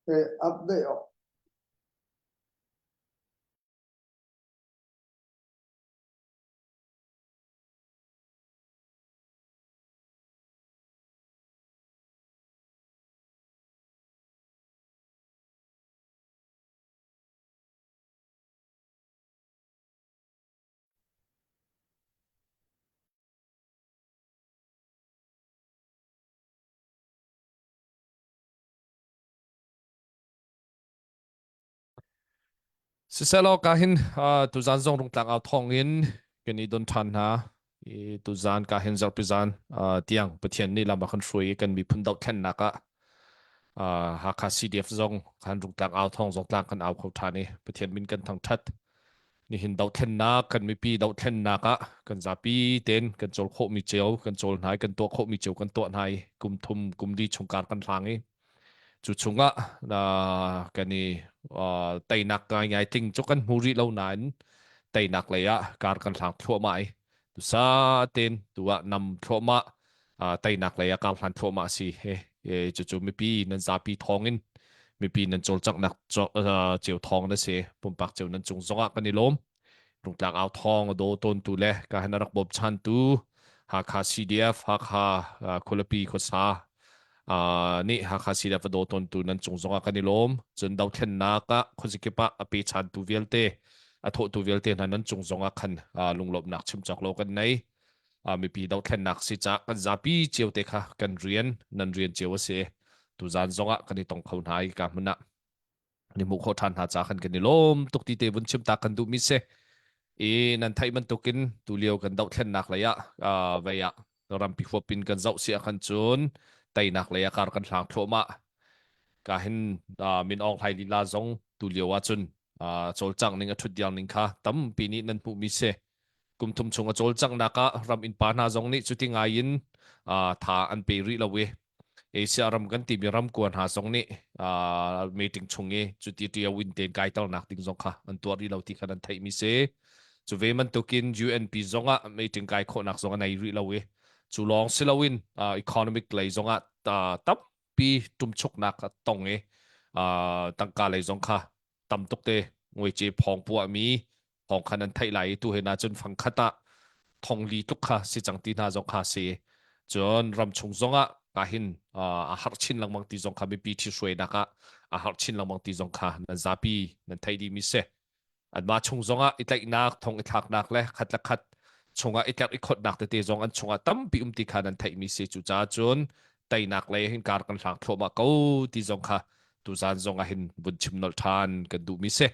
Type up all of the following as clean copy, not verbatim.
He update awk. Siselaw ka hin uh, tuzan zong rungtlang au thawng in kan i don ṭhan hna. I tuzan ka hin zarhpi zan uh, tiang Pathian nih lam a kan hruai i kan miphun dohthlennak ah uh, Hakha CDF zong khan rungtlang au thawng zong tlang kan au kho ṭhan i Pathian min kan thangṭhat. Nihin dohthlennak kan mipi dohthlennak ah kan zapi ten kan cawl khawhmi cio kan cawl hna i kan tuah khawhmi cio kan tuah hna i kum thum kum li chung kar kan hlang i Cu chungah kan i teinak ngaingai tling cu kan hmu rih lo nain teinak lei ah kar kan hlang thluahmah i tusa tein tu ah nam thluahmah teinak lei ah kar hlan thluahmah si he cucu mipi nan zapi thawngin mipi nan cawlcanghnak cio thawng na si pumpak cio nan cung zongah kan i lawm Rungtlang au thawng a daw tawntu le ka han a rak bawmchantu Hakha CDF Hakha khualipi khuasa nih Hakha CDF a daw tawntu nan cung zongah kan i lawm. Cun dothlennak ah khuazikip ah a pechantu vialte a thawhtu vialte hna nan cung zongah khan lunglawmhnak chim cawk lo kan nei. Mipi dothlennak si cah kan zapi cio te kha kan rian nan rian cio a si. Tuzan zongah kan i tong kho hna i ka hmun ah. Ni hmuh khawh ṭhan hna ca khan kan i lawm tuk ti te vun chim ta kan duhmi si. I nan theih bantukin tulio kan dohthlennak lei ah uh, vei ah rampi huap in kan zoh si ah khan cun teinak lei ah kar kan hlang thluahmah. Ka hin uh, Min Aung Hlaing lila zong tulio ah cun uh, cawlcangh ning a ṭhut diang ning kha tampi nih nan hmuhmi si. Kum thum chung a cawlcanghnak ah ram innpa hna zong nih cuti ngai in uh, tha an pe rih lo i Asia ram kan timi ram kua hna zong nih uh, meeting chung i cuti ṭio in tein kaiternak ding zong kha an tuah rih lo ti kha nan theihmi si. Cu ve bantukin UNP zong ah meeting kai khawhnak zong a nei rih lo i cu lawng si loin uh, economic lei zong ah uh, tampi ṭumchuknak a tong i uh, tangka lei zong kha tam tuk te ngui phawng puahmi thawng kha nan theih lai i tu he na cun fangkhat ah thong li tluk kha si cang ti hna zong kha si cun ramchung zong ah ka hin a har chin lengmang ti zong kha mipi thi hruainak ah a har chin lengmang ti zong kha nan zapi nan theih dih mi si anmah chung zong ah i tlaihnak thong i thlaknak le khat le khat chungah i tlerh i khotnak tete zong an chungah tampi um ti kha nan theih mi si cucaah cun teinak lei hin kar kan hlang thluahmah ko ti zong kha tuzan zong ah hin vun chim nolh ṭhan kan duh mi si.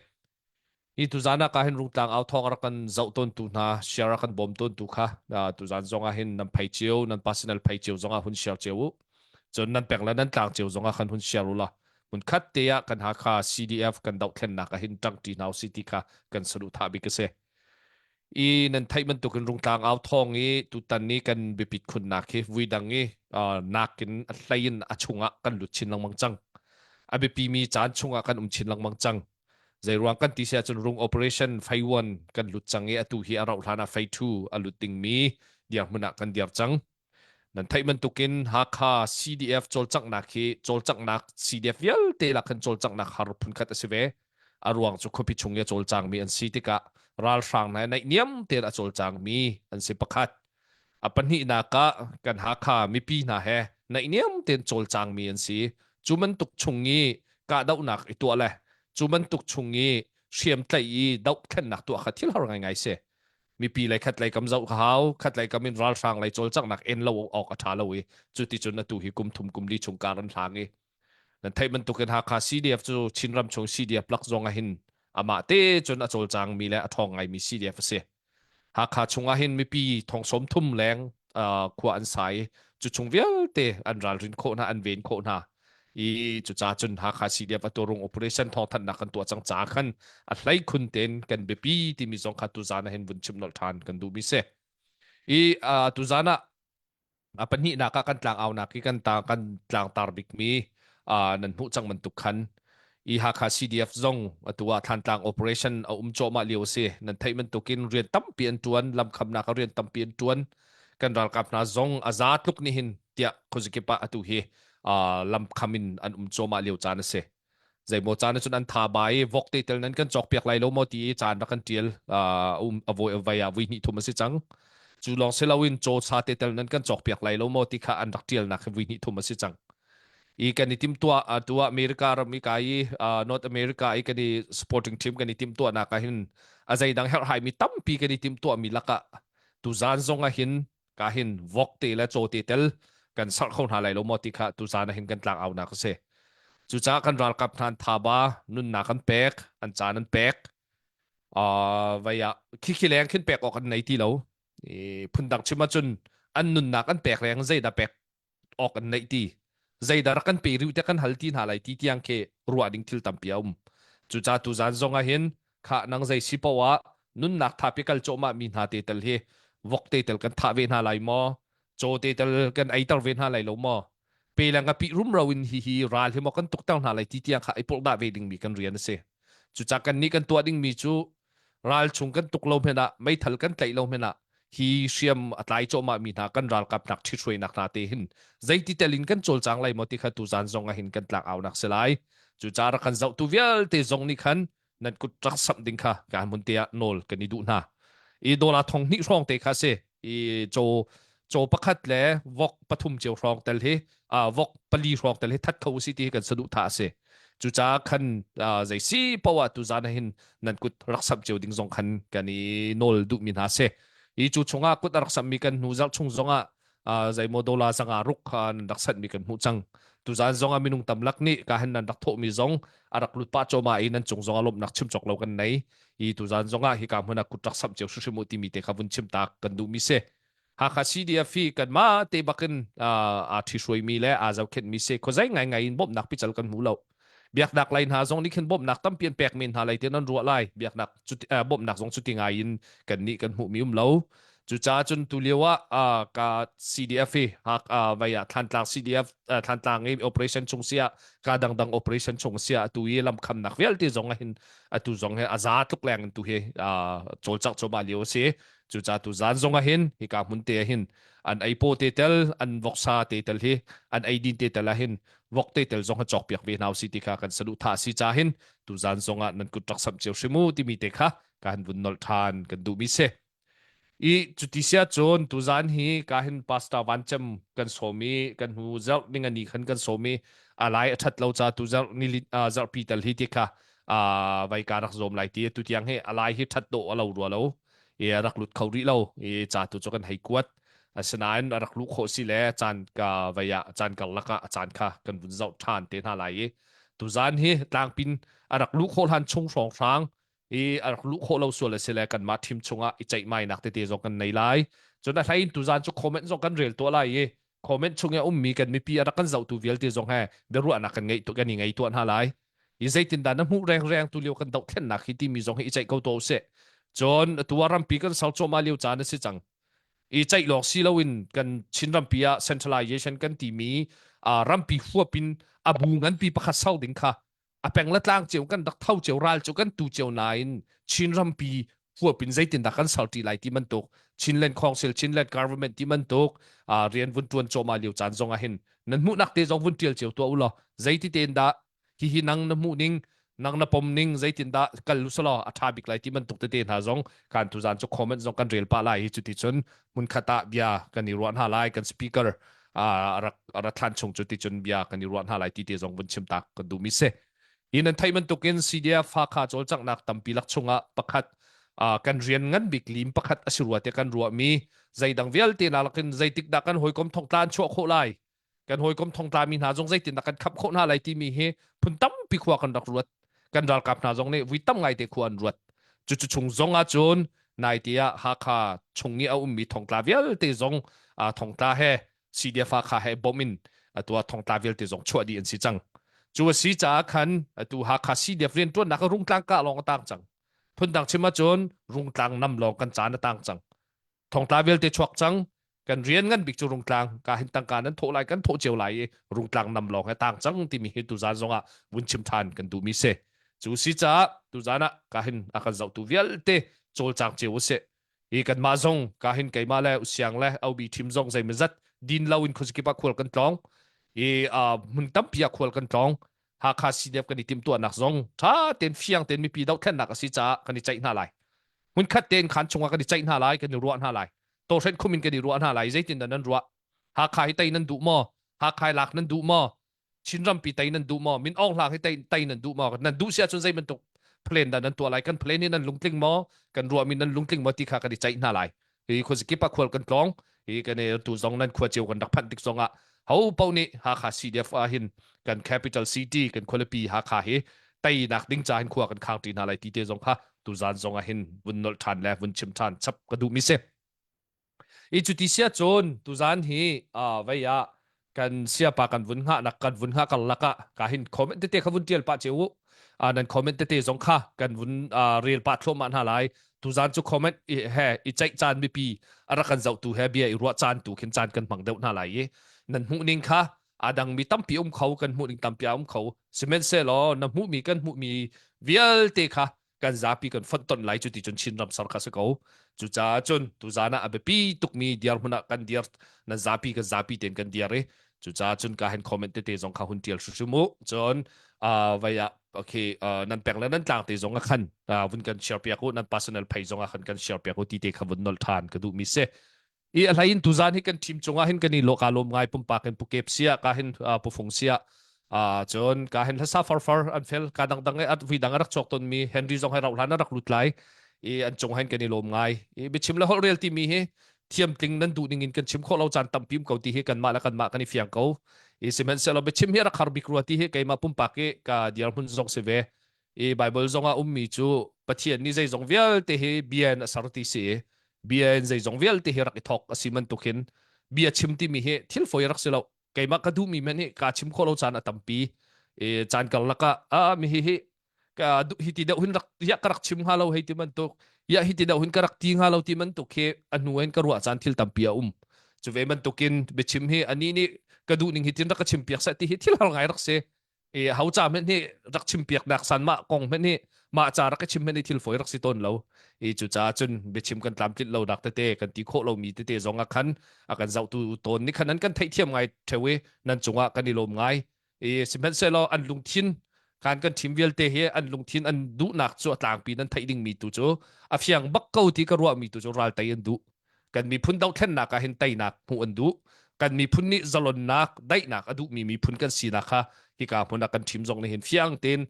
Hi tuzan ah ka hin rungtlang au thawng a rak kan zoh tawntu hna, share a kan bawm tawntu kha tuzan zong ah hin nan phei cio, nan personal phei cio zong ah hun share cio u. Cun nan peng le nan tlang cio zong ah khan hun share u la. Hmun khat te ah kan Hakha CDF kan dohthlennak ah hin ṭangṭi hna usih ti kha kan saduhthah bik a si. I nan theih bantukin rungtlang au thawng i tutan ni kan biapit khunnak hi vui dang i nakin a hlei in a chungah kan lut chin lengmang cang. A biapimi caan chungah kan um chin lengmang cang. Zeiruang kan ti si ahcun rung operation phase 1 kan lut cang i atu hi a rauh hlan ah phase 2 a lut dingmi dirhmun ah kan dir cang. Nan theih bantukin Hakha CDF cawlcanghnak hi cawlcanghnak CDF vialte lak khan cawlcanghnak har phunkhat a si ve. A ruang cu khuapi chung i a cawlcangmi an si tikah ralhrang hna naihniam tein a cawlcangmi an si pakhat. A pahnihnak ah kan Hakha mipi hna he naihniam tein cawlcangmi an si. Cu bantuk chung i kahdohnak i tuah le cu bantuk chung i hriamtlaih i dohthlennak tuah kha thil har ngaingai si. Mipi lei khat lei kam zoh ka hau, khat lei kam in ralhrang lei cawlcanghnak en lo awk a ṭha lo i cuticun atu hi kum thum kum li chung kar an hlang i nan theih bantukin Hakha CDF cu Chinram chung CDF lak zong ah hin amah te cun a cawlcangmi le a ṭhawng ngaimi CDF a si. Hakha chungah hin mipi thong 30 leng khua an sa i cu chung vialte an ralrin khawh hna an ven khawh hna i cuca cun Hakha CDF aturung operation thawngthanhnak kan tuah cang ca khan a hlei khun ten kan biapi timi zong kha tuzan ah hin vun chim nolh ṭhan kan duhmi si i tuzan ah A pahnihnak ah kan tlangaunak i kan ta kan tlangtar bikmi uh, nan hmuh cang bantuk khan i Hakha CDF zong atu ah Thlantlang operation a um cuahmah lio a si. Nan theih bantukin rian tampi an tuan, lamkhamnak ah rian tampi an tuan. Kan ralkap hna zong a za tluk nihin tiah khuazakip ah atu hi uh, lamkham in an um cuahmah lio caan a si. Zeimaw caan ahcun an tha ba i vok te tel nan kan cawk piak lai lo maw ti i caan rak kan tial um a voi a vai ah vui hnih thum a si cang. Cu lawng si loin caw sa te tel nan kan cawk piak lai lo maw ti kha an rak tialnak hi vui hnih thum a si cang. I kan i timtuah atu ah America ram i kai i North America i kan i supporting team kan i timtuahnak ah hin a zeidang herhhai mi tampi kan i timtuah mi lakah tuzaan zong ah hin ka hin vok te le caw te tel kan sarh kho hna lai lo maw ti kha tuzaan ah hin kan tlang aunak a si. Cucaah kan ralkap hna an thaba nunnak an pek, an caan an pek. Uh, vai ah khikhi leng khin pek awk an nei ti lo. I phundang chim ahcun an nunnak an pek leng zeidah pek awk an neih ti zeidah rak kan pe rih te kan hal ti hna lai ti tiang khi ruah ding thil tampi a um cuca tuzan zong ah hin khah nang zei si poah nunnak thapi kal cawhmah mi hna te tel hi vok te tel kan thah ve hna lai maw caw te tel kan eiter ve hna lai lo maw pe le ngapi rumro in hi hi ral hi maw kan tukter hna lai ti tiang kha i purhdah ve ding mi kan rian a si cuca kan nih kan tuah ding mi cu ral chung kan tuk lo hmenh ah meithal kan tlaih lo hmenh ah hi hriam a tlai cawhmah mi hna kan ralkap nak ṭhithruainak hna te hin zeiti tel in kan cawlcang lai maw ti kha tuzan zong ah hin kan tlak aunak si lai cucaah rak kan zohtu vialte zong nih khan nan kut rak samh ding kha ka hmun te ah nawl kan i duh hna i dollar thong hnih hrawng te kha si i caw caw pakhat le vok pathum cio hrawng tel hi vok pali hrawng tel hi that kho si ti hi kan saduhthah a si cucaah khan zei si poah tuzan ah hin nan kut rak samh cio ding zong khan kan i nawl duhmi hna si hi cu chungah kut a rak samhmi kan hnu zarh chung zongah zeimaw dollar zanga ruk kha nan rak sanhmi kan hmuh cang tuzan zong ah minung tamlak nih ka hen nan rak thawhmi zong a rak lut pah cawma i nan cung zong ah lawmhnak chim cawk lo kan nei hi tuzan zong ah hika hmun ah kut rak samh cio hrimhrim u timi te kha vun chim ta kan duhmi si Hakha CDF hi kanmah te bakin aa ṭhihruaimi le aa zohkhenhmi si khuazei ngaingai in bawmhnak pical kan hmu lo. Biaknak lei hna zong nih khin bawmhnak tampi an pek men hna lai ti nan ruah lai. Biaknak bawmhnak zong cuti ngai in kan nih kan hmuhmi um lo. Cucaah cun tulio ah ka CDF hi hak vai ah Thlantlang CDF Thlantlang i operation chung sia ka dangdang operation chung sia atu i lamkhamnak vialte zong ah hin atu zong hi a za tluk leng in tu hi cawlcangh cuahmah lio a si. Cucaah tu zan zong ah hin hika hmun te ah hin an ei paw te tel an voksa te tel hi an eidin te tel ah hin vok te tel zong ha cawk piak ve hna usih ti kha kan saduhthah si ca hin tu zan zong ah nan kut rak samh cio hrim u timi te kha ka han vun nolh ṭhan kan duhmi si. I cuti sia cun tuzan hi ka hin pastor Van Cem kan sawm i kan hnu zarh ningani khan kan sawm i a lai a ṭhat lo ca tu zarh ni zarhpi tal hi ti kha vai ka rak zawm lai ti tu tiang hi a lai hi ṭhat dawh a lo rua lo i a rak lut kho rih lo i ca tu cu kan hei kuat asinain a rak luh khawh si le caan ka vei ah caan karlak ah a caan kha kan vun zoh ṭhan te hna lai i tuzan hi tlangpin a rak luh khawh hlan chung hrawnghrang i a rak luh khawh lo sual a si le kanmah team chungah i ceihmainak tete zong kan nei lai cun a hlei in tuzan cu comment zong kan rel tuah lai i comment chung i a ummi kan mipi a rak kan zohtu vialte zong he biaruahnak kan ngeih kan i ngei tuah hna lai i zeitindah na hmuh rengreng tu lio kan dohthlennak hi timi zong hi i ceih ko tuah usih cun atu ah rampi kan ser cuahmah lio caan a si cang i ceih lawng si loin kan Chin rampi ah centralization kan timi rampi huap in a bu nganpi pakhat ser ding kha a peng le tlang cio kan rak tho cio ral cu kan tu cio nain Chin rampi huap in zeitindah kan ser ti lai ti bantuk Chinland Council Chinland Government ti bantuk rian vun tuan cuahmah lio caan zong ah hin nan hmuhnak te zong vun tial cio tuah u law zeiti tein dah hihi nang na hmuh ning nang na pom ning zeitindah kal usalaw a ṭha bik lai ti bantuk tete hna zong kan tuzan cu comment zong kan rel pah lai hi cuti cun hmunkhat ah bia kan i ruah hna lai kan speaker a rak a rat hlan chung cu ti cun bia kan i ruah hna lai ti te zong vun chim tak kan duhmi si hi nan theih bantukin CDF Hakha cawlcanghnak tampi lak chungah pakhat kan rian ngan bik lim pakhat a si rua te kan ruahmi zeidang vialte na lakin zeitik dah kan hawikom thongtla an chuah khawh lai kan hawikom thongtla mi hna zong zeitin dah kan khap khawh hna lai timi hi phun tampi khua kan rak ruat kan ralkap hna zong nih vui tam ngai te khua an ruat cucu chung zong ah cun nai te ah Hakha chung i a ummi thongtla vialte zong thongtla he CDF Hakha he bawmh in atu ah thongtla vialte zong chuah dih an si cang cu a si caah khan atu Hakha CDF rianṭuannak rungtlang kah lawng a tang cang phundang chim ahcun rungtlang nam lawng kan caan a tang cang thongtla vialte chuak cang kan rian ngan bik cu rungtlang ka hin tangka nan thawh lai kan thawh cio lai i rungtlang nam lawng he tang cang timi hi tuzan zongah vun chim than kan duhmi si cu si caah tuzan ah ka hin a kan zohtu vialte cawlcang cio usih hi kanmah zong ka hin keimah le usiang le obi team zong zeimazat din lo in khuazakip ah khual kan tlawng i hmun tampi ah khual kan tlawng. Hakha CDF kan i timhtuahnak zong ṭha tein fiang tein mipi dohthlennak a si caah kan i ceih hna lai. Hmunkhat tein khaan chungah kan i ceih hna lai, kan i ruah hna lai. Tawhrenh khum in kan i ruah hna lai. Zeitin dah nan ruah? Hakha hi tei nan duh maw? Hakha hi lak nan duh maw? Chinrampi tei nan duh maw? Min Aung Hlaing hi tei, tei nan duh maw? Nan duh si ahcun zei bantuk plan dah nan tuah lai? Kan plan hi nan lungtling maw? Kan ruahmi nan lungtling maw ti kha kan i ceih hna lai. Hi khuazakip ah khual kan tlawng. Hi kan i tu zong nan khua cio kan rak phanh tik zong ah ho paoh nih Hakha CDF ah hin kan capital city kan khualipi Hakha hi teinak ding ca hin khua kan khang ṭi hna lai ti te zong kha tuzan zong ah hin vun nolh ṭhan le vun chim ṭhan chap ka duhmi si. I cuti sia cun tuzan hi uh, vei ah kan siapa kan vun hngah nak kan vun hngah karlak ah ka hin comment tete kha vun tial pah cheu uh, nan comment tete zong kha kan vun uh, rel pah thluahmah hna lai tuzan cu comment i he i ceih caan mipi a rak kan zohtu he bia i ruah caan tu khin caan kan hmang deuh hna lai i nan hmuh ning kha a dang mi tampi um kho kan hmuh ning tampi a um kho sihmanhsehlaw na hmuh mi kan hmuh mi vialte kha kan zapi kan fonhtonh lai cu ti cun Chinram sar kha si ko. Cucaah cun tuzaan ah a biapi tukmi dirhmun ah kan dir nan zapi kan zapi tein kan dir i cucaah cun ka hen comment tete zong kha hun tial hrimhrim u. Cun uh, vai ah okay uh, nan peng le nan tlang te zong ah khan uh, vun kan share piak u nan personal page zong ah khan kan share piak u ti te kha vun nol than ka duh mi si. I a hlei in tuzaan hi kan team cungah hin kan i lawh ka lawm ngai pumpak in pukep sia ka hin pufung sia cun ka hin hlasa farfar an fel ka dangdang e at vui dang a rak chuak ton mi Henry zong hai rauh hlan a rak lut lai i an cung hin kan i lawm ngai i biachim le holh rel ti mi hi thiam tling nan duh ning in kan chim khawh lo caan tampi um ko ti hi kanmah le kanmah kan i fiang ko i sihmanhsehlaw biachim hi rak har bik rua ti hi keimah pumpak i ka dirhmun zong si ve i Bible zongah ummi cu Pathian nih zeizong vialte hi bia in a ser ti si i bia in zeizong vialte hi rak i thawk a si bantukin bia chim timi hi thil fawi rak si lo keimah ka duhmi hmanh hi kaa chim khawh lo caan a tampi i caan karlak ah ah mi hi hi ka hi ti deuh hin rak ya ka rak chim hnga lo hei ti bantuk ya hi ti deuh hin ka rak ti hnga lo ti bantuk khi a hnu in ka ruah caan thil tampi a um cu ve bantukin biachim hi ani nih ka duh ning hi tin rak ka chim piak seh ti hi thil har ngai rak si i ho ca hmenh hi rak chim piak nak san mah kong hmenh hi mah ca rak i chim hmenh hi thil fawi rak si tawn lo i cu caah cun biachim kan tlamtlinh lo nak tete kan ti khawh lomi tete zong ah khan a kan zohtu tawn nih khan an kan theihthiam ngai theo i nan cungah kan i lawm ngai i sihmanhsehlaw an lungthin kan kan thim vialte hi an lungthin an duhnak cu a tlangpi nan theih dingmi tu cu a fiang bak ko ti ka ruahmi tu cu ral tei an duh kan miphun dohthlennak ah hin teinak hmuh an duh kan miphun nih zalonnak daihnak a duhmi miphun kan sinak kha hika hmun ah kan ṭhim zong nih hin fiang tein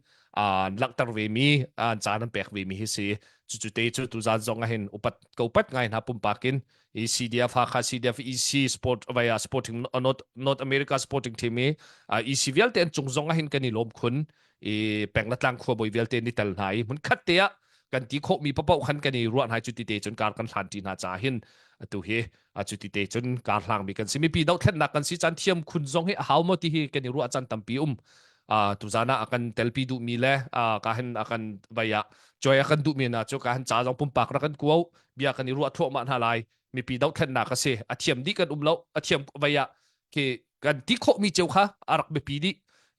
an langhter ve mi an caan an pek ve mi hi si cucu te cu tuzan zong ah hin upat ko upat ngai hna pumpak in ECDF Hakha CDF EC Sport via Sporting North, North America Sporting Team i EC vialte an cung zong ah hin kan i lawm khun i peng le tlang khuabawi vialte ni tel hna i hmun khat te ah kan ti khawhmi paoh khan kan i ruah hna cu ti te cun kar kan hlan ṭi hna caah hin atu hi cu ti te cun kar hlangmi kan si mipi dohthlennak kan si caan thiam khun zong hi a hau maw ti hi kan i ruah caan tampi um tuzan ah a kan telpi duhmi le ka hin a kan vai ah joy a kan duhmi hna cu ka hin ca zong pumpak rak kan kuau bia kan i ruah thluahmah hna lai mipi dohthlennak a si a thiam dih kan um lo a thiam vai ah khi kan ti khawhmi cio kha a rak biapi dih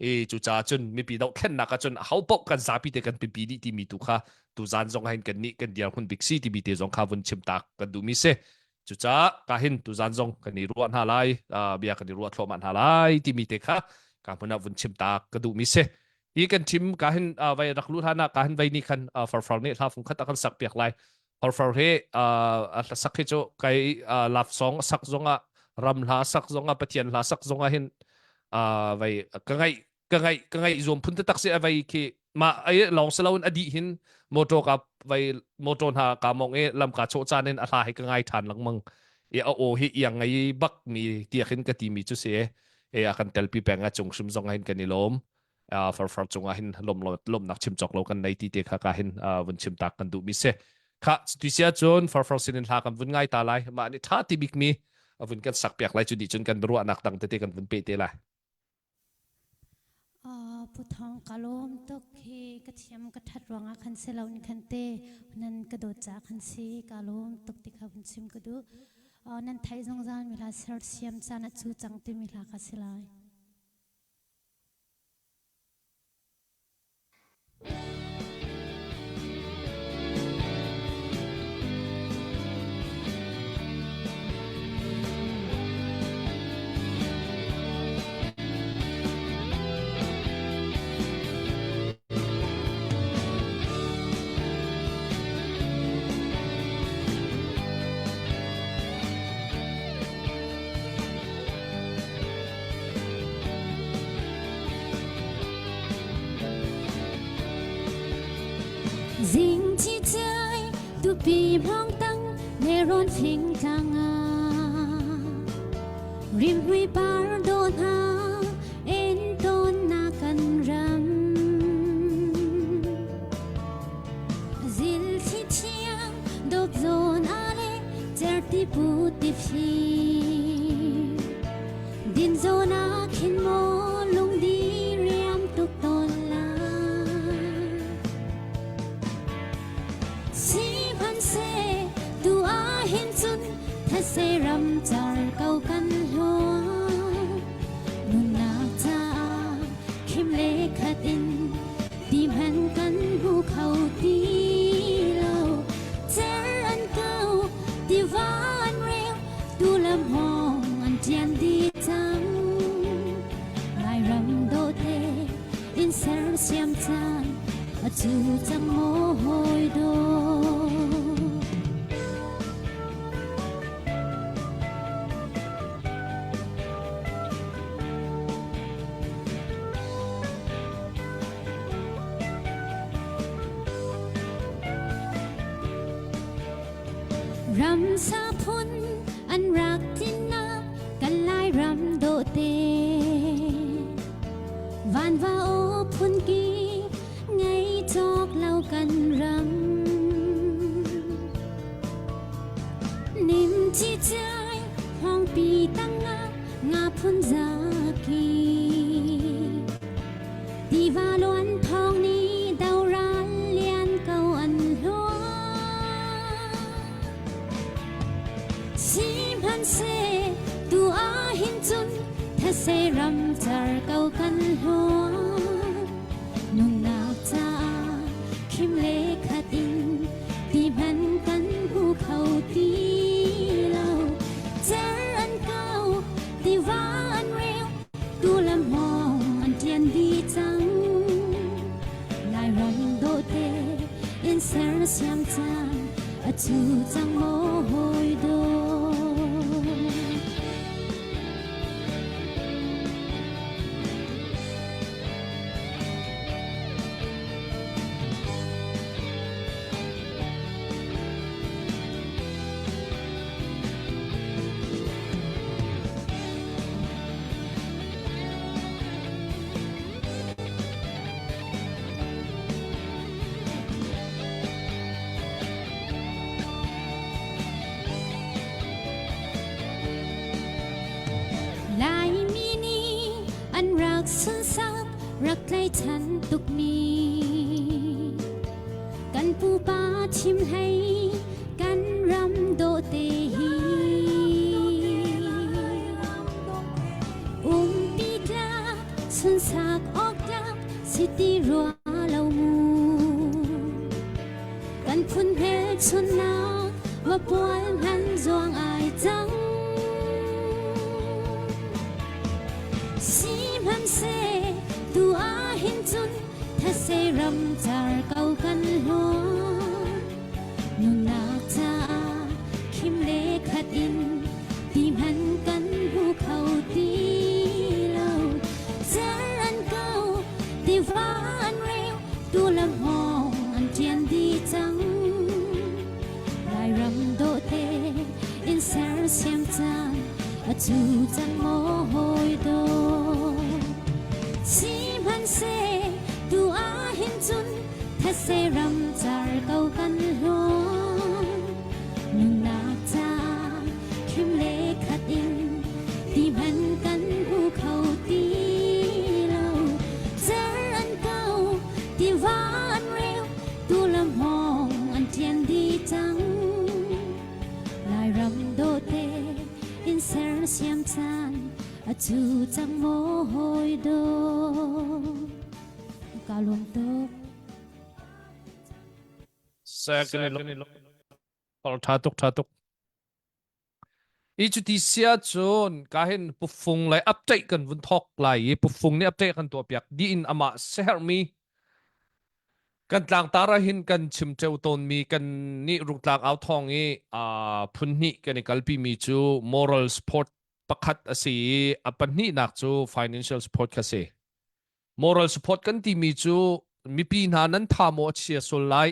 i cucaah cun mipi dohthlennak ah cun ho paoh kan zapi te kan pipi dih timi tu kha tuzan zong hin kan nih kan dirhmun bik si timi te zong kha vun chim tak kan duhmi si cucaah ka hin tuzan zong kan i ruah hna lai bia kan i ruah thluahmah hna lai timi te kha ka hmun ah vun chim tak ka duhmi si hi kan chim ka hin vai rak lut hna ka hin vai ni khan farfar nih hla fung khat a kan sak piak lai Horfar hi a hlasak hi cu kai love song a sak zongah ram hla sak zongah Pathian hla sak zongah hin vai ka ngaih ka ngaih ka ngaih zuam phun taktak si a vai khi ma ai lawng si loin a dih hin motor ka vai motor hna ka mong i lam ka chawh caan in a hla hi ka ngai ṭhan lengmang i a aw hi iang ngei bak mi tiak in ka ti mi cu si e a kan telpi peng a cung hrim zong hin kan i lawm farfar cungah hin lom lomnak chim cawk lo kan nei ti te kha ka hin vun chim tak kan duh mi si kha tu sia cun farfar sin in hla kan vun ngai ta lai mah nih tha ti bik mi vun kan sak piak lai cu di cun kan ruahnak dang tete kan vun pe te lai Pu Thawng ka lawm tuk hi ka thiam ka that ruangah khan si lo in khan te nan ka dawt ca khan si ka lawm tuk ti kha vun chim ka duh nan thai zungzal mi hla sersiam caan a cu cang timi hla kha si lai. Zing chi chai tupi mong tang ne ron thing tlang a rimhui par do hna en ton na kan ram zil thi thiang dop zon ale certi pu ti phi din zon a khin mo lung di riam tuk ton la Sihmanhseh tu ahhin cun thetse ram car ko kan hluan. Nunnak caah khim le khat in ti hmanh kan hmu kho ti lo. Cer an kau, tiva an reu, tu lam hawng an ṭian dih cang. Lairam dawhte in sersiam caan a cu cang maw hawi dawt. Ramsa phun an rak tlinnak kan Lairam dawhte. Vanva aw phunki ngei cawk lo kan ram. Nim ci chai hongpi tanga nga phun zaki. Tiva luan thong ni do ral lian ko an hluan. Sihmanhseh tu ahhin cun thetse ram car ko kan hluan. Nunnak caah khim le khat in ti hmanh kan hmu kho ti lo. Cer an kau, tiva an reu, tu lam hmawng an ṭian dih cang. Lairam dawhte in sersiam caan a cu cang maw hawi dawt. Laimi nih an rak sunsak rak tlaichan tukmi kan pupa thim hlei kan ram dawhte hi umpi tlak sunsak awk tlak si ti rua lo mu kan phun hmelchunnak vapual hman zuang ai cang sihmanhseh tu ahhin cun thetse ram car ko kan hluan nunnak caah khim le khat in ti hmanh kan hmu kho ti lo cer an kau tiva an reu tu lam hawng an ṭian dih cang Lairam dawhte in sersiam caan a cu cang maw hawi dawt sihmanhseh tu ahhin cun thetse ram car ko kan hluan nunnak caah khim le khat in ti hmanh kan hmu kho ti lo cer an kau tiva an reu tu lam hawng an ṭian dih cang Lairam dawhte in sersiam caan a cu cang maw hawi dawt ka lawm tuk Second tha tuk tha tuk I cuti sia cun ka hin pufung le update kan vun thok lai i pufung nih update kan tuah piak dih in amah sehermi kan tlangtar ah hin kan chim ṭeo tawnmi kan nih rungtlang au thawng i phun hnih kan i kalpi mi cu moral support pakhat a si i a pahnihnak cu financial support kha si. Moral support kan timi cu mipi hna nan tha maw a chia sul lai?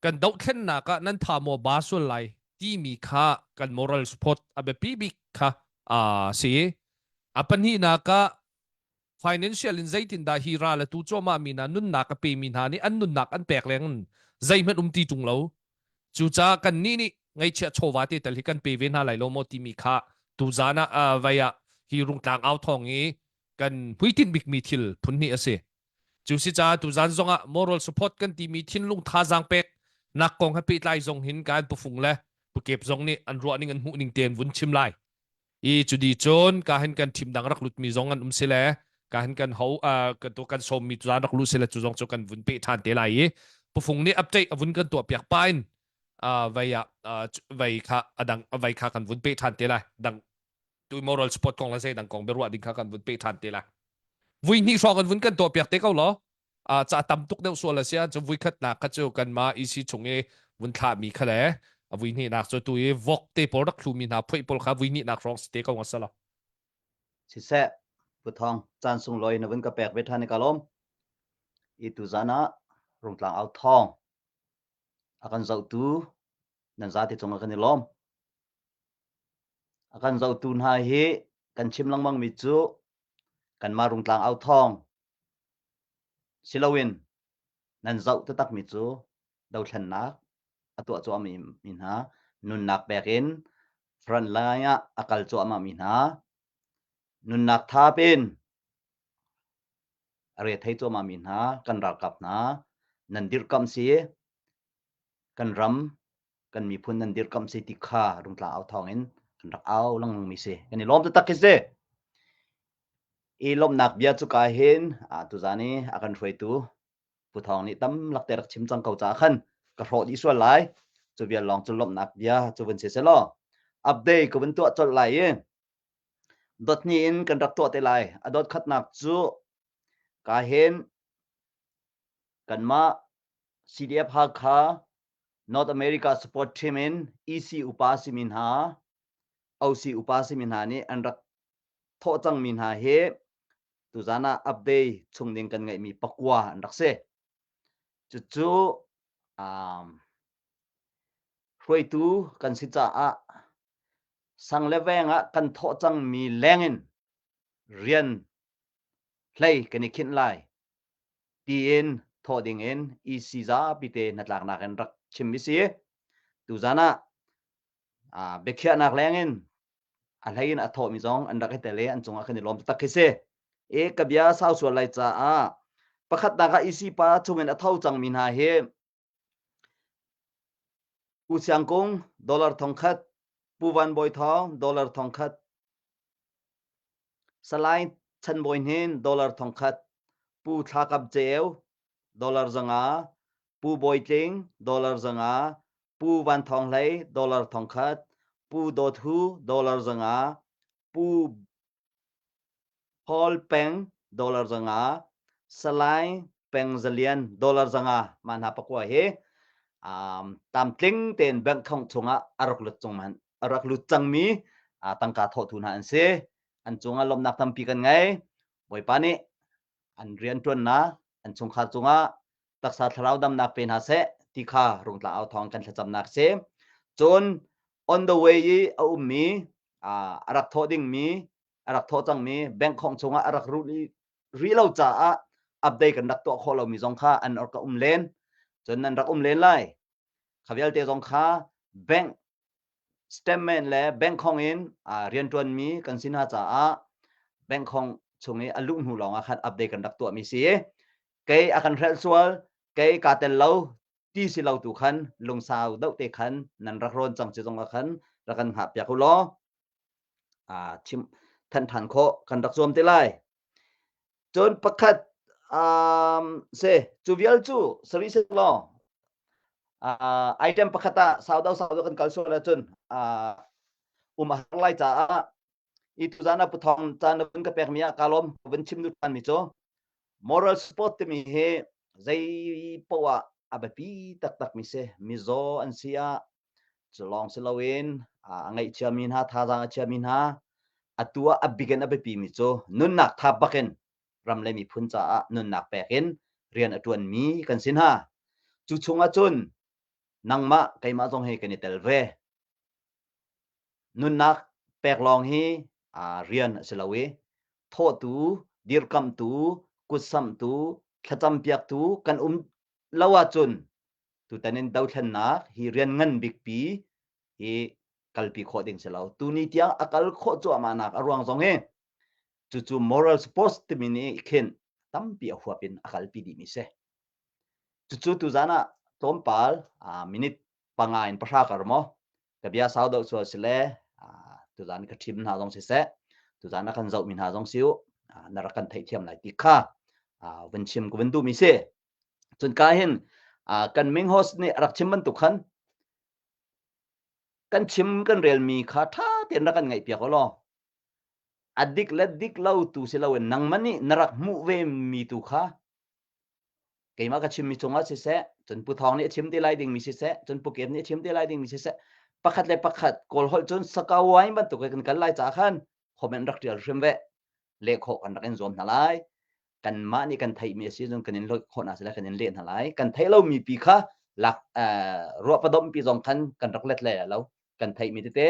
Kan dohthlennak ah nan tha maw ba sual lai timi kha kan moral support a biapi bik kha a si. A pahnihnak ah financial in zeitindah hi ral a tu cuahmah mi hna nunnak a pemi hna nih an nunnak an pek leng in zeihmanh um ti ṭung lo. Cucaah kannih nih ngaihchiah chawva te tal hi kan pe ve hna lai lo maw timi kha tuzan ah vai ah hi rungtlang au thawng i kan hmuitinh bikmi thil phun hnih a si. Cu si caah tuzan zongah moral support kan timi thinlung thazaang pek nak kong he pehtlai zong hin kan pufung le pukep zong nih an ruah ning an hmuh ning tein vun chim lai. I cu di cun ka hin kan thim dang rak lut mi zong an um si le ka hin kan ho kan tu kan sawm mi tuzan rak lu si le cu zong cu kan vun pe than te lai i pufung nih update a vun kan tuah piak pa in vei ah vei kha adang vei kha kan vun pe than te lai dang tu moral support kong le zei dang kong biaruah ding kha kan vun pe than te lai vui hnih hrawng kan vun kan tuah piak te ko law ca tam tuk deuh sual a si ah cu vui khatnak kha cu kanmah EC chung i vun thlahmi kha le a vui hnihnak cu tu i vok te pawl rak thlumi hna phoih pawl kha vui hnihnak hrawng si te ko nga sala Siseh, Pu Thawng, caan sunglawi na vun ka pek ve ṭhan i ka lawm. I tuzan ah Rungtlang au thawng a kan zohtu nan zate cungah kan i lawm. A kan zohtu hna hi kan chim lengmang mi cu kanmah Rungtlang au thawng si loin nan zoh taktakmi cu dothlennak a tuah cuahmah mi hna nunnak pek in front line ah a kal cuahmah mi hna nunnak thap in a rethei cuahmah mi hna kan ralkap hna nan dirhkamh si kan ram kan miphun nan dirhkamh si ti kha rungtlang au thawng in kan rak au lengmang mi si kan i lawm taktak khi si. I lawmhnak bia cu ka hin tuzan i a kan hruaitu Pu Thawng nih tam lakte rak chim cang ko caah khan ka hrawh dih sual lai. Cu vial lawng cu lawmhnak bia cu vun si selaw update ka vun tuah colh lai i dot hnih in kan rak tuah te lai. A dot khatnak cu ka hin kanmah CDF Hakha North America Support Team in EC upa simi hna OC upa simi hna nih an rak thawh cangmi hna hi tuzan ah update chung ding kan ngeihmi pakua an rak si. Cucu um, hruaitu kan si caah sang le veng ah kan thawh cangmi leng in rian hlei kan i khinh lai tiin thawh ding in EC zapi te hnatlaknak in rak chim mi si. Tuzan ah biakhiahnak leng in a hlei in a thawhmi zong an rak i tel i an cungah kan i lawm taktak khi si. I ka bia sau sual lai caah pakhatnak ah EC pa chungin a tho cangmi hna hi Pu Siang Kung dollar 1000, Pu Van Bawi Thawng dollar 1000, Salai Chan Bawi Hnin dollar 1000, Pu Thla Kap Ceu dollar 500, Pu Bawi Tling dollar 500, Pu Van Thawng Hlei dollar 1000, Pu Dawt Hu dollar 500, Pu Paul Peng dollar 500, Salai Peng Zalian dollar 500 mah hna pakua hi um, tamtling tein bank account chungah a rak lut cung man a rak lut cangmi uh, tangka thawhtu hna an si. An cungah lawmhnak tampi kan ngei. Bawipa nih an rianṭuannak an chungkhar cungah taksa thlarau damnak pe hna seh ti kha rungtla au thawng kan thlacamnak si. Cun on the way i a ummi a rak thawh dingmi a rak thawh cangmi bank khong chungah a rak rih lo caah update kan rak tuah khawh lomi zong kha an rak um len. Cun nan rak um len lai. Kha vialte zong kha bank statement le bank khong in rianṭuanmi kan si hna caah bank khong chung i a luh hnu lawngah khan update kan rak tuahmi si. Kei a kan hrelh sual, kei kaa tel lo ti si lo tu khan lungsau deuh te khan nan rak rawn cang ci zong ah khan rak kan hngah piak u law chim than than khawh kan rak zuam te lai. Cun pakhat um, se cu vial cu sari se law uh, item pakhat ah sau deuh sau deuh kan kal sual ahcun uh, um a har lai caah i tuzan ah puthong caan na vun ka pek mi ah ka lawm vun chim duh than mi cu moral support timi hi zei poah a biapi taktak mi si mizaw an si ah cu lawng si loin a ngaihchia mi hna thazaang a chia mi hna atu ah a bik in a biapi mi cu nunnak tha bakin ram le miphun caah nunnak pek in rian a tuan mi kan si hna cu chungah cun. Nangmah keimah zong hi kan i tel ve. Nunnak pek lawng hi rian a si lo i thawhtu, dirkamhtu, kutsamhtu, thlacampiaktu kan um lo ahcun tutan in dothlennak hi rian ngan bikpi hi kalpi khawh ding si lo. Tuni tiang a kal khawh cuahmah nak a ruang zong hi cucu moral support timi nih khin tampi a huap in a kalpi dihmi si. Cucu tuzan ah tlawmpal minute panga in pahra kar maw ka bia sau deuh sual si le tuzan ka ṭhim hna zong siseh tuzan a kan zohmi hna zong si u na rak kan theihthiam lai ti kha vun chim ka vun duhmi si. Cun ka hin kan ming host nih a rak chim bantuk khan kan chim kan relmi kha ṭha tein rak kan ngaihpiak u law a dik le dik lo tu si loin nangmah nih na rak hmuh ve mi tu kha keimah ka chimmi cungah siseh cun Pu Thawng nih a chim te lai dingmi siseh cun Pu Kep nih a chim te lai dingmi siseh pakhat le pakhat Kawl holh cun sakawai bantuk kan kal lai caah khan comment rak ṭial hrim ve leh khawh kan rak in zuam hna lai kanmah nih kan theihmi a si cun kan in lawih khawh hna sile kan in leh hna lai kan theih lomi pi kha lak ruah padom pi zong khan kan rak let le lo kan theihmi tete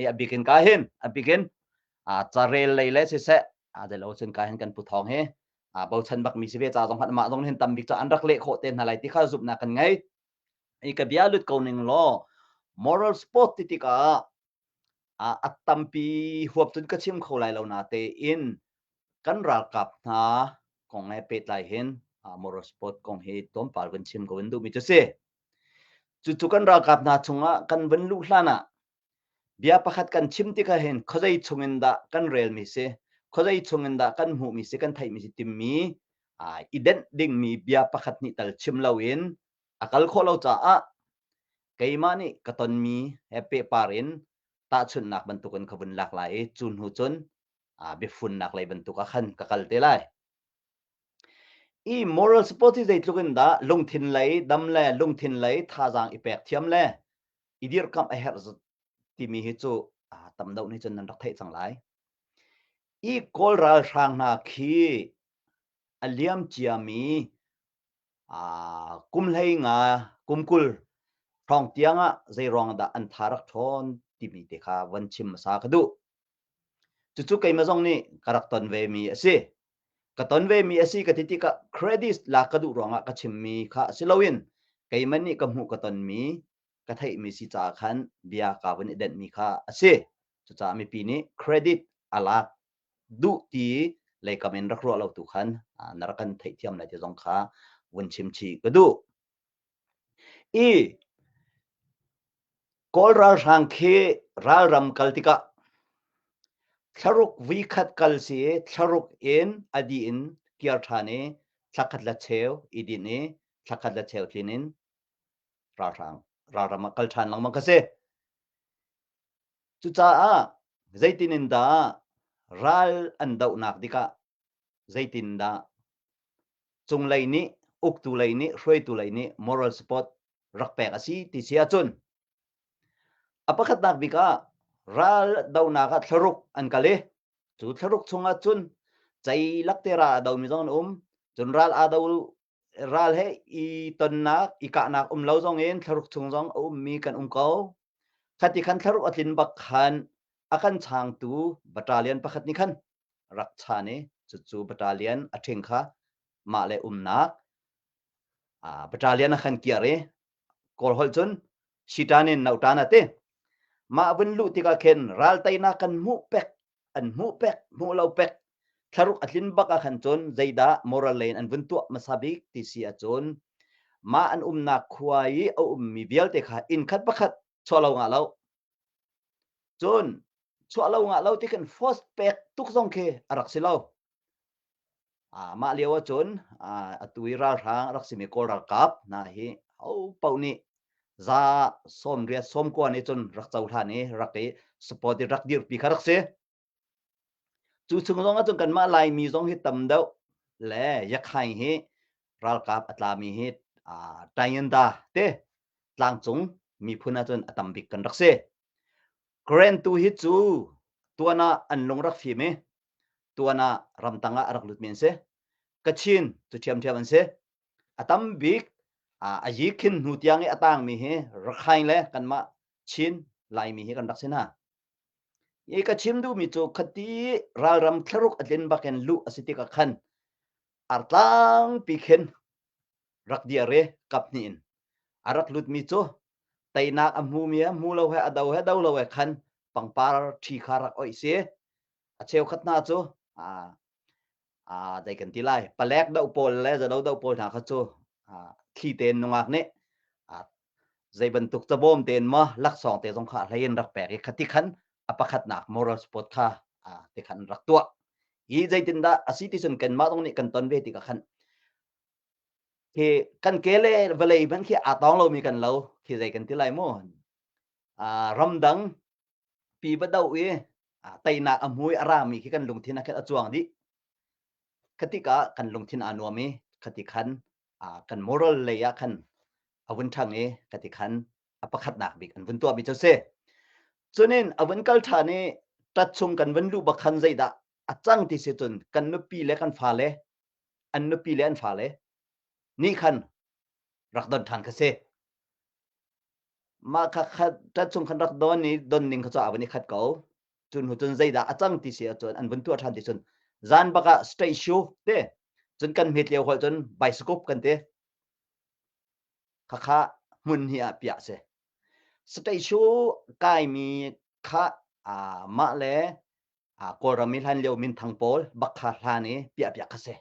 i a bikin ka hin a bikin carel lei le siseh a lo cun ka hin kan pu thawng hi a bochan bakmi si ve ca zong khan mah zong hin tam bik ca an rak leh khawh te hna lai ti kha zumhnak kan ngei i ka bia lut ko ning law moral sport ti tikah a tampi huap cun ka chim kho lai lo na tein kan ralkap hna kong he pehtlai hin moral sport kong hi tlawmpal kan chim ko in duhmi cu si. Cucu kan ralkap hna chungah kan van luh hlan ah bia pakhat kan chim tikah hin khuazei chungin dah kan relmi si, khuazei chungin dah kan hmuhmi si, kan theihmi si timi i denh dingmi bia pakhat nih tal chim loin a kal khawh lo caah keimah nih ka tonmi he pehpar in tahchunhnak bantukin ka vun lak lai i cu hnu cun biafunnak lei bantuk ah khan ka kal te lai. I moral support hi zeitluk in dah lungthin lei dam le lungthin lei thazaang i pek thiam le i dirkamh a herh timi hi cu tam deuh nih cun nan rak theih cang lai. I Kawl ralhrang hna khi a liam ciami kum hlei nga kum 20 hrawng tiang ah zeiruang dah an tha rak ṭhawn timi te kha von chim hmasa ka duh. Cucu keimah zong nih ka rak ton vemi a si. Ka ton vemi a si ka ti tikah credit lak ka duh ruangah ka chimmi kha si loin keimah nih ka hmuh ka tonmi ka theihmi si caah khan bia kaa vun i denhmi kha a si. Cucaah mipi nih credit a lak duh ti leikam in rak ruah lo tu khan na rak kan theihthiam lai ti zong kha vun chim chih ka duh. I Kawl ralhrang khi ralram kal tikah thlaruk vuikhat kal si i thlaruk in a dih in kir ṭhan i thlakhat le cheu i dinh i thlakhat le cheu tlin in ralhrang ralram ah kal ṭhan lengmang ka si. Cucaah zeitin in dah ral an dohnak dikah zeitindah cunglei nih uktu lei nih hruaitu lei nih moral support rak pek a si ti si ahcun a pakhatnak bik ah ral donak ah thlaruk an kal i cu thlaruk chungah cun ceilak te ral a domi zong an um cun ral aa do ral he i tonnak i kahnak um lo zong in thlaruk chung zong a ummi kan um ko khati khan thlaruk a tlin bak khan a kan changtu battalion pakhat nih khan rak chan i cucu battalion a ṭhing kha mah le umnak battalion a khan kiar i Kawl holh cun Shitan in Nautan a ti. Mah vun luh tikah khin ral teinak kan hmuh pek an hmuh pek hmuh lo pek thlaruk a tlin bak ah khan cun zeidah moral lei in an vun tuah hmasa bik ti si ahcun mah an umnak khua i a ummi vialte kha inn khat pakhat chuah lo ngah lo cun chuah lo ngah lo ti khin force pek tuk zong khi a rak si lo mah lio ahcun atu i ralhrang a rak simi Kawl ralkap hna hi ho paoh nih za 80 90 nih cun rak cohlan i rak i support i rak dirpi kha rak si. Cu chung zong ahcun kanmah Laimi zong hi tam deuh le Yakhaing hi ralkap a tlami hi Tayinda te tlangcung miphun ahcun a tam bik kan rak si. Karen tu hi cu tuan ah an lung rak fim i tuan ah ramtang ah a rak lutmi an si. Kachin cu ṭhiamṭhiam an si. A tam bik. A yi khin hnu tiang i a tangmi hi Rakhine le kanmah Chin Laimi hi kan rak si hna. I ka chim duhmi cu khati ralram thlaruk a tlin bakin luh a si tikah khan artlangpi khin rak dir i kap hnih in a rak lutmi cu teinak a hmumi he hmu lo he a do he do lo he khan pangpar ṭhi kha rak oih si. A cheukhat hna cu dei kan ti lai palek doh pawl le zado doh pawl hna kha cu thli tein nungak nih zei bantuk cabawm tein maw laksawng te zong kha a hlei in rak pek i khati khan a pakhatnak moral support kha ti khan rak tuah i zeitindah a si ti cun kanmah zong nih kan ton ve tikah khan khi kan ke le vawlei hmanh khi aa tawng lomi kan lo khi zei kan ti lai mu ramdang pi va do i teinak a hmui a rami khi kan lungthin a khat a cuang dih khatika kan lungthin aa nuam i khati khan kan moral lei ah khan a vun ṭhang i khati khan a pakhatnak bik an vun tuahmi cu si cunin a vun kal ṭhan i ṭat chung kan vun luh bak khan zeidah a cang ti si cun kan nupi le kan fale an nupi le an fale nih khan rak don ṭhan kha si Mah kha khat ṭat chung khan rak don i don ning kha cu aa vun i khat ko. Cun hnu cun zeidah a cang ti si ahcun an vun tuah ṭhan ti cun zan bak ah state shoe te cun kan hmet lio holh cun bicycle kan ti. Khakha hmun hi ah piah si. State shoe kaimi kha mah le Kawlram i hlan lio minthang pawl bak kha hlan i piah piah kha si.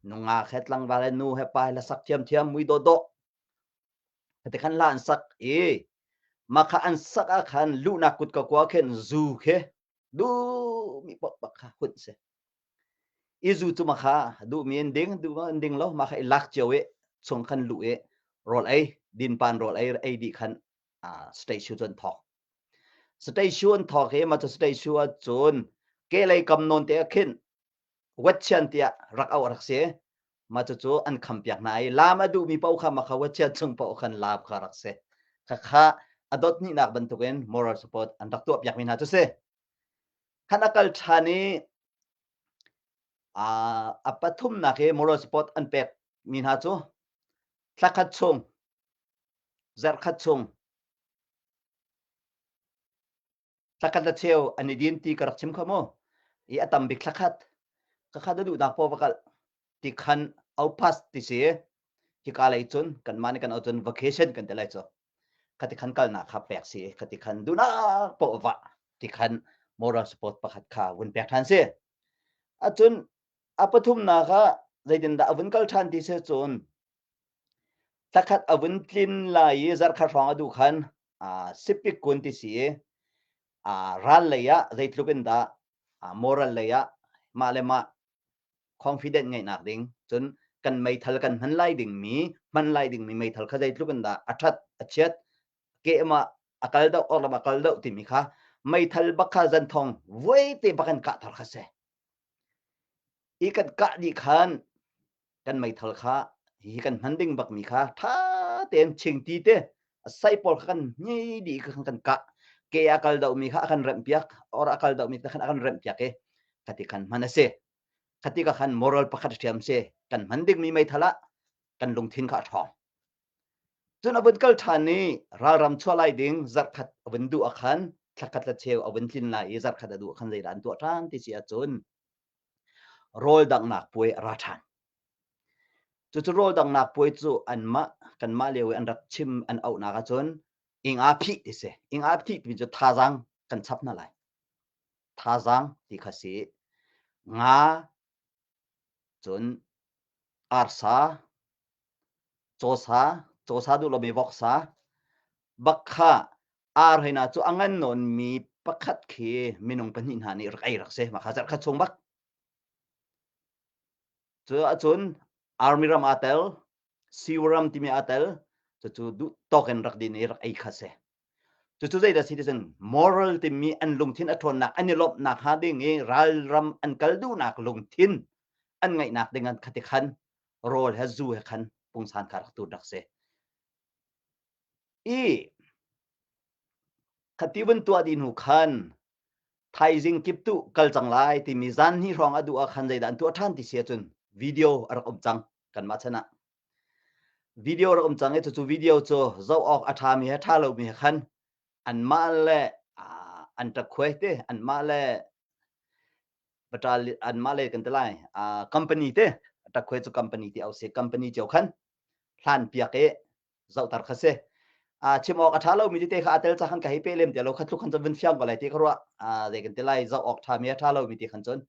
Nungak he tlangval he nu he pa he hlasak thiamthiam mui dawhdawh Hati khan hla an sak i mah kha an sak ah khan luhnak kutka kua khin zu khi duhmi paoh bak kha hunh si. I zu cu mah kha duhmi in ding, duh in ding lo, mah kha i lak cio i chung khan luh i rawl ei, dinpan rawl ei, ei dih khan state shoe cu an thawk. State shoe an thawk i mah cu state shoe ah cun kehlei kam nawn te ah khin watchian tiah rak auh rak si. Mah cucu an khampiak hna i laam a duhmi paoh kha mah kha watchian chung paoh khan laam kha rak si. Khakha a dot hnihnak bantukin moral support an rak tuahpiakmi hna cu si. Khan a kal ṭhan i a pathumnak i moral support an pekmi hna cu thlakhat chung, zarhkhat chung, Thlakhat le cheu an i din ti ka rak chim kho mu. I a tam bik thlakhat. Kakhat a duhnak paoh va kal. Ti khan aupas ti si. Hika lei cun kanmah nih kan au cun vacation kan ti lai cu. Khati khan kalnak kha pek si. Khati khan duhnak paoh va. Ti khan moral support pakhat kha vun pek ṭhan si. Acun a pathumnak ah zeitindah a vun kal ṭhan ti si cun thlakhat a vun tlin lai i zarhkhat hrawng a duh khan sipik kun ti si i ral lei ah zeitluk in dah moral lei ah mah le mah confident ngeihnak ding cun kan meithal kan hman lai dingmi hman lai dingmi meithal kha zeitluk in dah a ṭhat a chiat kehmah a kal deuh or lam a kal deuh timi kha meithal bak kha zan thong voi te bak in kah thar kha si i kan kah dih khan kan meithal kha hi kan hman ding bakmi kha ṭha tein chingti te a sai pawl kha kan hni dih kha kan kah ke a kal dohmi kha a kan remh piak or a kal dohmi kha a kan remh piak i khati khan hman a si khati ka khan moral pakhat ṭhiam si kan hman dingmi meithal ah kan lungthin kha a ṭhawng cun a vun kal ṭhan i ralram chuah lai ding zarhkhat a vun duh ah khan thlakhat le cheu a vun tlin lai i zarhkhat a duh khan zeidah an tuah ṭhan ti si ahcun rawl danghnak puai a ra ṭhan. Cucu rawl danghnak puai cu anmah kanmah lio i an rak chim an auhnak ahcun ing aa phih ti si. Ing aa phih timi cu thazaang kan chap hna lai. Thazaang ti kha si. Nga cun arsa, cawsa, cawsa duh lomi voksa, bak kha ar hei na cu a ngan nawnmi pakhat khi minung pahnih hna nih rak ei rak si mah kha zarh khat chung bak cu ahcun army ram aa tel siu ram timi aa tel cucu duh tawk in rak din i rak ei kha si cucu zeidah si ti cun moral timi an lungthin a ṭhawnnak an i lawmhnak hnga ding i ralram an kal duhnak lungthin an ngeihnak ding an khati khan rawl he zu he khan pungsan kha rak tur rak si I khati vun tuah dih hnu khan thaizing kiptuh kal cang lai timi zan hnih hrawng a duh ah khan zeidah an tuah ṭhan ti si ahcun video a rak um cang kanmah chan ah. Video rak um cang i cucu video cu zoh awk a ṭhami he ṭha lomi he khan anmah le an ṭakhuai te anmah le baṭal anmah le kan ti lai company te ṭakhuai cu company ti au si company cio khan hlan piak i zohter kha si. Chim awk a ṭha lomi tete kha a tel ca khan ka hei pe lem ti lo kha tluk khan cun vun fiang ko lai ti ka ruah. Zei kan ti lai zoh awk ṭhami a ṭha lomi ti khan cun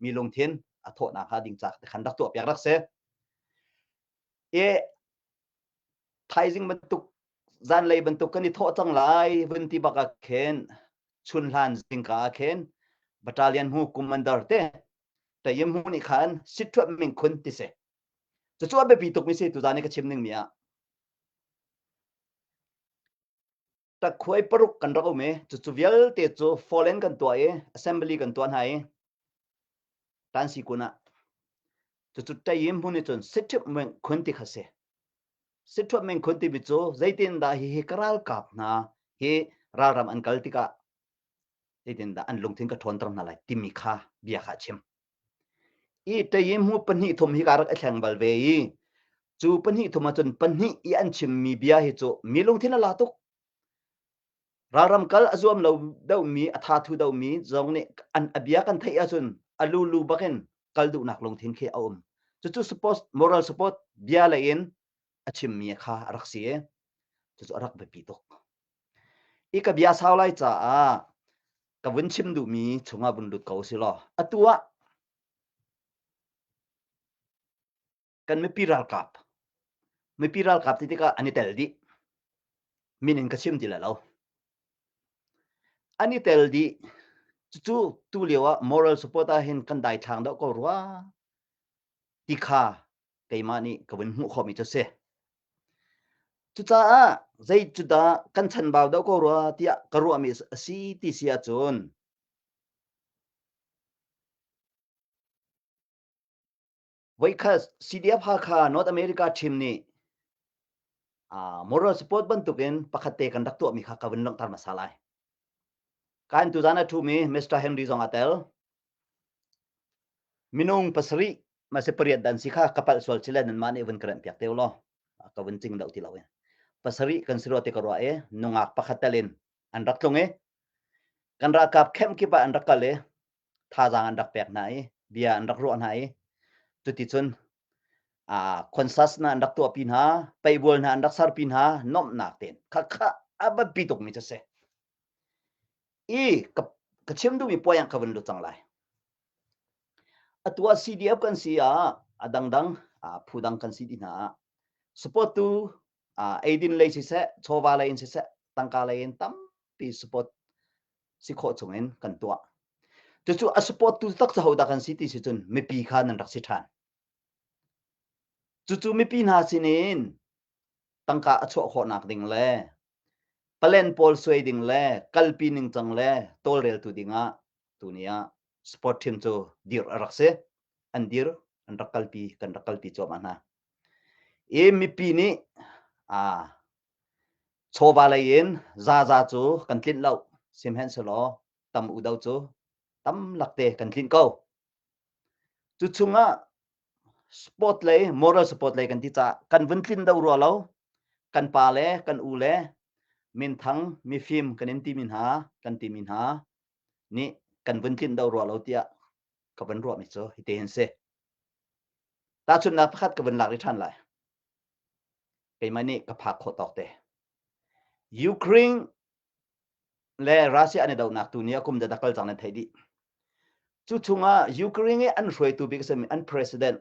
mi lungthin a thawhnak kha ding cak te khan rak tuah piak rak si. E thaizing bantuk zanlei bantuk kan i thawh cang lai vun ti bak ah khin chun hlan zingka ah khin battalion hu commander te tayim hu nih khan sithuat ming khun ti si. Cucu a biapi tukmi si tuzan i ka chim ningmi ah. Takhuai paruk kan rak um i cucu vialte cu fallen kan tuah i assembly kan tuah hna i tansi kun ah cucu tayim hmun i cun sithup meng khun ti kha si. Sithup meng khun timi cu zeitin dah hihi ka ralkap hna hi ralram an kal tikah zeitin dah an lungthin ka ṭhawnter hna lai timi kha bia kha a chim. I ṭaim hu pahnih thum hi ka rak i thleng bal ve i cu pahnih thum ahcun pahnih i an chimmi bia hi cu mi lungthin a la tuk. Ralram kal a zuam lo deuhmi, a thathu deuhmi zong nih an a bia kan theih ahcun a lulu bakin kal duhnak lungthin khi a um. Cucu support, moral support bia lei in a chimmi kha a rak si i cucu a rak biapi tuk. I ka bia sau lai caah ka vun chim duhmi chungah vun lut ko si law atu ah kan mipi ralkap mipi ralkap ti tikah an i tel dih min in ka chim ti lai lo an i tel dih cucu tu lio ah moral support ah hin kan daithlang deuh ko rua ti kha keimah nih ka vun hmuh khawhmi cu si. Cucaah zei cu dah kan chanbau deuh ko rua tiah ka ruahmi a si ti si ahcun voikhat CDF Hakha North America team nih uh, moral support bantukin pakhat te kan rak tuahmi kha ka vun langhter hmasa lai. Kan tuzan a ṭhumi Mr. Henry zong a tel. Minung pasarih mase pariat dan si kha ka palh sual si le nanmah nih vun ka remh piak te law ka vun cing deuh ti lo in pasarih kan si rua ti ka ruah i nungak pakhat tel in an rak tlung i kan ralkap camp kip ah an rak kal i thazaang an rak pek hna i bia an rak ruah hna i cuticun consas na an rak tuahpi hna peibual hna an rak sarpi hna nomhnak ten kha kha a biapi tukmi cu si i ka, ka chim duhmi puai ah ka vun lut cang lai. Atu ah CDF kan si ah a dangdang phu dang kan si ti hna ah support tu eidin lei siseh chawva lei in siseh tangka lei in tampi support si khawh chung in kan tuah. Cucu a support tu tak cu hodah kan si ti si cun mipi kha nan rak si ṭhan. Cucu mipi hna sinin tangka a chuah khawhnak ding le palen pawl suai ding le kalpi ningcang le tawlreltu dingah tuni ah sport team cu dir a rak si. An dir, an rak kalpi, kan rak kalpi cuahmah hna. I mipi nih aa chawva lei in zaza cu kan tlinh lo. Sihmanhsehlaw tam u do cu tam lakte kan tlinh ko. Cu chungah sport lei moral support lei kan ti caah kan vun tlin do rua lo kan pa le kan u le minthang mifim kan in timi hna kan timi hna nih kan vun tlin do rua lo tiah ka vun ruahmi cu hite hin si tahchunhnak pakhat ka vun lak rih ṭhan lai keimah nih ka phak khawh tawk te Ukraine le Russia an i dohnak tu nih a kum dat a kal cang nan theih dih. Cu chungah Ukraine i an hruaitu bik a simi an president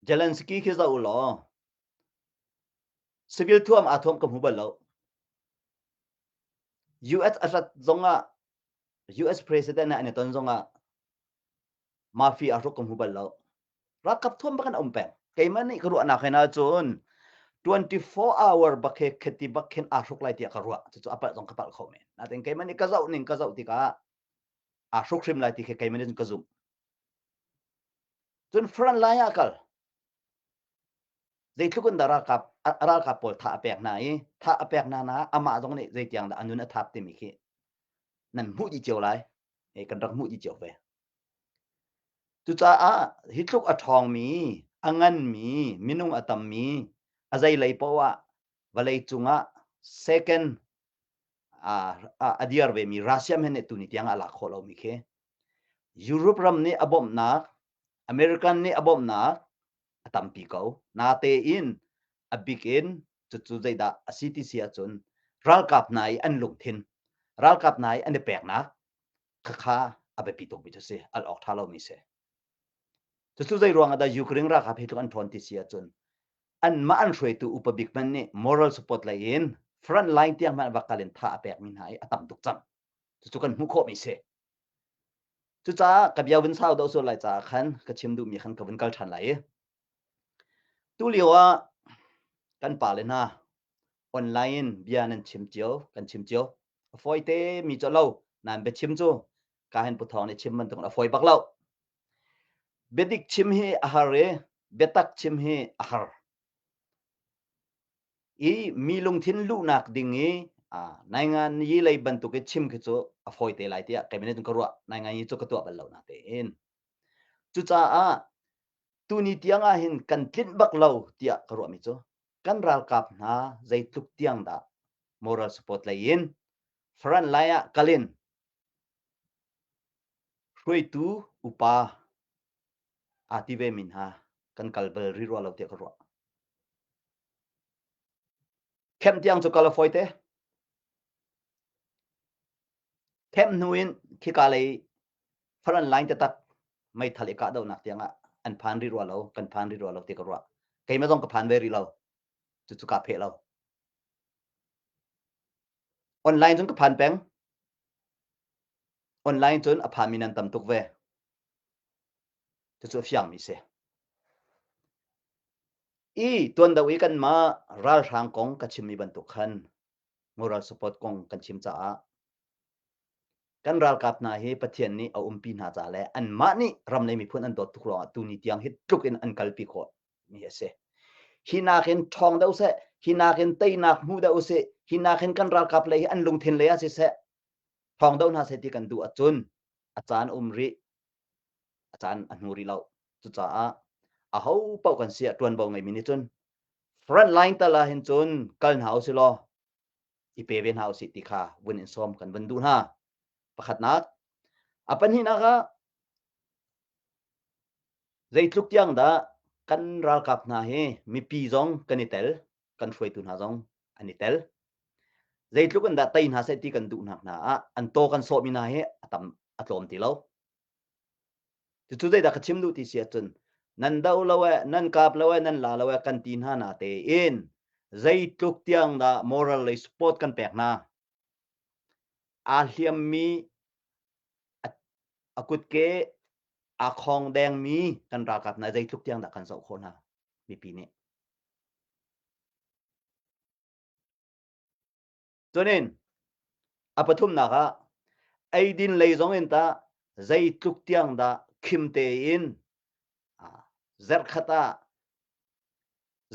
Zelensky khi zoh u law civil thuam aa thuam ka hmu bal lo. US a rat zongah US president an i ton zongah mafia a hruk ka hmu bal lo. Ralkap thuam bak in a um peng. Keimah nih ka ruahnak hen ahcun 24 hour bak he kheti bak khin aa hruk lai tiah ka ruah. Cucu a palh zong ka palh kho men. Natin keimah nih ka zoh ning ka zoh tikah aa hruk hrim lai ti khi keimah nih ka zumh. Cun front line ah kal. Zeitluk in dah ralkap ralkap pawl tha a pek hna i tha a pek hna na amah zong nih zeitiang dah a nun a thap timi khi nan hmuh dih cio lai. Kan rak hmuh dih cio ve. Cucaah hi tluk a ṭhawngmi, A nganmi minung a tammi a zeilei paoh ah vawlei cungah second a dir vemi Russia hmanh nih tuni tiang a lak khawh lomi khi Europe ram nih a bawmhnak American nih a bawmhnak a tampi ko. Natein a bik in cucu zeidah a si ti si ahcun ralkap hna i an lungthin ralkap hna i an i peknak khakha a biapi tukmi cu si al awk ṭha lomi si. Cucu zei ruang ah dah Ukraine ralkap hi tluk an ṭhawn ti si ahcun anmah an hruaitu upa bik hmanh nih moral support lei in front line tiang hmanh va kal in tha a pekmi hna hi a tam tuk cang. Cucu kan hmuh khawhmi si. Cucaah ka bia vun sau deuh sual lai caah khan ka chim duhmi khan ka vun kal ṭhan lai i tulio ah kan pale hna online in bia nan chim cio kan chim cio a fawi te mi cu lo nan biachim cu ka hen pu thawng nih chim bantuk a fawi bak lo biadik chim hi a har i biatak chim hi a har i mi lungthin luhnak ding i naingan yi lei bantuk i chim khi cu a fawi te lai tiah kei nih cun ka ruah naingan yi cu ka tuah bal lo na tein cucaah tuni tiang ah hin kan tlinh bak lo tiah ka ruahmi cu kan ralkap hna zeitluk tiang dah moral support lei in front line ah kalin hruaitu upa aa ti ve mi hna kan kal bal rih rua lo tiah ka ruah. Khem tiang cu kal a fawi te. Khem hnu in khika lei front line taktak meithal i kahdohnak tiang ah an phan rih rua lo, kan phan rih rua lo ti ka ruah. Keimah zong ka phan ve rih lo. Cucu kaa pheh lo. Online cun ka phan peng. Online cun a phanmi nan tam tuk ve. Cucu a fiangmi si. I tuan deuh i kanmah ralhrang kong ka chimmi bantuk khan moral support kong kan chim caah kan ralkap hna hi Pathian nih a umpi hna ca le anmah nih ram le miphun an dawt tuk ruangah tuni tiang hi tluk in an kalpi khawh mi a si. Hi nakin ṭhawng deuh seh, hi nakin teinak hmu deuh usih, hi nakin kan ralkap lei hi an lungthin lei ah siseh, ṭhawng deuh hna seh ti kan duh ahcun a caan um rih, a caan a hnu rih lo. Cucaah aho paoh kan si ah ṭuanvo ngeimi nih cun front line tal ah hin cun kal hna usih law i pe ve hna usih ti kha vun in sawm kan vun duh hna. Pakhatnak. A pahnihnak ah zeitluk tiang dah kan ralkap hna hi mipi zong kan i tel, kan hruaitu hna zong an i tel. Zeitluk in dah tei hna seh ti kan duhnak hna ah an taw kan sawhmi hna hi a tam a tlawm ti lo. Cucu zeidah ka chim duh ti si ahcun nan do lo e, nan kap lo e, nan la lo e kan ti hna na tein zeitluk tiang dah moral lei support kan pek hna. Aa hliammi a kutke aa khong dengmi kan ralkap hna zeitluk tiang dah kan zoh khawh hna mipi nih. Cunin a pathumnak ah eidin lei zong in tah zeitluk tiang dah khim tein zarhkhat ah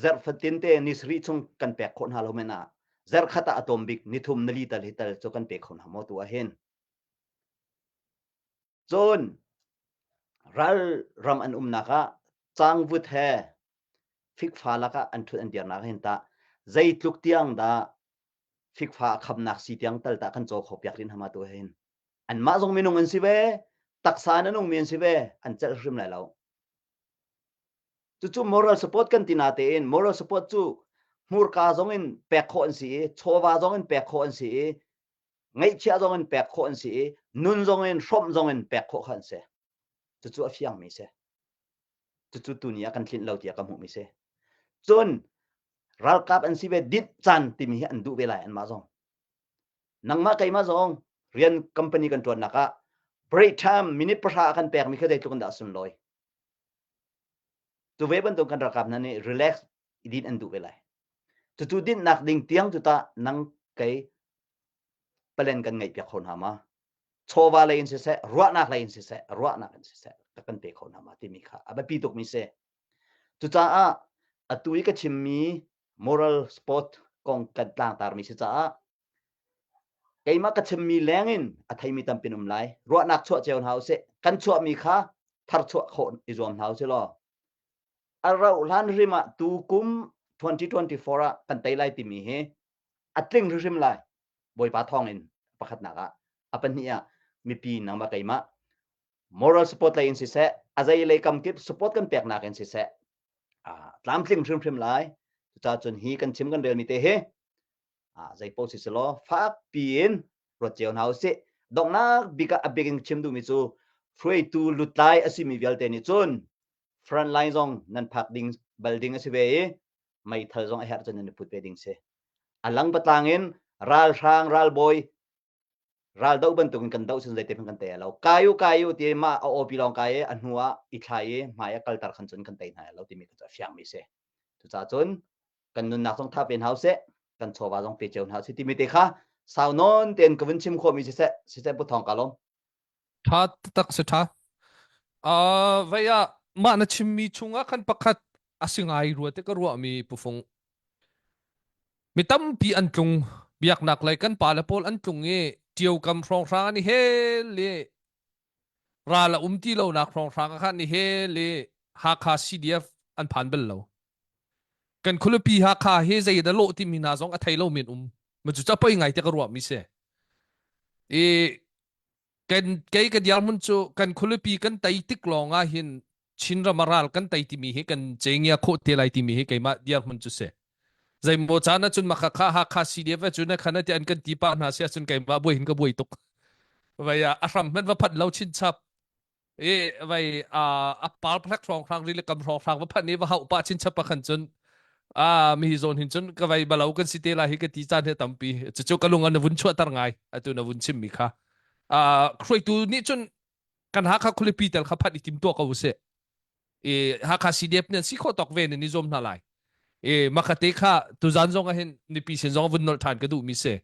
zarh fatin te ni sarih chung kan pek khawh hna lo men ah zarhkhat ah a tlawm bik nithum nili tal hi tal cu kan pe kho hna maw tu ah hin. Cun ral ram an umnak ah cangvut he fikfa lakah an ṭhut an dirnak hin tah zeitluk tiang dah fikfa a khamnak si tiang tal tah kan caw kho piak rih hna tu hin. Anmah zong minung an si ve, taksa in a nungmi an si ve, an celh hrim lai lo. Cucu moral support kan ti na tein moral support cu hmurka zong in pek khawh an si i chawva zong in pek khawh an si i ngaihchiah zong in pek khawh an si i nun zong in hrawmh zong in pek khawh kha an si. Cucu a fiangmi si. Cucu tuni ah kan tlinh lo tiah ka hmuhmi si. Cun ralkap an si ve dinh caan timi hi an duh ve lai anmah zong. Nangmah keimah zong rian company kan ṭuannak ah break time minute pahra a kan pekmi kha zeitluk in dah a sunlawi. Cu ve bantuk kan ralkap hna nih relax i dinh an duh ve lai. Cucu dinhnak ding tiang cu tah nang kei palen kan ngeih piak kho hna ma? Chawva lei in siseh, ruahnak lei in siseh, ruahnak in siseh ka kan pe kho hna ma timi kha a biapi tukmi si. Cucaah atu i ka chimmi moral sport kong kan tlangtarmi si caah keimah ka chimmi leng in a theimi tampin um lai. Ruahnak chuah cio hna usih. Kan chuahmi kha tharchuah khawh i zuam hna usih law. A rauh hlan hrim ah tu kum 2024 ah kan tei lai timi hi a tling hrimhrim lai. Bawipa thawng in pakhatnak ah a pahnih ah mipi nangmah keimah moral support lei in siseh a zei lei kam kip support kan peknak in siseh tlamtling hrimhrim lai. Cucaah cun hi kan chim kan relmi te hi zei paoh si selaw fak piin ruat cio hna usih. Donghnak bik ah a bik in chim duhmi cu hruaitu lutlai a simi vialte nih cun front line zong nan phak ding bal ding a si ve i meithal zong a herh cun nan i put ve ding si. A lang patlang in ralhrang ralbawi raldoh bantukin kan doh cun zeite hmanh kan tei lo. Kai u kai u ti mah a awpi lawng kai i a hnu ah i thlai i hmai a kalter khan cun kan tei hna lo timi kha cu a fiangmi si. Cucaah cun kan nunnak zong tha pe hna usih kan chawva zong pe cio hna usih timi te kha sau nawn tein ka vun chim khawhmi siseh siseh pu thawng ka lawm. Tha tak si tha. Uh, vei ah mah na chimmi chungah khan pakhat a si ngai rua te ka ruahmi pufung. Mi tampi an tlung biaknak lei kan pale pawl an tlung i ṭiokam hrawnghrang an i hel i ral a um ti lonak hrawnghrang ah khan i hel i Hakha CDF an phan bal lo. Kan khualipi Hakha hi zei dah lawh timi hna zong a thei lomi an um. Ma cu poi ngai te ka ruahmi si. I kan kei ka dirhmun cu kan khualipi kan tei tik lawng ah hin Chinram a ral kan tei timi hi kan cengia khawh te lai timi hi keimah dirhmun cu si. Zeimaw caan ahcun maka kha Hakha CDF ahcun khan ti an kan ti pah hna si ahcun keimah buai hin ka buai tuk. Vai a hram hmanh va phanh lo chinchap. I vai a par phlek hrawng hrang ri le kam hrawng hrang va phanh i va hauh pah chinchap ah khan cun a mi hi zawn hin cun ka vai balo kan si te lai hi ka ti caan he tampi. Cucu ka lung an vun chuahter ngai atu na vun chim mi kha. Hruaitu nih cun kan Hakha khualipi tel kha phanh i tim tuah ko usih. I Hakha CDF nih an si khawh tawk ve in i zuam hna lai. I makate kha tuzan zong ah hin mipi sin zong vun nolh ṭhan ka duhmi si.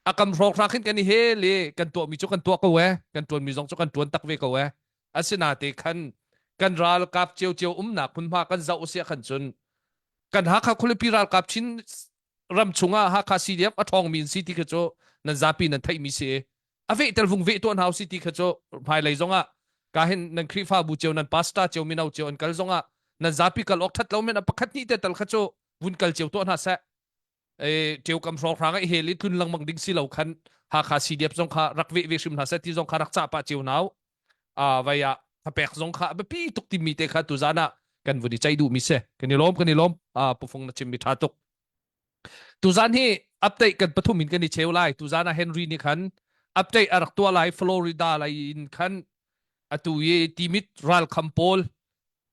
A kam hrawkhrang khin kan i hel i kan tuahmi cu kan tuah ko e, kan ṭuanmi zong cu kan ṭuan tak ve ko e. Asinate khan kan ralkap ciocio umnak hmunhma kan zoh usiah khan cun kan Hakha khualipi ralkap Chin ram chungah Hakha CDF a ṭhawngmi an si ti kha cu nan zapi nan theihmi si i a veh tel vung veh tuah hna usi ti kha cu hmailei zongah ka hin nan Khrihfabu cio nan pastor cio mino cio an kal zongah nan zapi kal awk that lo men a pakhat hnih te tal kha cu vun kal cio tuah hna seh e ṭeu kam hrawng hrang i hel i tlun lengmang ding si lo khan Hakha CDF zong kha rak veh ve hrim hna seh ti zong kha rak cah pah cio nau a vai ah thapek zong kha a biapi tuk timi te kha tuzan ah kan vun i ceih duhmi si kan i lawm kan i lawm a pufung na chimmi ṭha tuk Tuzan hi update kan pathum in kan i cheu lai. Tuzan ah Henry nih khan update a rak tuah lai Florida lei in khan atu i Timit ralkham pawl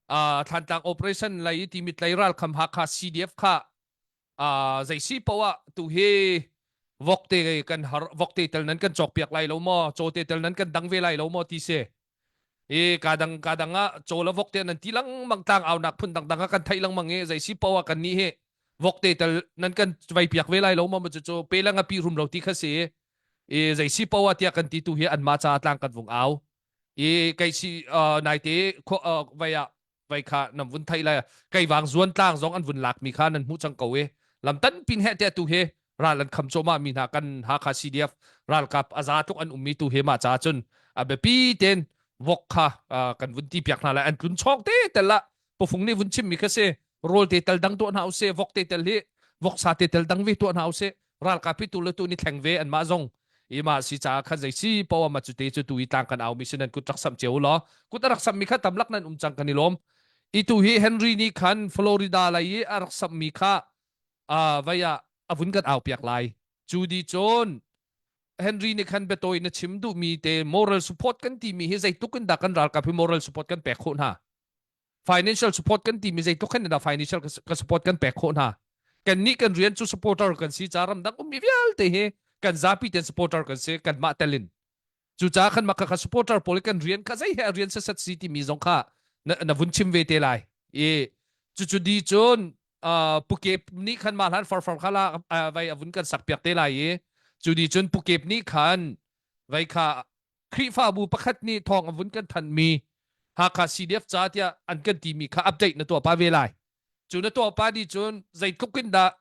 uh, Thlantlang operation lei i Timit lei ralkham Hakha CDF kha uh, zei si poah tu hi vokte kan har vokte tel nan kan cawk piak lai lo maw caw te tel nan kan dang ve lai lo maw ti si i ka dang ka dang ah caw le vok te nan ti lengmang tlang aunak phun dangdang ah kan theih lengmang i zei si poah kan nih hi vok te tel nan kan vai piak ve lai lo ma cu cu pe lang a pi rum lo ti kha si i zei si poah tiah kan ti tu hi an ma cha tlang kan vung au i kei si nai te vai ah vai kha nan vun thai lai kei wang zuan tlang zong an vun lak mi kha nan hmuh cang ko i lam tan pin he te tu he ral an kham cawma mi hna kan Hakha CDF ralkap a za tluk an ummi tu he ma cha cun a biapi ten vok kha kan vun ti piak hna lai an tlun chawk te tel la pufung nih vun chim mi kha si rawl te tel dang tuah hna use vok te tel hi vok sa te tel dang ve tuah hna use ralkap hi tu le tu ni thleng ve an mah zong i mah si caah khan zei si poah ma cu te cu tu i tlang kan au mi si nan kut rak samh cio law kut a rak samh mi kha tamlak nan um cang kan i lawm i tu hi Henry nih khan Florida lei i a rak samh mi kha uh, vai ah a vun kan au piak lai cu di cun Henry nih khan biatawi na chim duh mi te moral support kan ti mi hi zeitluk in dah kan ralkap hi moral support kan pek khawh hna financial support kan timi zeitluk khan dah financial ka support kan pek khawh hna kan nih kan rian cu supporter kan si ca ramdang ummi vialte hi kan zapi ten supporter kan si kan mah telin cucaah kan mah kha supporter pawl kan rian kha zei he rian sasat si timi zong kha na, na vun chim ve te lai i cucu di cun uh, pukep nih khan mah hlan farfar kha la uh, vai avun kan sak piak te lai i cu di cun pukep nih khan vai kha Khrihfabu pakhat nih thawng a vun kan thanmi Hakha CDF ca tiah an kan timi kha update na tuah pa ve lai. Cu na tuah pa nih cun zeitluk in dah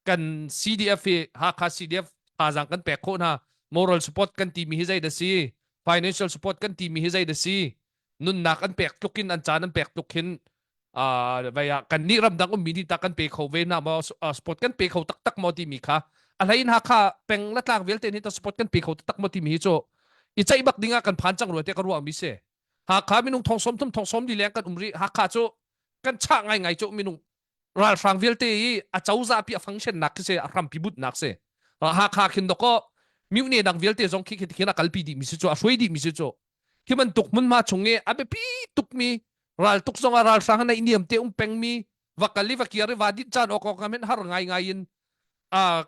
kan CDF hi Hakha CDF thazaang kan pek khawh hna moral support kan timi hi zei dah si financial support kan timi hi zei dah si nunnak an pek tluk in an caan an pek tluk hin. Vai ah kan nih ramdang ummi nih ta kan pe kho ve na maw sport kan pe kho taktak maw timi kha a hlei in Hakha peng la tlang vialte nih ta sport kan pe kho taktak maw timi hi cu i ceih bak ding ah kan phan cang rua te ka ruah mi si. Hakha minung thong som thum thong som li leng kan um rih. Hakha cu kan chah ngai ngai cu minung ralhrang vialte i a cozah pi a function nak khi si a hrampi but nak si. Hakha khin doko mune dang vialte zong khi khi khin a kalpi dih mi si cu a hruai dih mi si cu khi bantuk hmunhma chung i a biapi tukmi raltuk zong ah ralhrang na niam te um pengmi va kal i va kir i va dit caan awk awk men har ngai ngai in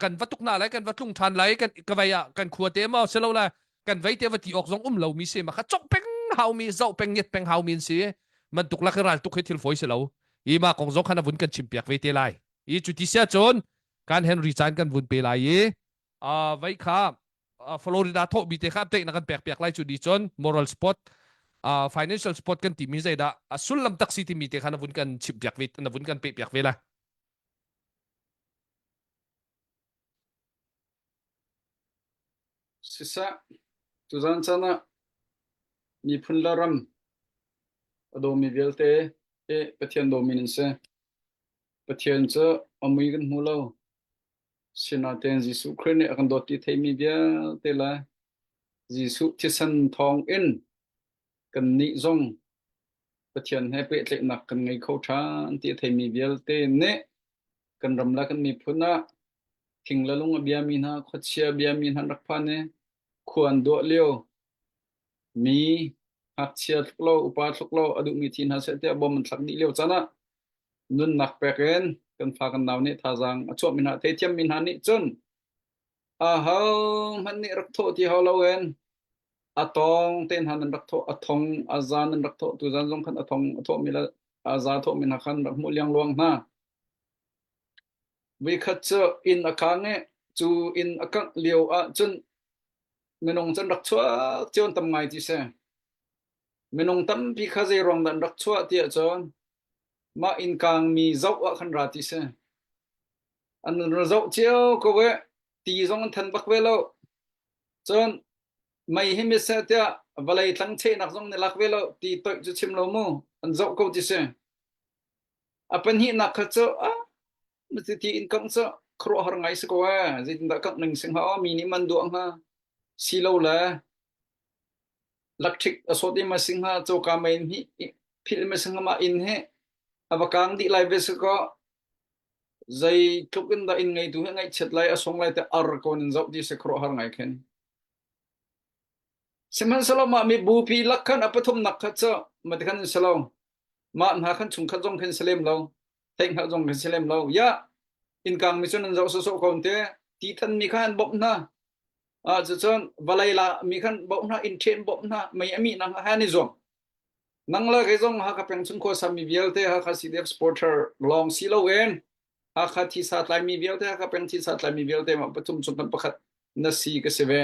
kan va tuk na lai kan va tlung than lai kan ka vai ah kan khua te ma silo la kan vei te va ti awk zong um lo mi si ma kha chok peng hau mi zau peng nget peng hau mi si man tuk la ral tuk he thil foi si lo i ma kong zong khan a vun kan chim piak ve te lai i cu ti sia cun kan Henry caan kan vun pe lai i vai kha Florida thawhmi te kha update na kan pek piak lai cu ni cun moral support uh, financial support kan timi zeidah a sullam tak si timi te kha na vun kan chim piak ve na vun kan pe piak ve la. Siseh, tuzan caan ah miphun le ram a dawmi vialte hi Pathian dawmi nan si. Pathian cu a mui kan hmu lo. Sinain Jesuh Khrih nih a kan dawt ti theimi vialte le Jesuh thisen thawng in kannih zong Pathian he pehtlaihnak kan ngei kho ṭhan ti a theimi vialte nih kan ram le kan miphun ah thing le lung a biami hna, khuachia a biami hna an rak phan i khua an duah lio mi ngakchia thluk lo, upa thluk lo a duhmi thi hna seh tiah bom an thlak dih lio caan ah nunnak pek in kan fa kan nau nih thazaang a chuahmi hna theithiammi hna nih cun aho hmanh nih rak thawh ti hau loin a tawng te hna nan rak thawh a thong a za nan rak thawh tuzan zong khan a thong a thawhmi le a za thawhmi hna khan rak hmuh liangluang hna Voikhat cu inn a kang i cu inn a kangh lio ah cun minung cu an rak chuak cio an tam ngai ti si. Minung tampi kha zei ruang dah an rak chuah ti ahcun mah inn kangmi zoh ah khan ra ti si. An ra zoh cio ko i ti zong an than bak ve lo. Cun mei hi mit seh tiah vawlei tlang chehnak zong nih lak ve lo ti toih cu chim lo mu an zoh ko ti si. A pahnihnak kha cu ah ti in kangh cu khuaruahhar ngai si ko ee. Zeitindah kangh ning si hnga mi nih man duah hnga. Si lo le electric a sawt i ma si hnga coka mei in hi philh ma si hnga mah inn hi a va kang dih lai ve si kaw zeitluk in dah inn ngeitu hi ngaihchiat lai a sung lai te ar ko in zoh ti si khuaruahhar ngai khin. Sihmanhsehlaw mah mibupi lak khan a pathumnak kha cu mati khan an si lo. Mah hna khan chungkhat zong khin si lem lo. Theihhngalh zong khin si lem lo. Ya, innkang mi cu nan zoh sawsawh ko te. Ti than mi kha an bawmh hna. Ah cucun vawlei la mi khan bawmh hna, inn ṭhen bawmh hna, mei a mih nak ha an i zuam. Nang le kei zong Hakha peng chung khua sami vialte Hakha CDF supporter lawng si loin Hakha thisa tlaimi vialte Hakha peng thisa tlaimi vialte mah pathum chung kan pakhat na si ka si ve.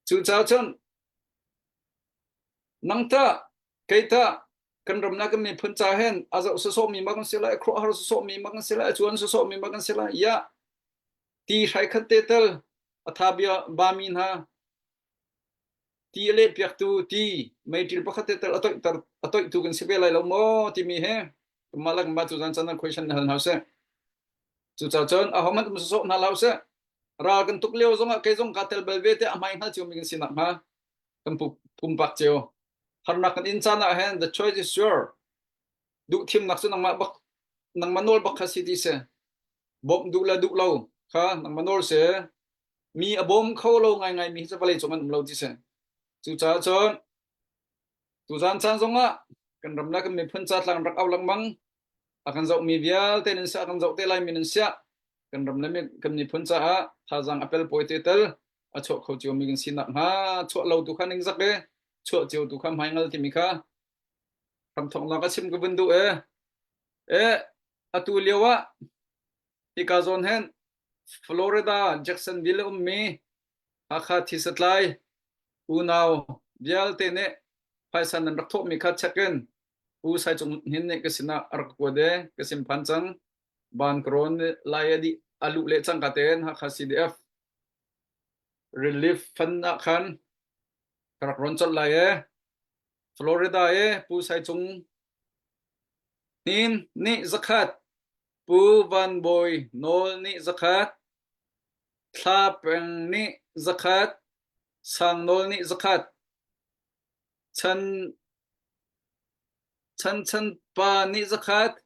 Cucaah cun nang tah kei tah kan ram le kan miphun ca hin a zoh sawsawhmi ma kan si lai, a khuaruahhar sawsawhmi ma kan si lai, a cuan sawsawhmi ma kan si lai. Ya ti hrai khat te tal a tha bia bami hna ti a leh piaktu ti meiṭil pakhat te tal a toihter a toihtu kan si ve lai lo maw timi he mah le mah cu zan can question hal hna seh. Cucaah cun ahohmanh um sawsawh hna hlah usih. Ral kan tuk lio zongah kei zong kaa tel bal ve tiah a hmai hngal ciomi kan si nakhnga kan pumpak cio. Harnak kan in caan ah hin the choice is your. Duh thimnak cu nangmah bak nangmah nawl bak kha si ti si. Bawmh duh le duh lo kha nangmah nawl si. Mi a bawm kho lo ngaingai mi hi cu vawlei cung an um lo ti si. Cucaah cun tuzan caan zongah kan ram le kan miphun ca tlang rak au lengmang a kan zohmi vialte nan siah a kan zoh te laimi nan siah kan ram le kan miphun caah thazaang a pel pawi te tel a chuah kho ciomi kan si nakhnga chuah lo tu kha ningzak e chuah cio tu kha hmaingal timi kha hramthawknak a chim ka vun duh e e atu lio ah hika zawn hen Florida Jacksonville ummi Hakha thisatlai unau vialte nih phaisa nan rak thawhmi kha check in Pu Sai Cung Hnin nih ka sinah a rak kuat i ka sim phan cang. Ban ka rawn lai a dih a luh leh cangka tein Hakha CDF Relief Fund ah khan ka rak rawn colh lai i Florida i Pu Sai Cung. Hnin nih zakhat, Pu Van Bawi Nawl nih zakhat, Thla Peng nih zakhat, Sang Nawl nih zakhat, Chan Chan Chan Pa nih zakhat,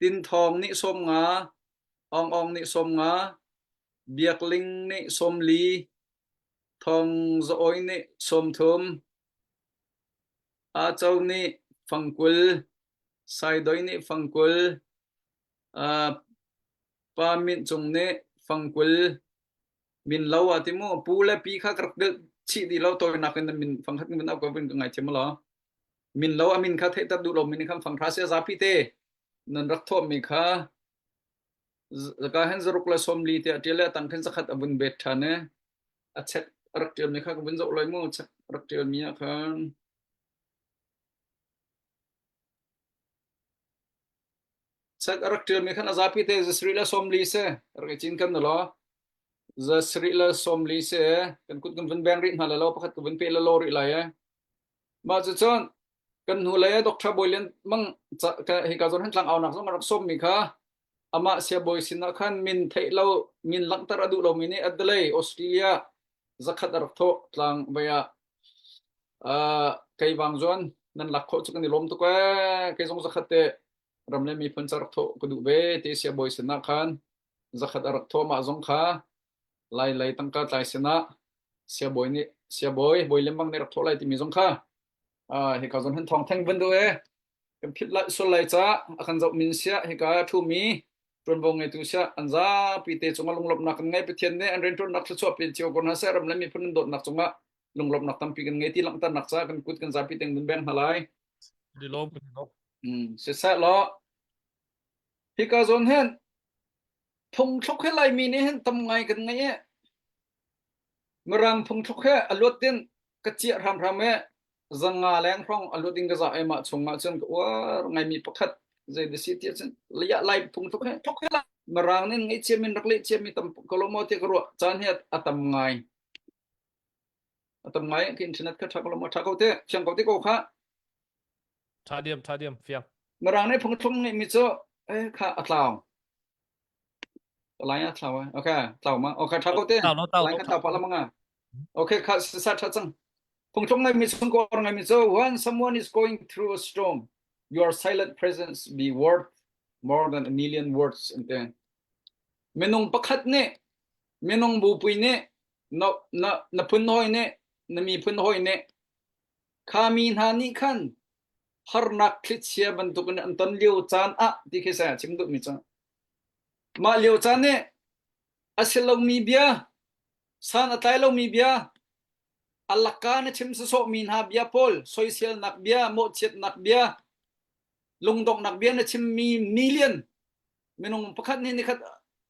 Tin Thawng nih 50, Aung Aung nih 50, Biak Ling nih 40, Thawng Za Awi nih 30, Aa Co nih fangkul, Saidoi nih fangkul, uh, Pa Minh Cung nih fangkul, min lo a ti mu pu le pi kha ka rak delh chih dih lo tawinak in min fangkhat min au ko vin ka ngaithiam law min lo a min kha theihter duh lo min kha fanghra sia zapi te nan rak thawh mi kha zaka hen zaruk le 40 te a tial le tang khin zakhat a vun bet than e a check a rak tial mi kha ka vun zoh loi mu check a rak tial mi ah khan check a rak tial mi khan a zapi te zasri le 40 se rak i cin kan na lo zasri le 40 se kan kut kan vun beng rih hna le lo pakhat ka vun pe le lo rih lai e mah cu cun kan hnu lei Dr. Bawi Lian Mang hika zawn han tlang aunak zong a rak sawm mi kha amah siabawi sinah khan min theih lo min langhter a duh lomi nih Adelaide Australia zakhat a rak thawh tlang vai ah uh, kei wang zuan nan lak khawh cu kan i lawm tuk ee kei zong zakhat te ram le miphun ca rak thawh ka duh ve ti siabawi sinah khan zakhat a rak thawh mah zong kha lai lei tangka tlai sinah siabawi nih siabawi bawi lembang nih rak thawh lai timi zong kha uh, hika zon han thong theng van du e kan phit lai sul lai ca a kan zoh min sia hika thu mi ṭuanvo ngeitu sia an zapi te cungah lunglawmhnak kan ngei Pathian nih an rianṭuannak thluachuah pe cio ko hna seh ram le miphun an dawtnak cungah lunglawmhnak tampi kan ngei ti langhternak ca kan kut kan zapi teng dun beng hna lai. Di lawm kan lawm. Mm, siseh law hika zawn hin phungthluk hi Laimi nih hin tam ngai kan ngei i Mirang phungthluk he a luat in ka ciah hramhram i zanga leng hrawng a luat in ka zah i mah chung ah cun ka uar ngaimi pakhat zei da si tiah cun liah lai phungthluk he Mirang nih ngeih ciami rak leh ciami tam ko lo maw tiah ka ruah caan hi a tam ngai a tam ngai ka internet kha ṭha ko lo maw ṭha ko te fiang ko te ko kha Ṭha diam ṭha diam fiang Mirang nih phungthluk ngeihmi cu eh kha a tlau Lai ah thlau ai. Okay, tlau ma. Okay, tha ko te. Tlau lo tlau Lai lo kha tlau pa lamanga. Okay, kha sa tha chang. Phungthlung ngai mi chung ko ngai mi so when someone is going through a storm, your silent presence be worth more than a million words and then minung pakhat nih minung bupui nih na na na phun hoi nih na mi phun hoi nih kha mi hna nih khan harnak thlichia bantukin an ton lio caan ah ti khi sa chim duh mi cu Mah lio caan nih a si lomi bia, san a tlai lomi bia, a lakka na chim sawsawhmi hna bia pawl, soiselnak bia, mawhchiatnak bia, lungdonghnak bia na chimmi million minung pakhat nih nikhat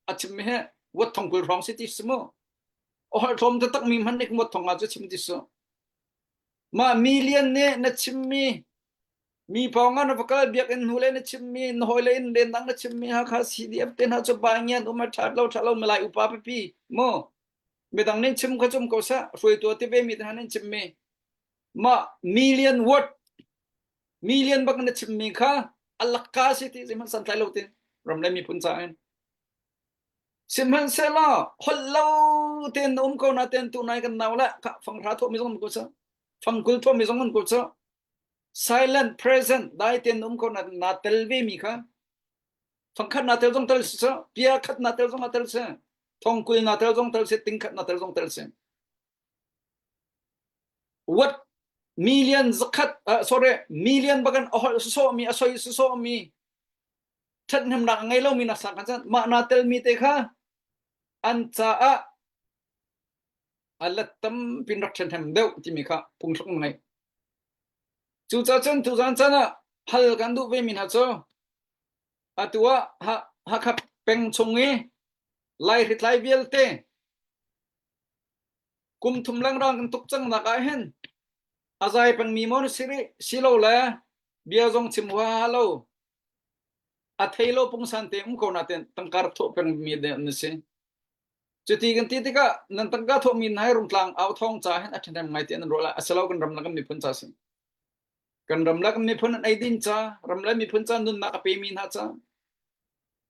a chimmi he wat thong 20 hrawng si ti si mu. A holh tlawm taktak mi hmanh nih wat thong ah cu chim ti su. Mah million nih na chimmi Mi pawng ah na va kal biakinn hnu le na chimmi na hawile in lendang na chimmi Hakha CDF te hna cu bangian um a ṭhat lo ṭhat lo milai upa pipi mu midang nin chim kha cum ko seh hruaitu a ti ve mi te hna nin chimmi mah million word million bak na chimmi kha a lakka si ti zeihmanh santlai lo tin ram le miphun ca in sihmanhsehlaw holh lo tein na um ko na ten tu nai kan nau le kha fanghra thawh mi zong ko sa fangkul thawh mi zong ko sa Silent present dai ten um ko na na tel ve mi kha fangkhat na tel zong tel si pia khat na tel zong a tel si thongkul na tel zong tel si tingkhat na tel zong tel si what million zakhat uh, sorry million bagan a hol so mi a soi so mi thathnemnak a ngei lo mi na sa kan mah na tel mi te kha an caah a let tampin rak ṭhenhem deuh timi kha phungthluk na ngei. Cucaah cun tuzaan caan ah hal kan duh vemi hna cu atu ah Hakha peng chung i Laihritlai vialte kum thum lenglang kan tuk cangnak ah hin a zai pengmi maw na si rih silole bia zong chim huaha lo a thei lo pungsan te um ko nain tangka rak thawh pengmi na si. Cuti kan ti tikah nan tangka thawhmi hna hi Rungtlang au thawng ca hin a ṭhahnem ngai ti nan ruah lai. A si lo kan ram le kan miphun ca si. Kan ram le kan miphun an eidin ca, ram le miphun ca nunnak a pemi hna ca.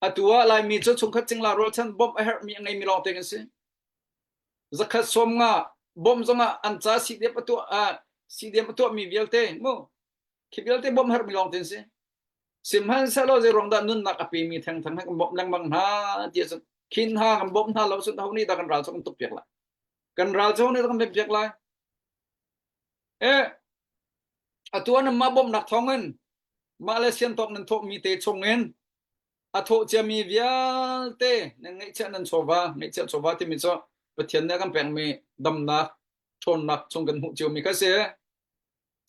Atu ah Laimi cu chungkhat cingla rualchan bawmh a herhmi a ngeimi lawngte kan si. Zakhat sawm nga bawmh zongah an ca CDF a tuah ah CDM a tuahmi vialte mu khi vialte bawmh herhmi lawngte an si. Sihmanhsehlaw zei ruang dah nunnak a pemi thengtheng kan bawmh lengmang hna ti ahcun khin hna kan bawmh hna lo cun ho nih dah kan ral cu kan tuk piak lai. Kan ral cu ho nih dah kan piak lai. Eh atu ah nanmah bawmhnak thawngin mah le siantawk nan thawhmi te chungin a thawh ciami vialte nan ngeihchiah nan chawva ngeihchiah chawva timi cu Pathian nih a kan pekmi damnak ṭhawnnak chung kan hmuh ciomi kha si.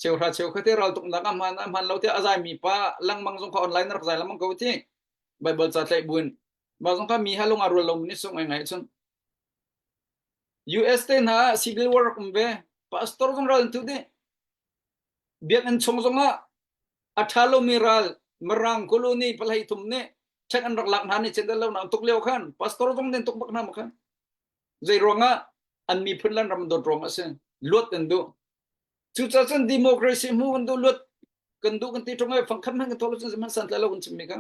Cheuhra cheukhat te raltuknak a hmaan a hmaan lo tiah a zaimi pa lengmang zong kha online rak zai lengmang ko ti. Bible ca tlaih buin mah zong kha mi ha lung aa rual lomi nih sung ngai cun US te hna ah civil war rak um ve. Pastor zong ral an tu dih. Biakinn chung zongah a ṭha lomi ral Mirang colony palhei thum nih check an rak lak hna ni chin lo na tuk lio khan pastor zong nen tuk bak hna ma khan. Zei ruangah an miphun lan ram dawt ruang a si. Luat an duh. Cucaah cun democracy hmu kan duh luat kan duh kan ti ṭung ai fangkhat hmanh kan thawh lo cun zeihmanh santlai lo kan chimmi kha.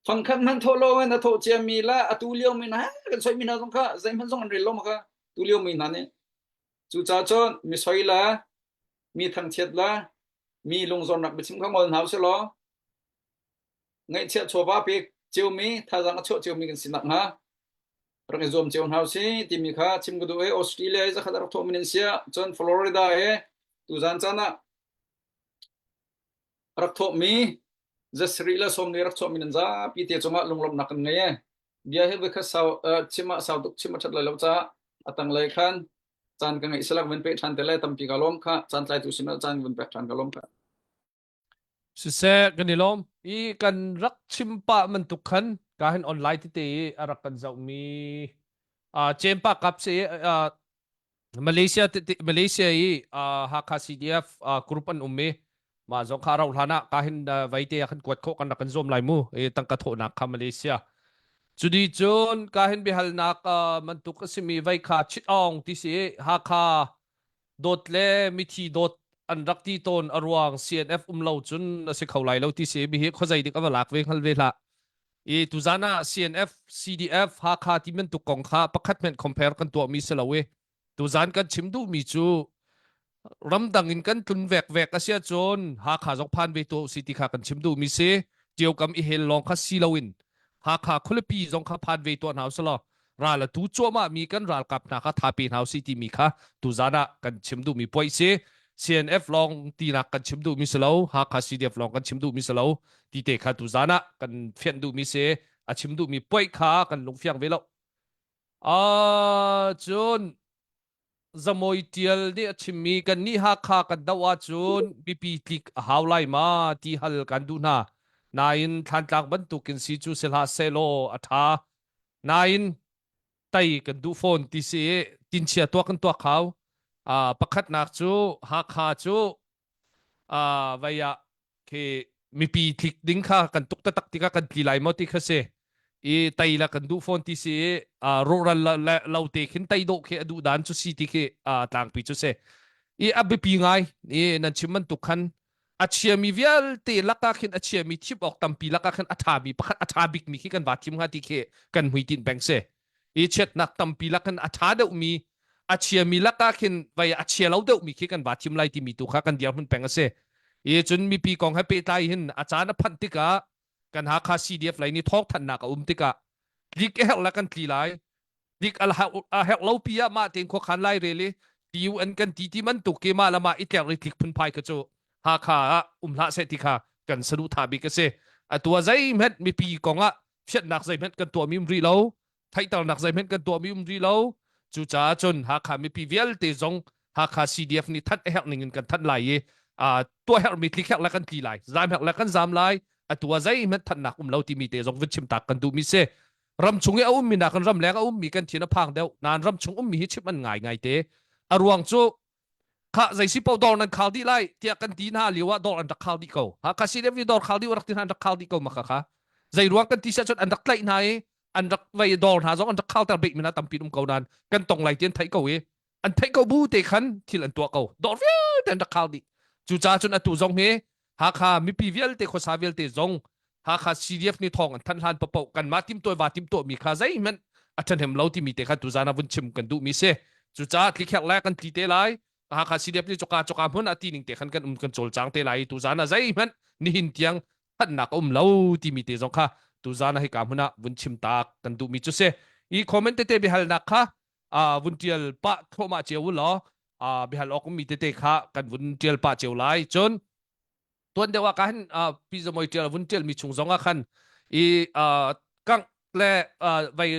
Fangkhat hmanh thawh lo in a thawh ciami le atu lio mi hna kan soi mi hna zong kha zeihmanh zong an rel lo ma kha tu lio mi hna nih. Cucaah cun mi soi le mi thangchiat le mi lungzornak biachim kha ngol hna usih law ngaihchiah chawva pek ciomi thazaang a chuah ciomi kan si nakhnga rak i zuam cio hna usih timi kha chim ka duh i Australia i zakhat a rak thawhmi nan siah cun Florida i tuzan caan ah rak thawhmi zasarih le sawmli rak chuahmi nan zapi te cungah lunglawmhnak kan ngei e. Bia hi voikhat sau chim ah sau tuk chim a ṭhat lai lo caah a tanglei khan caan ka ngeih salak van pe ṭhan te lai tampi ka lawm kha caan tlaitu sin ah caan van pek ṭhan ka lawm kha. Siseh kan i lawm. I kan rak chim pah bantuk khan ka hin online tete i a rak kan zohmi uh, Cempa kap si uh, Malaysia Malaysia i uh, Hakha CDF uh, group an um i mah zong kha rauh hlan ah ka hin uh, vaite ah khan kuat khawh kan rak kan zuam lai mu i tangka thawhnak kha Malaysia cudi cun ka hin biahalnak uh, mantuk a simi vai kha chit ong ti si Hakha dawt le mithi dawt an rak ti tawn a ruang CNF um lo cun a si kho lai lo ti si mi hi khuazei dik a va lak ve hngal ve hlah i tuzan ah CNF CDF Hakha ti bantuk kong kha pakhat hmenh compare kan tuah mi si lo i tuzan kan chim duh mi cu ramdang in kan tlun vek vek a sia cun Hakha zong phan ve tuah si ti kha kan chim duh mi si Tiokam i hel lawng kha si loin Hakha khualipi zong kha phan ve tuah hna usalaw ral a tu cuahmah mi kan ralkap hna kha thape hna usih timi kha tuzan ah kan chim duhmi puai si CNF lawng tinak kan chim duhmi si lo Hakha CDF lawng kan chim duhmi si lo ti te kha tuzan ah kan fianh duhmi si a chim duhmi puai kha kan lungfiang ve lo uh, cun Zamawi Tial nih a chimmi kannih Hakha kan doh ahcun mipi tlik a hau lai ma ti hal kan duh hna. Nain Thlantlang bantukin si cu si hlah sehlaw a ṭha. Nain tei kan duh fawn ti si i tinchia tuak kan tuak hau. Uh, pakhatnak cu Hakha cu uh, vei ah khi mipi tlik ding kha kan tuk taktak tikah kan tli lai maw ti kha si i tei la kan duh fawn ti si i rawhral lo te khin tei dawh khi a duh dan cu si ti khi tlangpi cu si i a biapi ngai i nan chim bantuk khan a chiami vialte lakah khin a chiami thim awk tampi lakah khin a ṭhami pakhat a ṭha bikmi khi kan va thim hnga ti khi kan hmuitinh peng si i chiatnak tampi lakin a ṭha deuhmi a chiami lakah khin vai a chia lo deuhmi khi kan va thim lai timi tu kha kan dirhmun peng a si i cun mipi kong he pehtlai hin a caan a phanh tikah kan Hakha CDF lei nih thawngthanhnak a um tikah tlik a herh la kan tli lai tlik a herh lo pi ah mah tein khuakhan lai rel i UN kan ti ti bantuk ke mah le mah i tlerh i tlik phunphai kha cu Hakha ah um hlah seh ti kha kan saduhthah bik a si atu ah zeihmanh mipi kong ah fianhnak zeihmanh kan tuahmi um rih lo theihternak zeihmanh kan tuahmi um rih lo cucaah cun Hakha mipi vialte zong Hakha CDF nih thanh a herh ning in kan thanh lai i tuah herhmi tlik herh le kan tli lai zam herh le kan zam lai atu ah zeihmanh thannak um lo timi te zong vun chim tak kan duhmi si ram chung i a ummi nakin ram leng a ummi kan thin a phang deuh nain ram chung ummi hi chim an ngai ngai te a ruang cu kha zei si paoh dawr nan khau dih lai tiah kan ti hna lio ah dawr an rak khau dih ko ha kha CDF nih dawr khau dih rak ti hna an rak khau dih ko ma kha kha zei ruang kan ti sia cun an rak tlaih hna i an rak vei dawr hna zong an rak khauter bik mina tampi um ko nan kan tong lai ti an theih ko i an theih ko bu te khan thil an tuah ko dawr vialte an rak khau dih. Cucaah cun atu zong hi Hakha mipi vialte khuasa vialte zong Hakha CDF nih thawng an thanh hlan paoh kanmah timtuah va timtuah mi kha zeihmanh a ṭhahnem lo timi te kha tuzan ah vun chim kan duhmi si. Cucaah tlikherh le kan tli te lai. Hakha CDF nih coka coka hmun ah ti ning te khan kan um kan cawlcang te lai. Tuzan ah zeihmanh nihin tiang thanhnak a um lo timi te zong kha tuzan ah hika hmun ah vun chim tak kan duhmi cu si. I comment tete biahalnak kha vun ṭial pah thluahmah cio u law biahal awk ummi tete kha kan vun ṭial pah cio lai. Cun tuan deuh ah khan pi zamoi ṭial vun ṭialmi chung zong ah khan i kangh le vai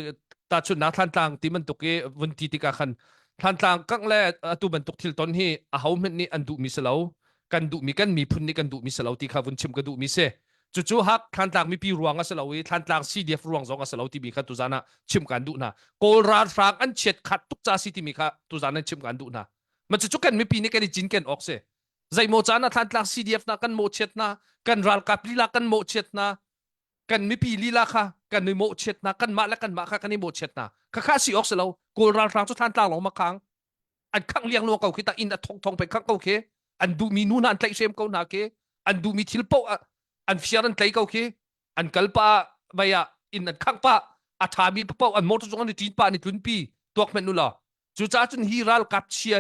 tahchunhnak Thlantlang ti bantuk i vun ti tikah khan Thlantlang kangh le atu bantuk thil ton hi a ho hmanh nih an duhmi si lo kan duhmi kan miphun nih kan duhmi si lo ti kha vun chim ka duhmi si cucu hak Thlantlang mipi ruang a si lo i Thlantlang CDF ruang zong a si lo timi kha tuzan ah chim kan duh hna Kawl ralhrang an chiat khat tuk ca si timi kha tuzan an chim kan duh hna ma cucu kan mipi nih kan i cinken awk si zeimaw caan ah Thlantlang CDF na kan mawhchiat hna kan ralkap lila kan mawhchiat hna kan mipi lila kha kan i mawhchiat hna kanmah le kanmah kha kan i mawhchiat hna kha kha si awk si lo Kawl ralhrang cu Thlantlang lawng ma khang an khangh liang luang ko khi ta inn a thong thong pe khangh ko khi an duhmi nu hna an tlaihhrem ko hna khi an duhmi thil paoh an fiar an tlei ko khi an kal pa vai ah inn an khangh pa a ṭhami paoh an motor cung an i ṭin pa an i tlunpi tuak hmenh u law cucaah cun hi ralkap chia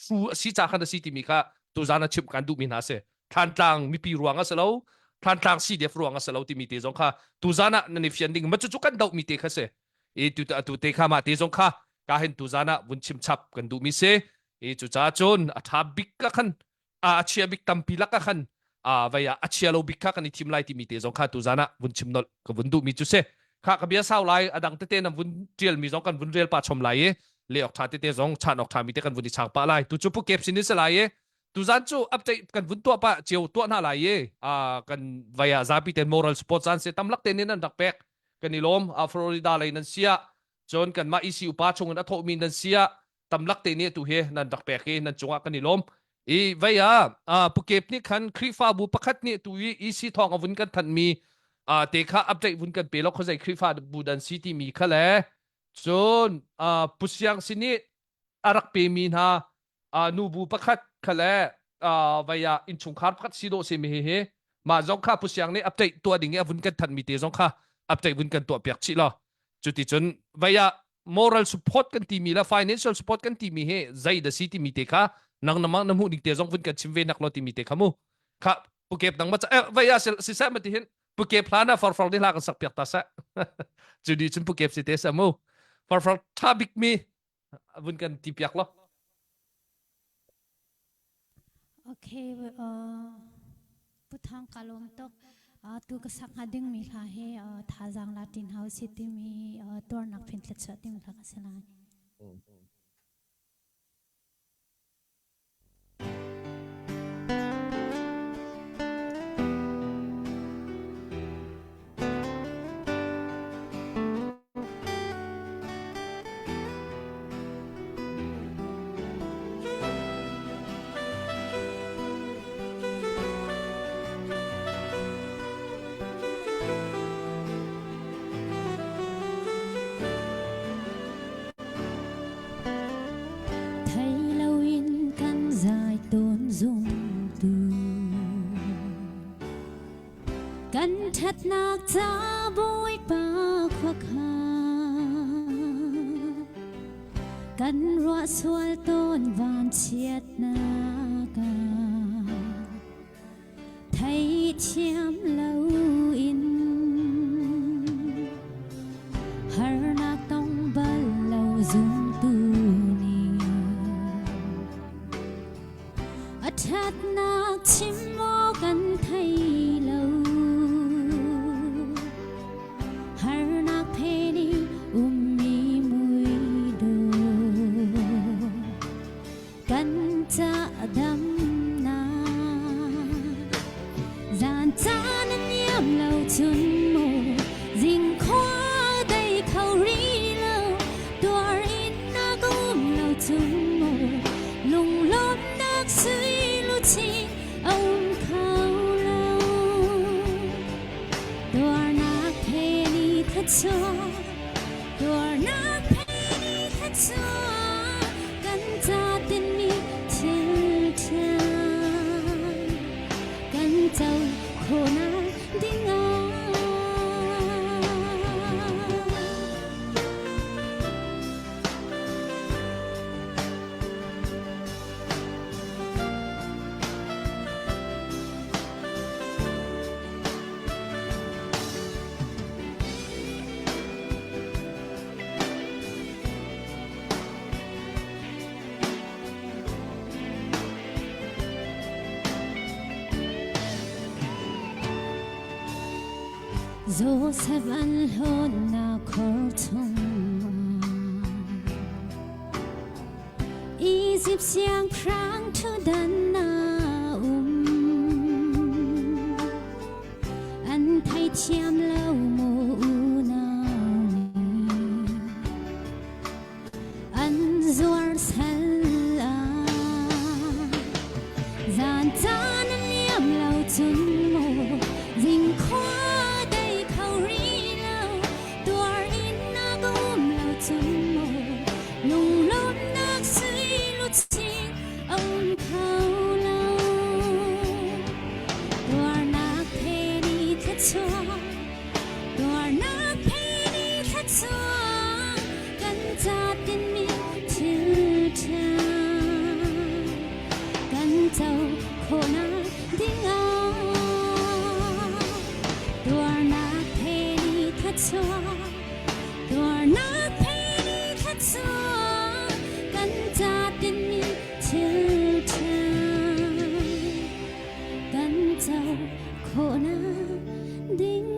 hru a si ca khan a si timi kha tuzan a chimh kan duhmi hna si Thlantlang mipi ruang a si lo Thlantlang CDF ruang a si lo timi te zong kha tuzan ah nan i fian ding ma cucu kan dohmi te kha si i tu tu te kha mah te zong kha ka hin tuzan ah vun chim chap kan duhmi si i cucaah cun a ṭha bik ka khan a chia bik tampi lak ah khan vei ah a chia lo bik kha kan i thim lai timi te zong kha tuzan ah vun chim nolh ka vun duhmi cu si kha ka bia sau lai a dang tete nan vun ṭial mi zong kan vun rel pa chom lai i le awk ṭha tete zong chan awk ṭha mi te kan vun i chang pah lai tu cu pu kep sin in si lai i tuzan cu update kan vun tuah pah cio tuah hna lai i kan vei ah zapi ten moral support zan se tamlak te nin an rak pek kan i lawm Florida lei nan sia cun kanmah EC upa chung in a thawhmi nan sia tamlak te nih atu hi nan rak pek i nan cungah kan i lawm i vei ah pukep nih khan Khrihfabu pakhat nih tu i EC thawng a vun kan thanhmi te kha update vun kan pe lo khuazei Khrihfabu dan si timi kha le cun Pu Siang sin i a rak pemi hna nubu pakhat kha le vei ah innchungkhar pakhat si dawh si mi hi hi mah zong kha Pu Siang nih update tuah ding i a vun kan thanhmi te zong kha update vun kan tuah piak chih law cuticun vei ah moral support kan timi le financial support kan timi hi zei da si timi te kha nang namang na hmuh ning te zong vun kan chim ve nak lo timi te kha mu kha pukep nang ma cha eh vei ah si seh ma ti hin pukep hlan ah farfar ni hla kan sak piak ta seh cu ni cun pukep si te sa mu farfar tha bik mi vun kan ti piak lo Okay, uh, Pu Thang ka lawm tuk. Uh, tu ka sak hnga dingmi hla hi uh, thazaang la tin hau si timi uh, tuarnak phin thluachuah timi hla ka si lai. Thei loin kan zai tawn zungtu Kan ṭhatnak ca Bawipa khuakhan Kan ruah sual tawn vanchiatnak ah Theithiam loin harnak tong bal lo zumtu nih A ṭhatnak chim maw kan thei lo Harnak phen i ummi mui dawh Kan ca damnak Zan caan a niam lo cun mu Zing khua dei kho ri lo Tuar in na ka um lo cun mu Lunglawmhnak sui luchin a um kho lo Tuarnak he ni thluachuah Tuarnak he ni thluachuah Kan ca tinmi thil ṭha. Joseph an hlawnnak khor chungah Izipt siangpahrang ṭhutdan ah um. An theithiam lo maw unau nih An zuar sal ah zan caan an liam lo cun maw zingkhua dei kho rih lo tuar in na ka um lo cun maw lunglawmhnak sui luchin a um kho lo tuarnak he ni thluachuah tuarnak he ni thluachuah kan ca tinmi thil ṭha kan co khawhnak dingah tuarnak he ni thluachuah tuarnak he ni thluachuah kan ca tinmi thil ṭha kan co khawhnak ding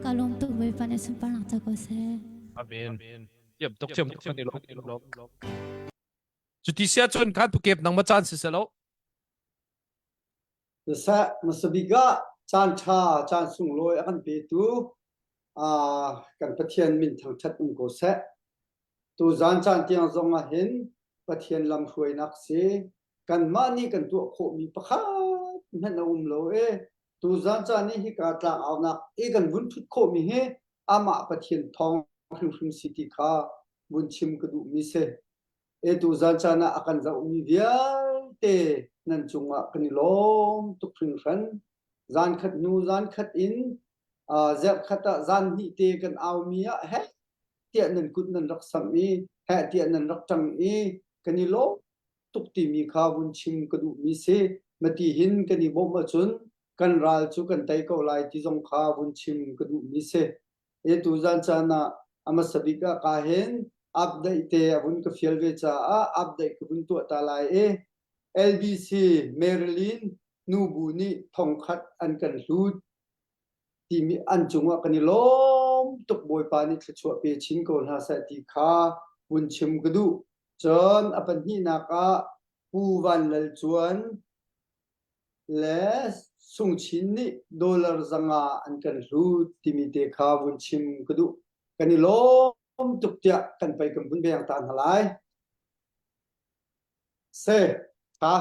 Ka lawm tuk Bawipa nih sunparnak co ko seh. Amen. Thiam tuk thiam tuk kan i lawm. Cuti sia cun khan pukep nang ma caan si selo. Siseh hmasabik ah caan ṭha caan sunglawi a kan petu kan Pathian min thangṭhat um ko seh. Tuzaan caan tiang zong ah hin Pathian lamhruainak si kanmah nih kan tuah khawhmi pakhat hmanh a um lo i tuzaan caan i hika tlangaunak i kan vun ṭhut khawhmi hi amah Pathian thawng hrimhrim si ti kha vun chim ka duhmi si. E tuzaan caan ah a kan zohmi vialte nan cungah kan i lawm tuk hringhran. Zan khat hnu zan khat in zarh khat ah zan hnih te kan aumi ah heh tiah nan kut nan rak samh i heh tiah nan rak ṭang i kan i lawm tuk timi kha vun chim ka duhmi si. Mati hin kan i bawmh ahcun kan ral cu kan tei ko lai ti zong kha vun chim ka duhmi si. E tuzan caan ah a hmasa bik ah ka hin update te a vun ka fial ve caah update ka vun tuah ta lai i LBC Marilyn nubu nih thongkhat an kan hlut timi an cungah kan i lawm tuk Bawipa nih thluachuah pe chin ko hna seh ti kha vun chim ka duh. Cun a pahnihnak ah Pu Van Lal Cuan le Sungchin nih dollar 500 an kan hlut timi te kha vun chim ka duh. Kan i lawm tuk tiah kan pei kan vun beng ta hna lai. Se, tha.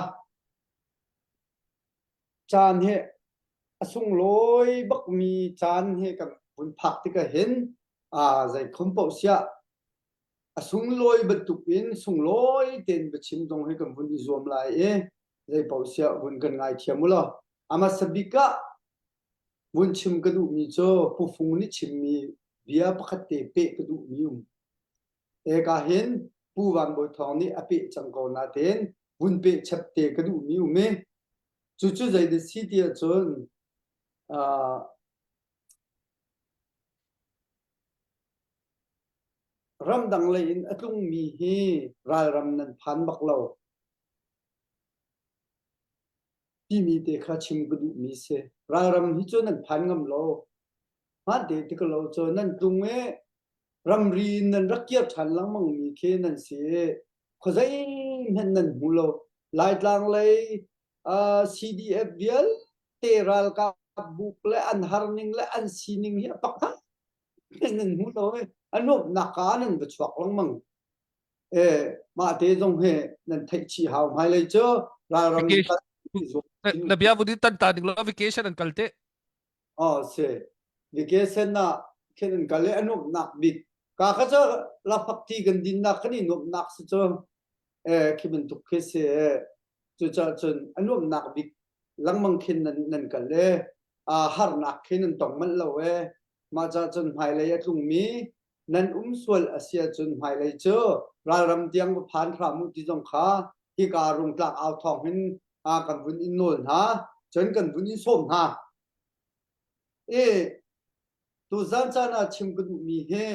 Caan hi a sunglawi bakmi caan hi kan vun phak tikah hin aa zei khum paoh siah a sunglawi bantuk in sunglawi tein biachim zong hi kan vun i zuam lai i zei paoh siah vun kan ngaithiam u law a hmasa bik ah vun chim ka duhmi cu Pu Fung nih chimmi bia pakhat te peh ka duhmi um. Eka hin Pu Van Bawi Thawng nih a peh cang ko natein vun peh chap te ka duhmi um i cucu zei dah si ti ahcun uh, ramdang lei in a tlungmi hi ralram nan phan bak lo. Timi te kha chim ka duhmi si. Ralram hi cu nan phan ngam lo. Hmaan te ti ka lo cu nan tlung i ramri in nan rak kir ṭhan lengmang mi khi nan si i khuazei hmanh nan hmu lo. Laitlang lei uh, CDF vialte ralkap buk le an harning le an sining hi a pakhat nan hmu lo i a nuamhnak ka nan va chuak lengmang. E mah te zong hi nan theih chih hau hmailei cu ralram Na bia vun in tan ta ding lo vacation an kal te. Oh si vacation ah khin an kal i a nuamhnak bik ka kha cu lafak ti kan dinnak kan i nuamhnak si cu eh khi bantuk khi si eh cucaah cun a nuamhnak bik lengmang khin nan nan kal e harnak khi nan tong manh lo e mah cah cun hmailei a tlungmi nan um sual a si ahcun hmailei cu ralram tiang va phan hram u ti zong kha hika rungtlak au thawng hin kan vun in nawl hna cun kan vun in sawm hna i tuzan caan ah chim ka duhmi hi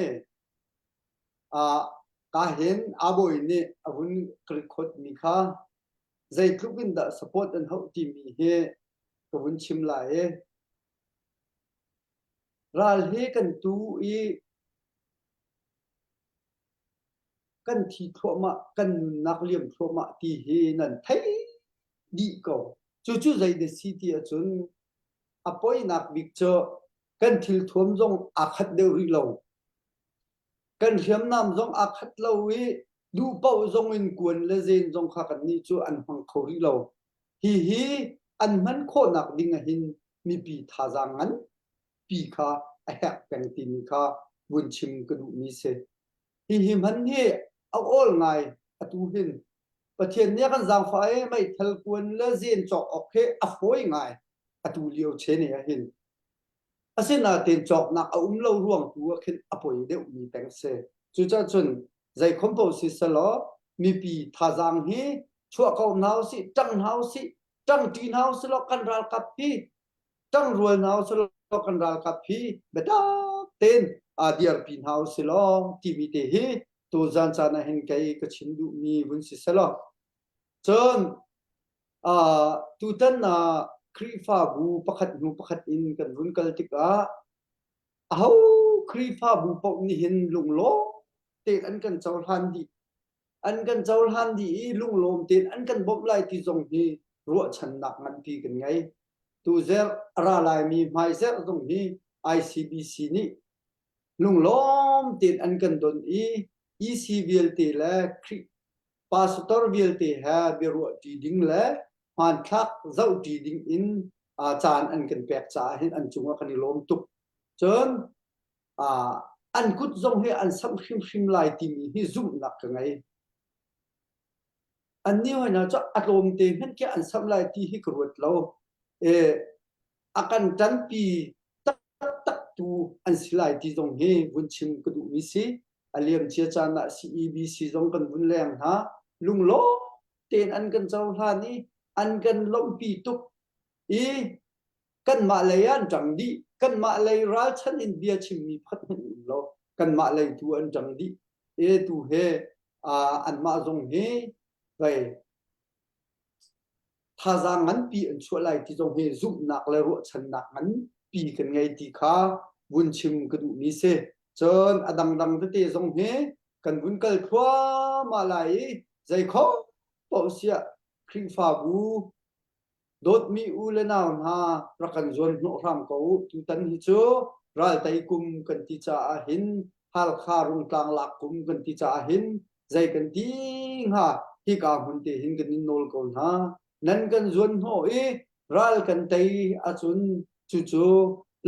ka hin abawi nih a vun ka record mi kha. Zeitluk in dah support an hauh timi hi ka vun chim lai i ral hi kan tu i kan thi thluahmah, kan nunnak liam thluahmah ti hi nan theih dih ko. Cucu zei dah si ti ahcun a poinak bik cu kan thilthuam zong aa khat deuh rih lo. Kan hriamnam zong aa khat lo i duh paoh zong in kuan le zen zong kha kannih cu an hmang kho rih lo. Hihi an hman khawhnak ding ahhin mipi thazaang nganpi kha a herh peng timi kha vun chim ka duhmi si. Hihi hman hi a awl ngai atu hin. Pathian nih a kan zaangfah i meithal kuan le zen cawk awk hi a fawi ngai atu lio chen ah hin. Asinain cawknak a um lo ruang tu ah khin a poi deuhmi peng si. Cucaah cun zeikhom paoh si selaw mipi thazaang hi chuah ko hna usih, ṭang hna usih, ṭangṭi hna usih law kan ralkap hi ṭangrual hna usih law kan ralkap hi biatak tein aa dirpi hna usih law timi te hi tuzan caan ah hin kei ka chim duhmi vun si selaw. Cun Uh, tutan ah Khrihfabu pakhat hnu pakhat in kan vun kal tikah aho Khrihfabu paoh nih hin lunglawm tein an kan cohlan dih. An kan cohlan dih i lunglawm tein an kan bawmh lai ti zong hi ruahchannak nganpi kan ngei. Tuzerh a ra laimi hmaizerh zong hi ICBC nih lunglawm tein an kan don i EC vialte le Khrih pastor vialte he biaruahṭi ding le hmanthlak zohṭi ding in caan an kan pek caah hin an cungah kan i lawm tuk. Cun an kut zong hi an samh hrimhrim lai timi hi zumhnak ka ngei. Annih hoi hna cu a tlawmte hmanh khi an samh lai ti hi ka ruat lo. E, a kan ṭanpi taktak tu an si lai ti zong hi vun chim ka duhmi si. A liamcia caan ah CEBC zong kan vun leng hna. Lunglawm tein an kan cohlan i an kan lawmhpi tuk i kanmah lei ah an ṭang dih. Kanmah lei ralchan in bia chimmi pakhat hmanh um lo. Kanmah lei tu an ṭang dih. E tu he anmah zong hi vei thazaang nganpi an chuah lai ti zong hi zumhnak le ruahchannak nganpi kan ngei ti kha vun chim ka duhmi si. Cun a dangdang tete zong hi kan vun kal thluahmah lai i zeikhom paoh siah Khrihfabu dawtmi u le nau hna rak kan zuan hnawh hram ko u. Tutan hi cu raltei kum kan ti caah hin Halkha Rungtlang lak kum kan ti caah hin zei kan ti hnga hika hmun te hin kan in nawl ko hna. Nan kan zuan hnawh i ral kan tei ahcun cucu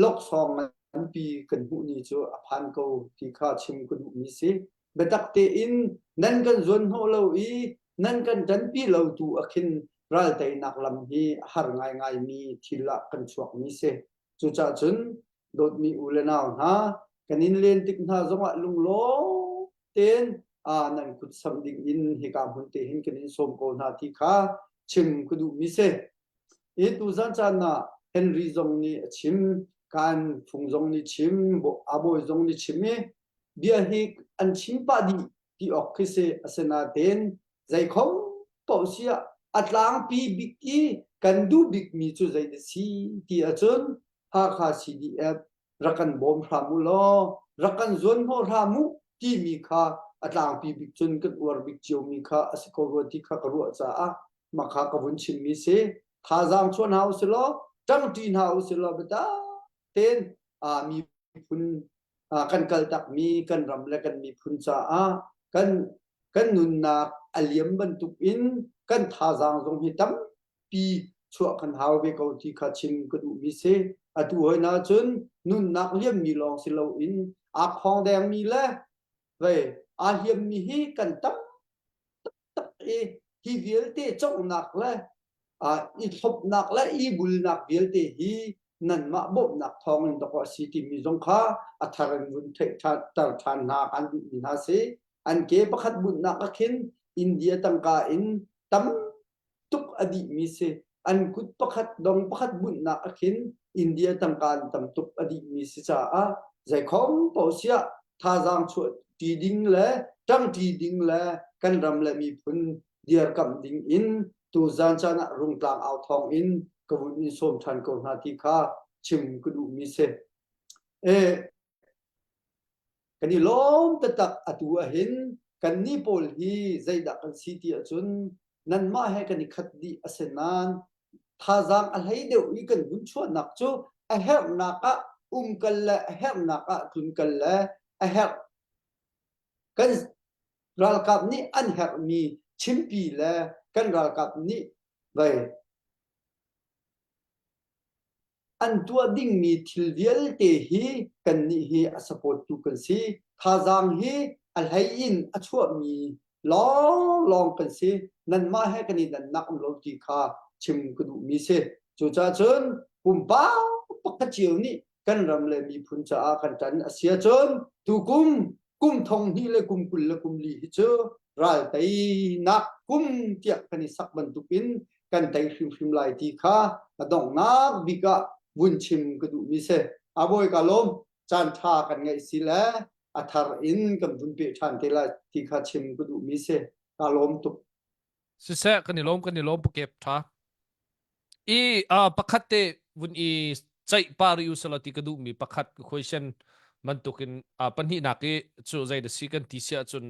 loksawng nganpi kan hmuh ni cu a phan ko ti kha chim ka duhmi si. Biatak tein nan kan zuan hnawh lo i nan kan ṭanpi lo tu ah khin ral teinak lam hi a har ngaingaimi thil ah kan chuakmi si. Cucaah cun dawtmi u le nau hna kan in len tik hna zongah lunglawm tein nan kut samh ding in hika hmun te hin kan in sawm ko hna ti kha chim ka duhmi si. Hi tuzan caan ah Henry zong nih a chim, kan fung zong nih chim, a bawi zong nih chim i bia hi an chim pah dih ti awk khi si. Asinain zeikhom paoh si ah a tlangpi bik i kan duh bikmi cu zei dah si ti ahcun Hakha CDF rak kan bawm hram u law rak kan zuan hnawh hram u timi kha a tlangpi bik cun kan uar bik ciomi kha a si ko rua ti kha ka ruah caah mah kha ka vun chimmi si. Thazaang chuah hna usih law ṭangṭi hna usih law biatak tein miphun kan kaltakmi kan ram le kan miphun caah kan kan nunnak a liam bantuk in kan thazaang zong hi tam pi chuah kan hau ve ko ti kha chim ka duhmi si. Atu hoi na cun nunnak liammi lawng si loin aa khawngdengmi le vei aa hliammi hi kan tam taktak i hi vialte conghnak le i thlopnak le i bulnak vialte hi nanmah bawmhnak thawngin dawk a si timi zong kha a thar in vun theih ṭhan ṭhan hna an duhmi hna si. An ke pakhat bunhnak ah khin India tangka in tam tuk a dihmi si. An kut pakhat dong pakhat bunhnak ah khin India tangka in tam tuk a dihmi si caah zeikhom paoh siah thazaang chuah ṭi ding le ṭangṭi ding le kan ram le miphun dirkamh ding in. Tuzan caan ah Rungtlang au thawng in ka vun in sawm ṭhan ko hna ti kha chim ka duhmi si. E, kan i lawm taktak atu ahhin kannih pawl hi zeidah kan si ti ahcun nanmah he kan i khat dih a si nain thazaang a hlei deuh i kan vun chuahnak cu a herhnak ah umkal le a herhnak ah tlunkal le a herh kan ralkap nih an herhmi chimpi le kan ralkap nih vei an tuah dingmi thil vialte hi kannih hi a support tu kan si. Thazaang hi a hlei in a chuahmi lawnglawng kan si. Nanmah he kan i dannak um lo ti kha chim ka duhmi si. Cucaah cun pumpak pakhat cio nih kan ram le miphun caah kan ṭan a si ahcun tukum kum thong hnih le kum 20 le kum li hi cu ral teinak kum tiah kan i sak bantukin kan tei hrimhrim lai ti kha a donghnak bik ah vun chim ka duhmi si. A bawi ka lawm caan ṭha kan ngeih si le a thar in kan vun peh ṭhan te lai ti kha chim ka duhmi si. Ka lawm tuk. Siseh kan i lawm kan i lawm pukep ṭha. I uh, pakhat te vun i ceih pari u sala ti ka duhmi pakhat question bantukin uh, pahnihnak i cu zei da si kan ti si ahcun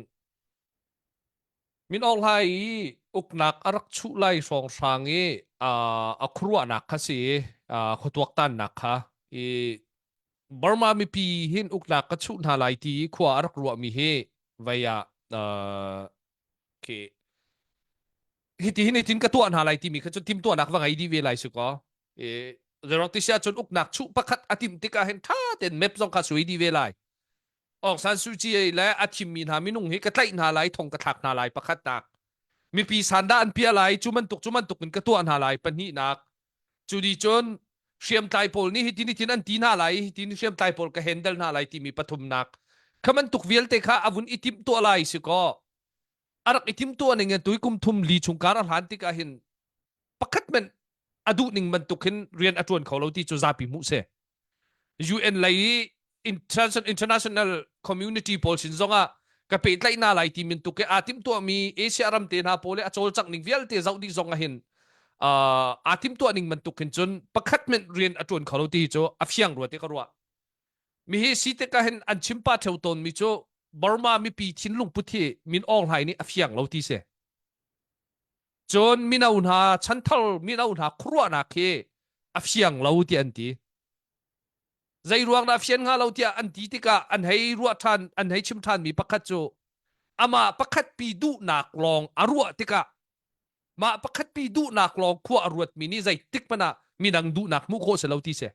Min Aung Hlaing i uknak a rak chuh lai hrawnghrang i a khuaruahnak kha si i khuatuaktannak kha i Burma mipi hin uknak ka chuh hna lai ti i khua a rak ruahmi hi vei ah khi hiti hin hitin ka tuah hna lai timi kha cu timtuahnak va ngei dih ve lai si kaw i zeirong ti si ahcun uknak chuh pakhat a timh tikah hin ṭha tein map zong kha sui dih ve lai Aung San Suu Kyi le a thimmi hna minung hi ka tlaih hna lai thong ka thlak hna lai pakhatnak mipi sandah an piah lai cu bantuk cu bantuk in ka tuah hna lai pahnihnak cu di cun hriamtlai pawl nih hitin hitin an ti hna lai hitin hriamtlai pawl ka handle hna lai timi pathumnak kha bantuk vialte kha a vun i timh tuah lai si kaw a rak i tim tuah ning in tui kum thum li chung kar a hlan tikah hin pakhat men a duh ning bantuk hin rian a ṭuan kho lo ti cu zapi hmuh si UN lei i international community pawl sin zongah ka pehtlaih hna lai ti min tuk i aa timhtuahmi Asia ram te hna pawl i a cawlcangh ning vialte zoh dih zong ah hin aa timhtuah ning bantuk hin cun pakhat men rian a ṭuan kho lo ti hi cu a fiang rua ti ka ruah. Mi hi si tikah hin an chim pa ṭheo tawnmi cu Burma mipi thinlung put hi Min Aung Hlaing nih a fiang lo ti si. Cun mino hna chanthar mino hna khuaruahnak hi a fiang lo tiah an ti. Zei ruang dah fian hnga lo tiah an ti tikah an hei ruah ṭhan an hei chim ṭhanmi pakhat cu amah pakhat pi duhnak lawng a ruah tikah mah pakhat pi duhnak lawng khua a ruatmi nih zeitik hmanh ah midang duhnak hmuh khawh si lo ti si.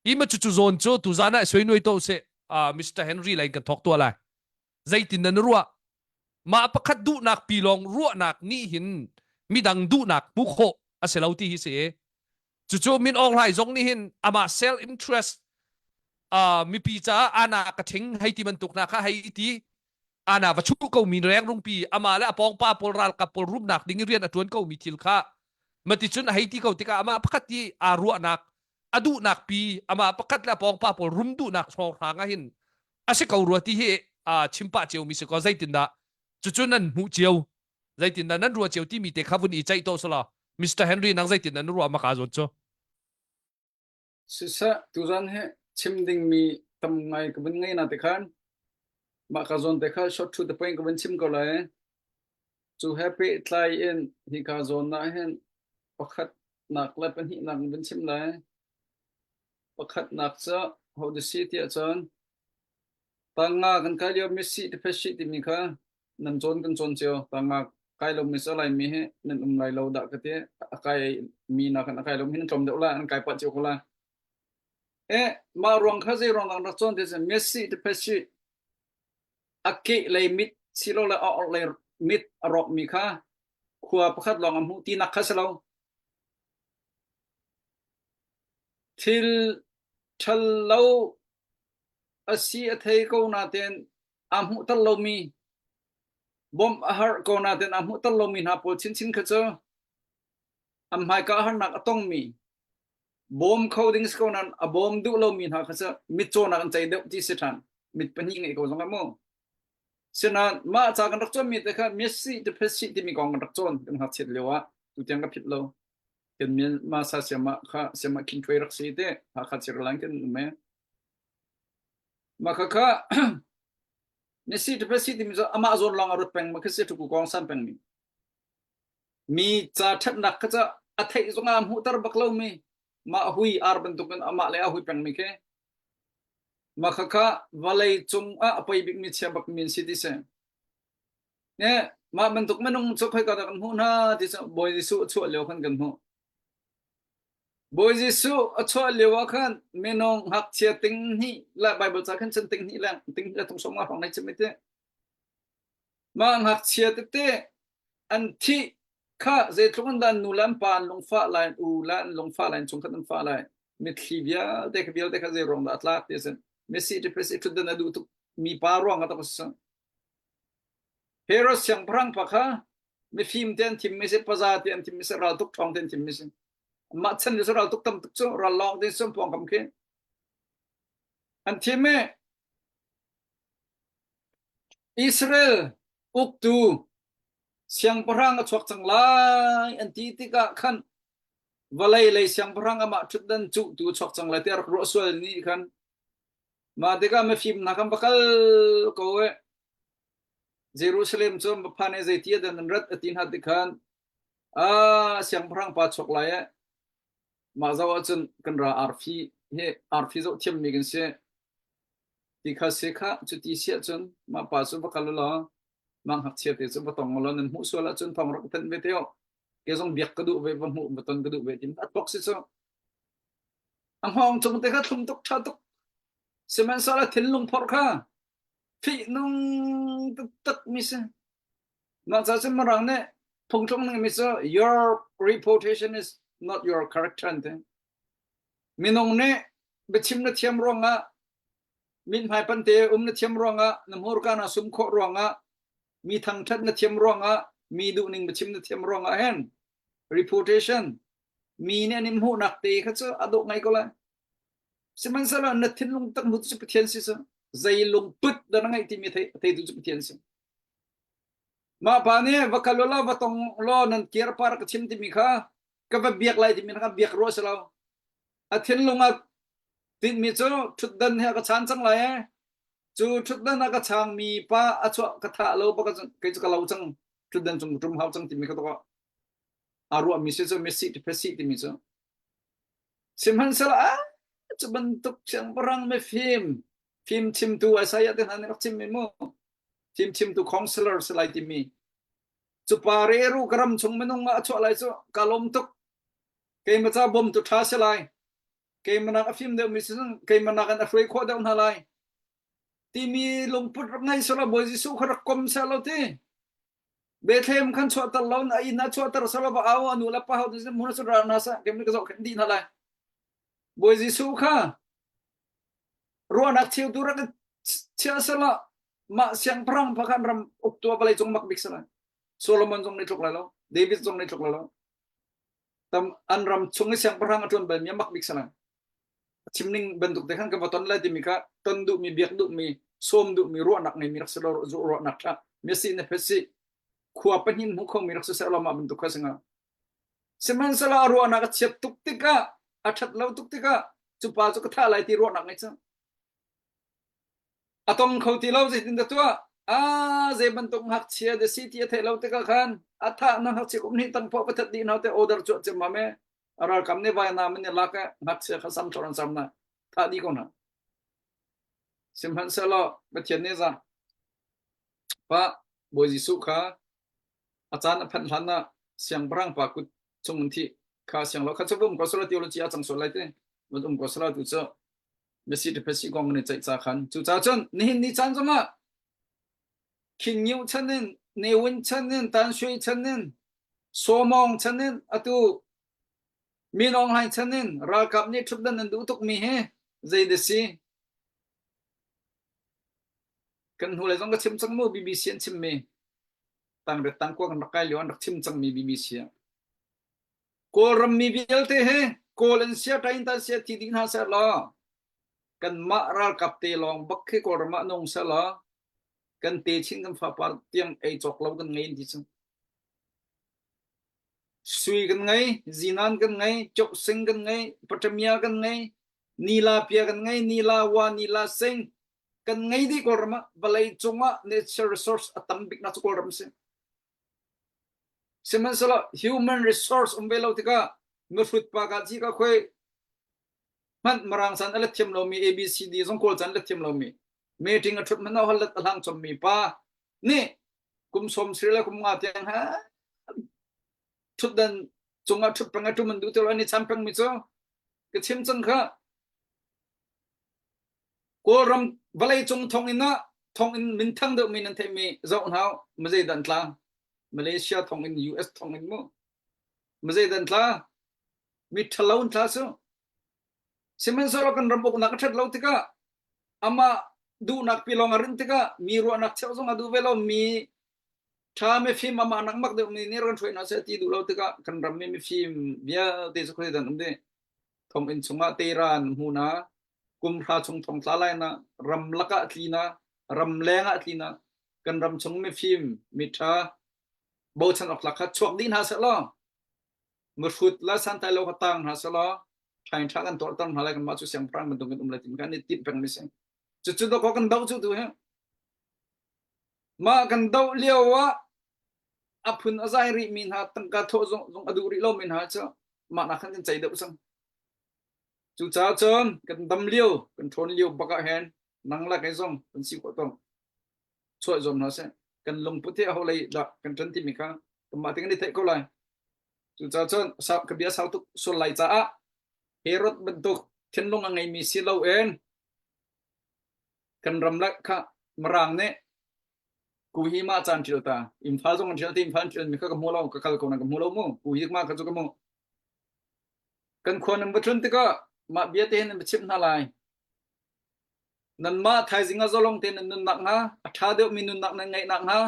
Hi ma cucu zawn cu tuzan ah soi nuai to seh uh, Mr. Henry lai kan thawk tuah lai. Zeitin nan ruah? Mah pakhat duhnak pi lawng ruahnak nih hin midang duhnak hmuh khawh a si lo ti hi si. Cucu Min Aung Hlaing zong nih hin amah self interest uh, mipi caah ana ka ṭhing hei ti bantuk hna kha hei ti ana va chuh ko mi rengrungpi amah le a pawngpa pawl ralkap pawl rumnak ding i rian a ṭuan ko mi thil kha mati cun a hei ti ko tikah amah pakhat i aa ruahnak a duhnak pi amah pakhat le a pawngpa pawl rum duhnak hrawnghrang ah hin a si ko rua ti hi chim pah cio mi si ko zeitindah cucu nan hmuh cio zeitindah nan ruah cio timi te kha vun i ceih to sala Mr. Henry nang zeitin nan ruah maka zawn cu Siseh tuzan hi chim dingmi tam ngai ka vun ngei na te khan mah ka zawn te kha short to the point ka vun chim ko lai cu he pehtlai in hi ka zawn ah hin pakhat nak le pahnih nak vun chim lai Pakhatnak cu hodah si tiah cun tanga kan kai lio Messi te Pesci timi kha nan cawn kan cawn cio. Tanga kai lo mi Laimi hi nan um lai lo dah ka ti. A kai mi nakin a kai lo mi nan tlawm deuh lai, an kai pah cio ko lai. Eh, mah ruang kha zei ruang dah rak cawn ti cun Messi te Pesci a ke lei mit silole a orh lei mit a rawk mi kha khua pakhat lawng a hmuh tinak kha si lo. Thil ṭhalo a si a thei ko nain aa hmuhter lomi, bawmh a harh ko nain aa hmuhter lomi hna pawl chinchin kha cu an hmaika harnak a tongmi, bawm kho ding si ko nain a bawm duh lomi hna kha cu mitcawnak an cei deuh ti si ṭhan. Mit pahnih ngeih ko zong ah mu. Sinain mah ca kan rak cawnmi te kha Messi te Phesi timi kong kan rak cawn kan ngakchiat lio ah tutiang ka phit lo. Kan Myanmar sa siama kha siama khin ṭhuai rak si te Hakha Chirlang kan um e. Mah kha kha Messi te Phesi timi cu amah zawn lawng a rut peng ma khi si ṭhuku kong san peng mi. Mi ca ṭhatnak kha ca a theih zongah a hmuhter bak lomi mah hui ar bantukin amah le a hui pengmi khi mah khakha vawlei cung ah a poi bikmi chia bakmi an si ti si. Ne mah bantuk minung cu khoika dah kan hmuh hna ti cu Bawi Jesuh a chuah lio khan kan hmuh. Bawi Jesuh a chuah lio ah khan minung ngakchia ting hnih le Bible ca khan cun ting hnih le ting hnih le thong sawm nga hrawng nei chim ti. Mah ngakchia tete an thih kha zeitluk in dah an nu le an pa an lungfah lai, an u le an lungfah lai, an chungkhat an fah lai. Mitthli vialte kha vialte kha zei ruang dah a tlak ti a si. Messi ṭiphesi ṭhutdan a duh tuk mi pa ruang ah tak a si. Herod siangpahrang pa kha mifim te an thimmi si, paza te an thimmi si, raltuk ṭhawng te an thimmi si. Mah chan cu raltuk tam tuk cu ral lawng te sun pawngkam khi an thim i Israel uktu siangpahrang a chuak cang lai an ti tikah khan vawlei lei siangpahrang amah ṭhutdan cuhtu a chuak cang lai tiah rak ruah sual nih khan mah tikah mifim hna khan va kal ko e Jerusalem cu an va phan i zeiti ah dah nan rat a ti hna ti khan a siangpahrang pa chuak lai e mah zoh ahcun kan ra arfi hi arfi zoh thiammi kan si Ti kha si kha cuti si ahcun mah pa cu va kal u law mah ngakchia te cu va tong u law nan hmuh sual ahcun thawng rak thanh ve te u. Ke zong biak ka duh ve va hmuh va ton ka duh ve tin a thawk si cu. A hngawng cung te kha thlum tuk ṭha tuk. Sihmanhsehlaw thinlung phorh kha fihnung taktak mi si. Mah ca cun Mirang nih phungtlung ning mi cu your reputation is not your character an ti. Minung nih biachim na thiam ruangah mithmai pante um na thiam ruangah na hmurka na sum khawh ruangah mi thangṭhat na thiam ruangah mi duhning biachim na thiam ruangah hin reputation mi nih an in hmuhnak te kha cu a dawh ngai ko lai. Sihmanhsehlaw na thinlung tak hmutu cu Pathian si cu zei lungput dah na ngeih timi thei theitu cu Pathian si. Mah pa nih va kal law va tong law nan kir par ka chim timi kha ka va biak lai timi kha biak ruah si lo. A thinlung ah tinhmi cu ṭhutdan he ka chan cang lai ee. Cu ṭhutdan ah ka changmi pa a chuah ka thah lo bak kei cu ka lo cang ṭhutdan cung ṭum hau cang timi kha tuk a ruahmi si cu Messi Phesi timi cu. Sihmanhsehlaw ah cu bantuk siangpahrang mifim fim chimtu Isaiah te hna nih rak chimmi mu fim chimtu counselor si lai timi cu pa reru ka ram chung minung ah a chuah lai cu ka lawm tuk keimah ca bawmtu ṭha si lai keimah nak a fim deuhmi si keimah nak in a hruai khawh deuh hna lai timi lungput rak ngei selaw Bawi Jesuh kha rak kom selaw ti Bethlehem khan chuahter lo na inn ah chuahter selaw va au anu le pa ho tu mun su ra na sa kem ka zoh khen di hna lai Bawi Jesuh kha ruahnak cheutu rak chia selaw mah siangpahrang pakhat ram uktu a vawlei cung mak bik selaw Solomon zong nih tluk lai lo David zong nih tluk lai lo tam an ram chung i siangpahrang a ṭuan balmi a mak bik salang a chim ning bantuk te khan ka va ton lai timi kha ton duhmi biak duhmi sawm duhmi ruahnak ngeimi rak si lo ruahnak ṭha mesi na phesi khua pahnin hmu khomi rak si ser lo mah bantuk kha singa sihmanhsehlaw a ruahnak a chiat tuk tikah a ṭhat lo tuk tikah cu pa cu ka thah lai ti ruahnak ngei cang A tong kho ti lo zeitin dah tuah? Ah, zei bantuk ngakchia dah si ti a theih lo tikah khan a thah na ngakchia kum hnih tang poah va that dih hna te order cuah ciammam e. A ralkap nih vainam in i lak e ngakchia kha sam tlor an sam na thah dih ko hna. Sihmanhsehlaw Pathian nih za pa Bawi Jesuh kha a caan a phanh hlan ah siangpahrang pa kut chung in thih kha siang lo kha cu um ko sala theology a cang sual lai te van um ko sala tu cu Messi te phesi kong ni ceih ca khan cucaah cun nihin ni caan zongah Khin Ngiu chan in Ne Win chan in Tan Shui chan in Sawmong chan in atu Min Aung Hlaing chan in ralkap nih ṭhutdan an duh tukmi hi zei dah si kan hnulei zong ka chim cang mu BBC an chimmi tangret tangkua kan rak kai lio an rak chim cangmi BBC ah Kawlram mi vialte he Kawl an sia tain tan sia thi dih hna seh law kanmah ralkap te lawng bak khi Kawlram ah nung seh law. Kan techin kan fapar tiang ei cawk lo kan ngei an ti cang. Sui kan ngei, zinan kan ngei, choksing kan ngei, paṭamia kan ngei, nila pia kan ngei, nila wa, nila sing kan ngei dih Kawlram ah vawlei cungah natural resource a tam bik nak cu Kawlram a si. Sihmanhsehlaw human resource um ve lo tikah mihrut pa ka ci ka khoi hmanh Mirang san a let thiam lomi ABCD zong Kawl can let thiam lomi meeting a ṭhut hmanh ah holh a hlang chommi pa nih kum sawm siri le kum nga tiang ha ṭhutdan cungah ṭhut peng a ṭum an duh ti lo an i chan pengmi cu ka chim cang kha Kawlram vawlei cung thonginn ah thonginn minthang deuhmi nan theihmi zoh hna u mazei dan tla Malaysia thonginn US thonginn mu mazei dan tla mi ṭhalo an tla su sihmanhsehlaw kan ram uknak a ṭhat lo tikah amah duhnak pi lawng a rinh tikah mi ruahnak cheuh zong a duh ve lo mi ṭha mifim amah nak mak deuh mi nih ran hruai hna seh ti duh lo tikah kan ram mi mifim vialte cu khuazei dan um dih thonginn chungah teran hmu na kum hra chung thong tla lai na ram lakah tli na ram leng ah tli na kan ram chung mifim miṭha bochan awk tlak kha chuak dih hna seh law mihrut la santai lo kha tang hna seh law ṭhain ṭha kan tuahter hna lai kanmah cu siangpahrang bantuk kan um lai timi kan i timh peng mi si cucu dawkaw kan doh cu tu hi mah kan doh lio ah a phun a zai rih mi hna tangka thawh zong zong a duh rih lo mi hna cu mah nak khan kan cei deuh cang cucaah cun kan dam lio kan ṭhawn lio bak ah hin nang le kei zong kan si khawh tong chuah zuam hna seh kan lungput hi aho lei dah kan ṭan timi kha kanmah te kan i theih ko lai cucaah cun ka bia sau tuk sual lai caah Herod bantuk thinlung a ngeimi si loin kan ram le kha Mirang nih kuhi ma caan ṭial ta Imphal zong an ṭial ti Imphal an ṭial mi kha ka hmu lo ka kal ko na ka hmu lo mu kuhi ma kha cu ka hmu kan khua nan va tlun tikah mah bia te hin nan va chimh hna lai nanmah thaizing ah zalong tein nan nunnak hnga a ṭha deuhmi nunnak nan ngeih nakhnga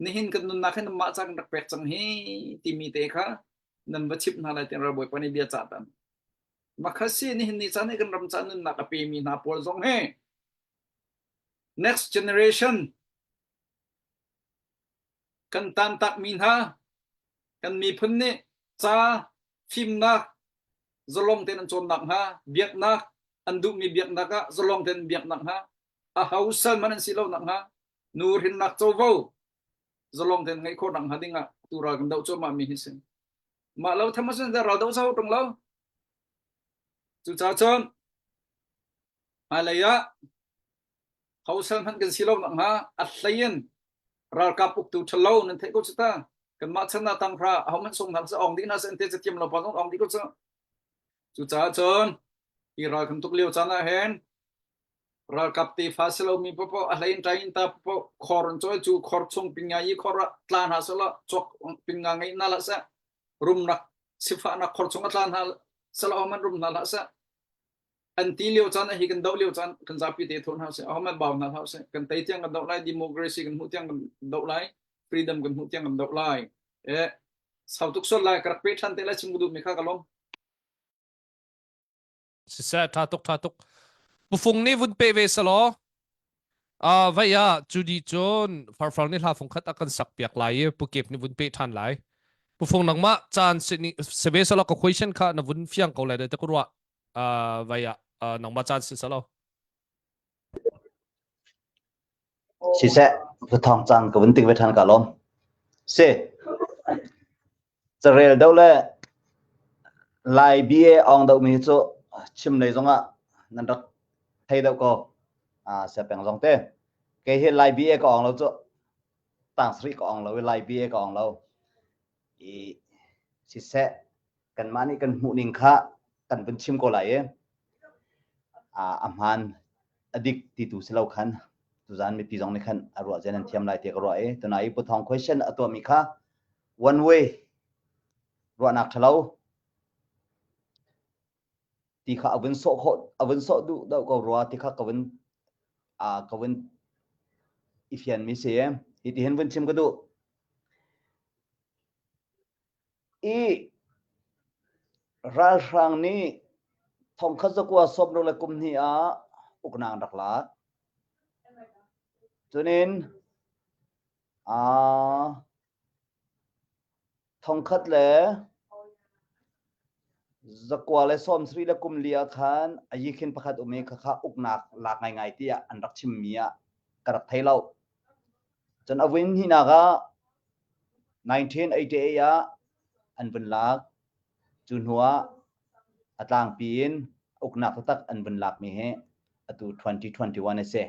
nihin kan nunnak hi nanmah ca kan rak pek cang hi timi te kha nan va chimh hna lai tiah ralbawipa nih bia cah tan. Makhasi nihin ni caan i kan ram ca nunnak a pemi hna pawl zong hi next generation kan tantakmi hna kan miphun nih ca fimnak zalong tein an cawnnak hnga biaknak an duhmi biaknak ah zalong tein biaknak hnga a ho sal man an si lo nak hnga nu hrinnak covo zalong tein ngeih khawh nak hnga ding ah tu ral kan doh cuahmah mi hi si mah lo tham asun ral doh sau tung lo cucaah cun hmailei ah ho sal hmanh kan si lo nak hnga a hlei in ralkap uktu ṭhalo nan theih ko cu ta kanmah chan ah tanghra aho hmanh sung hna seh ong dih hna seh te cathiam lo pa zong ong dih ko cu cucaah cun hi ral kan tuk lio caan ah hin ralkap tefa si lomi paohpaoh a hlei in ṭai in ta paohpaoh khor an cawi cu khor chung pinga i khor ah tla hna seh cawk pinga ngei hna hlah seh rumnak sifahnak khor chung a tla hna seh aho hmanh rum hna hlah seh an ti lio caan hi kan doh lio caan kan zapi te thawn hna seh aho hmanh bau hna hlah seh kan tei tiang kan doh lai democracy kan hmuh tiang kan doh lai freedom kan hmuh tiang kan doh lai eh sau tuk sual lai ka rak pe ṭhan te lai chim ka duh mi kha ka lawm Siseh ṭha tuk ṭha tuk. Pufung nih vun pe ve selaw uh, vai ah cu di cun farfar nih hla fung khat a kan sak piak lai i pukep nih vun pe ṭhan lai. Pufung nangmah caan se ve selaw ka question kha na vun fiang ko lai te ka ruah uh, vai ah uh, nangmah caan si selaw. Siseh, thawng cang ka vun tik ve ṭhan ka lawm. Si. Carel deuh le Lai BA awng deuh mi hi cu chim lei zongah nan rak thei deuh ko. Ah, sia peng zong te. Kei hi Lai BA ka awng lo cu tang sarih ka awng lo i Lai BA ka awng lo. I siseh kanmah nih kan hmuh ning kha kan vun chim ko lai i a hmaan a dik ti tu si lo khan tuzan mipi zong nih khan a ruah zian an thiam lai ti ka ruah i tunai i Puthong question a tuahmi kha one way ruahnak ṭhalo ti kha a vun sawh khawh a vun sawh duh deuh ko rua ti kha ka vun a ka vun i fian mi si hi ti hin vun chim ka duh I ralhrang nih thongkhat zakua sawmruk le kum hnih ah uknak an rak lak. Cunin. Aa thongkhat le zakua le 70 le kum li ah khan a yikhin pakhat um i khakha uknak lak ngaingai tiah an rak chimmi ah ka rak thei lo. Cun a vun hnihnak ah 1988 ah an vun lak. Cu hnu ah a tlangpi in uknak taktak an vun lakmi hi atu 2021 a si.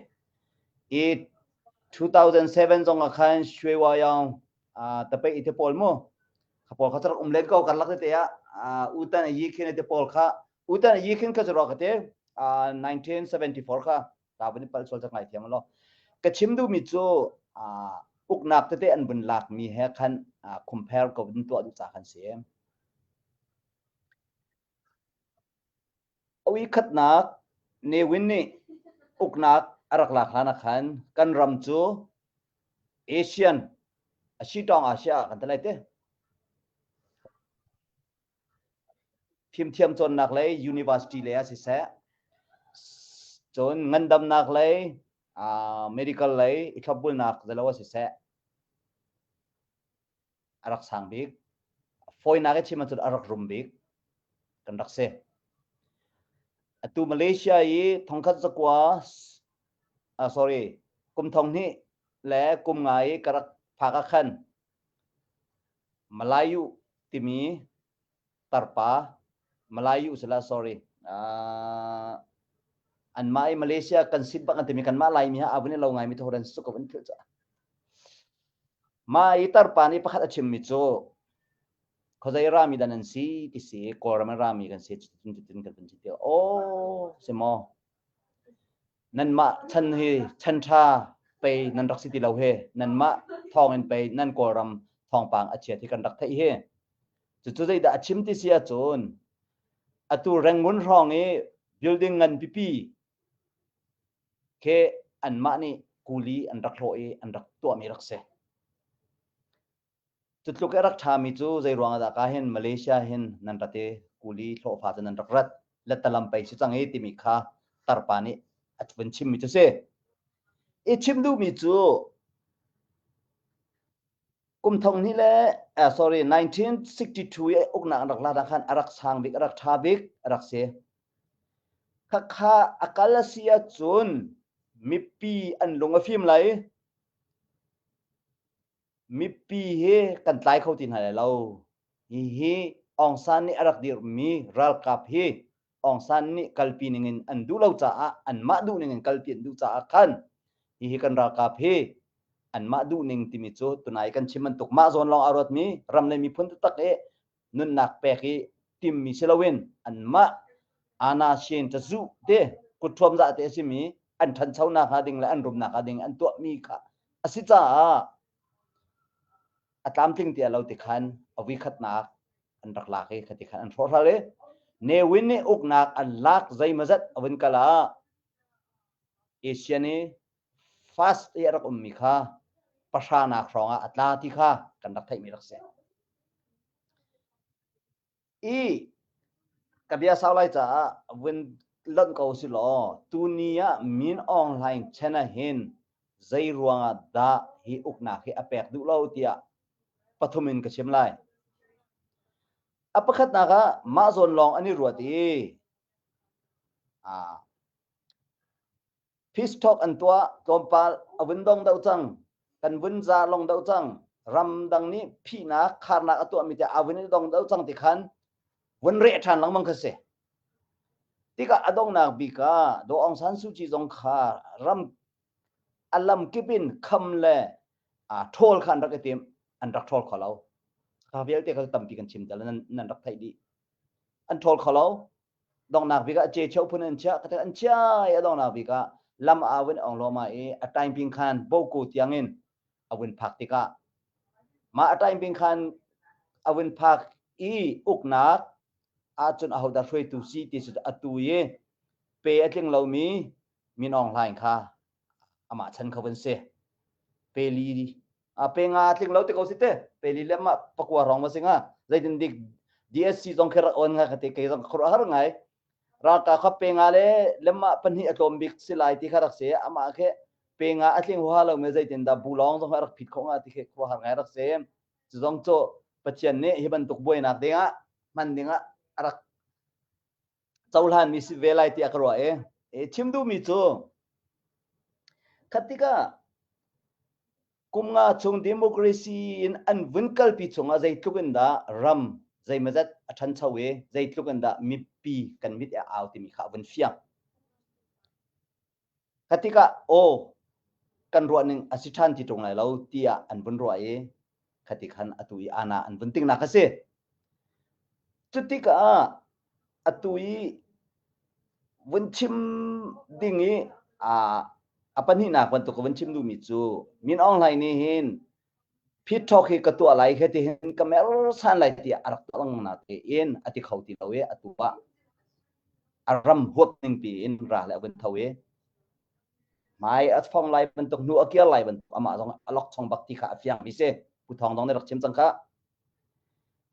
I 2007 zong ah khan Shwe Wa Yaung tapei i te pawl mu kha pawl kha rak um len ko karlak tete ah utan a yi khin te pawl kha utan a yi khin kha cu ro ka te 1974 kha ta vun pal sual cak ngai thiam lo ka chim duhmi cu uknak tete an vun lakmi he khan compare ko vun tuah duh ca khan si. Awi khatnak Ne Win nih uknak a rak lak hlan ah khan kan ram cu Asian a si tawng Asia ah kan ti lai te. Fimthiam cawnnak lei university lei ah siseh, cun ngandamnak lei medical lei i thlopbulnak zelo ah siseh, a rak sang bik. Fawinak i chim ahcun a rak rum bik kan rak si. Atu Malaysia i thongkhat zakua uh, sorry kum thong hnih le kum nga i ka rak phak ah khan Malayu timi tarpa Malayu sila sorry uh, anmah i Malaysia kan sit bak an timi kanmah Laimi ha avun i lo ngaimi thoran su ko an philh ca Mah i tarpa nih pakhat a chimmi cu khuazei rami dah nan si ti si Kawlram in rami kan si cutin cutin kan vun si ti aw si maw nanmah chan hi chan ṭha pei nan rak si ti lo hi nanmah thawng in pei nan Kawlram thawngpang a chiat hi kan rak theih hi cucu zeidah a chim ti si ahcun atu Rangoon hrawng i building ngan pipi khi anmah nih kuli an rak hlawh i an rak tuahmi rak si. Cu tluk i a rak ṭhami cu zei ruang ah dah ka hin Malaysia hin nan rat i kuli hlawhfa cu nan rak rat lettalam pei si cang i timi kha tarpa nih a vun chimmi cu si. I chim duhmi cu kum thong hnih le uh, sorry 1962 i uknak an rak lak ah khan a rak sang bik a rak ṭha bik a rak si. Khakha a kal a si ahcun mipi an lung a fim lai. Mipi hi kan tlai kho ti hna lai lo. Hihi Aung San nih a rak dirhmi ralkap hi Aung San nih kalpi ningin an duh lo caah anmah duh ningin kalpi an duh caah khan hihi kan ralkap hi anmah duh ning timi cu tunai kan chim bantuk mah zawn lawng aa ruatmi ram le miphun taktak i nunnak pek i timmi si loin anmah ana shin cazuh te kutṭhuam zah te a simi an ṭhanchonak hnga ding le an rumnak hnga ding an tuahmi kha a si caah a tlamtling ti lo ti khan a vuikhatnak an rak lak i khati khan an hrawhhral i Ne Win nih uknak an lak zeimawzat a vun kal ah Asian i fast i a rak ummi kha pahranak hrawng ah a tla ti kha kan rak theihmi rak si. I ka bia sau lai caah vun lonh ko si law tuni ah Min Aung Hlaing chen ah hin zei ruangah dah hi uknak hi a pek duh lo tiah pathum in ka chim lai. A pakhatnak ah mah zawn lawng an i ruat i ah Peace talk an tuah tlawmpal a vun dong deuh cang. Kan vun za long deuh cang. Ramdang nih phihnak kharnak a tuahmi te a vun i dong deuh cang ti khan vun reh ṭhan lengmang kha si. Tikah a donghnak bik ah Daw Aung San Suu Kyi zong kha ram a lam kip in kham le ṭhawl kha an rak i tim. An rak ṭhawl kho lo. Kha vialte kha tampi kan chim tal nan, nan rak theih dih. An ṭhawl kho lo. Donghnak bik ah ce cheu phun an chiah ka an chia i a donghnak bik ah lam a vun ong loma i a time ping khan boko tiang in a vun phak tikah mah a time ping khan a vun phak i uknak ahcun ahodah hruaitu si ti cu atu i pe a tling lomi Min Aung Hlaing kha amah chan kho vun si. Pe li a pe nga tling lo te ko si te pe li le ma pakua rong ma singa zeitin dik DSC zong khi rak on nga ka te kei zong khur har ngai ralka kha pe nga le lemma pahnih a tlawm bik si lai ti kha rak si amah khi Pe nga a tling huaha lo mi zeitin dah bu lawng zong a rak phit khawh hnga ti khi khuaruahhar ngai rak si. Cu zong cu Pathian nih hi bantuk buainak ding ah hman ding ah a rak cohlan mi si ve lai tiah ka ruah i e chim duhmi cu khat tikah kum nga chung democracy in an vun kalpi chungah zeitluk in dah ram zeimazat a ṭhancho i zeitluk in dah mipi kan mit a au timi kha a vun fiang. Kha tikah aw kan ruah ning a si ṭhan ti ṭung lai lo tiah an vun ruah i kha ti khan atu i ana an vun tingnak a si. Cu tikah atu i vun chim ding i a pahnihnak bantuk ka vun chim duhmi cu Min Aung Hlaing nih hin phit ṭhawk hi ka tuah lai he ti hin ka mersan lai tiah a rak tuah lengmang na tein a ti kho ti lo i atu ah a ram huap ning piin ral le a vun tho i hmai a phong lai bantuk hnu a kir lai bantuk amah zong a lok chong bak ti kha a fiang mi si Pu Thawng dong nih rak chim cang kha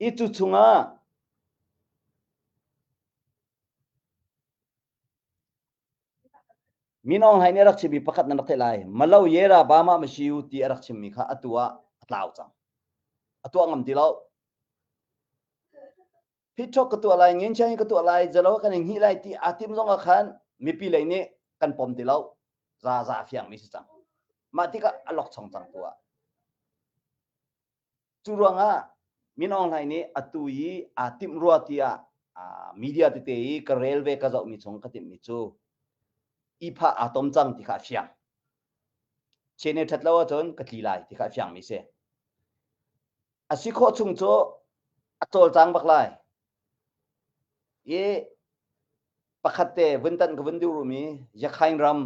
i cu chungah Min Aung Hlaing nih a rak chimmi pakhat nan rak theih lai. Malo Yera Bama Mashiu ti a rak chimmi kha atu ah a tlau cang. A tuah ngam ti lo. Phitthok ka tuah lai, ngenchiang ka tuah lai, zalo kan in hngih lai ti aa tim zong ah khan mipi lei nih kan pom ti lo. Za za fiang mi si cang. Mah tikah a lok chong cang tu ah. Cu ruangah Min Aung Hlaing nih atu i aa timh rua tiah media tete i ka rel ve ka zohmi chung ka timhmi cu iphah aa tom cang ti kha a fiang. Chene ṭhat lo ahcun ka tli lai ti kha a fiangmi si. A si khawh chung cu a cawlcang bak lai. I pakhat te vun tan ka vun duh rumi Yakhain ram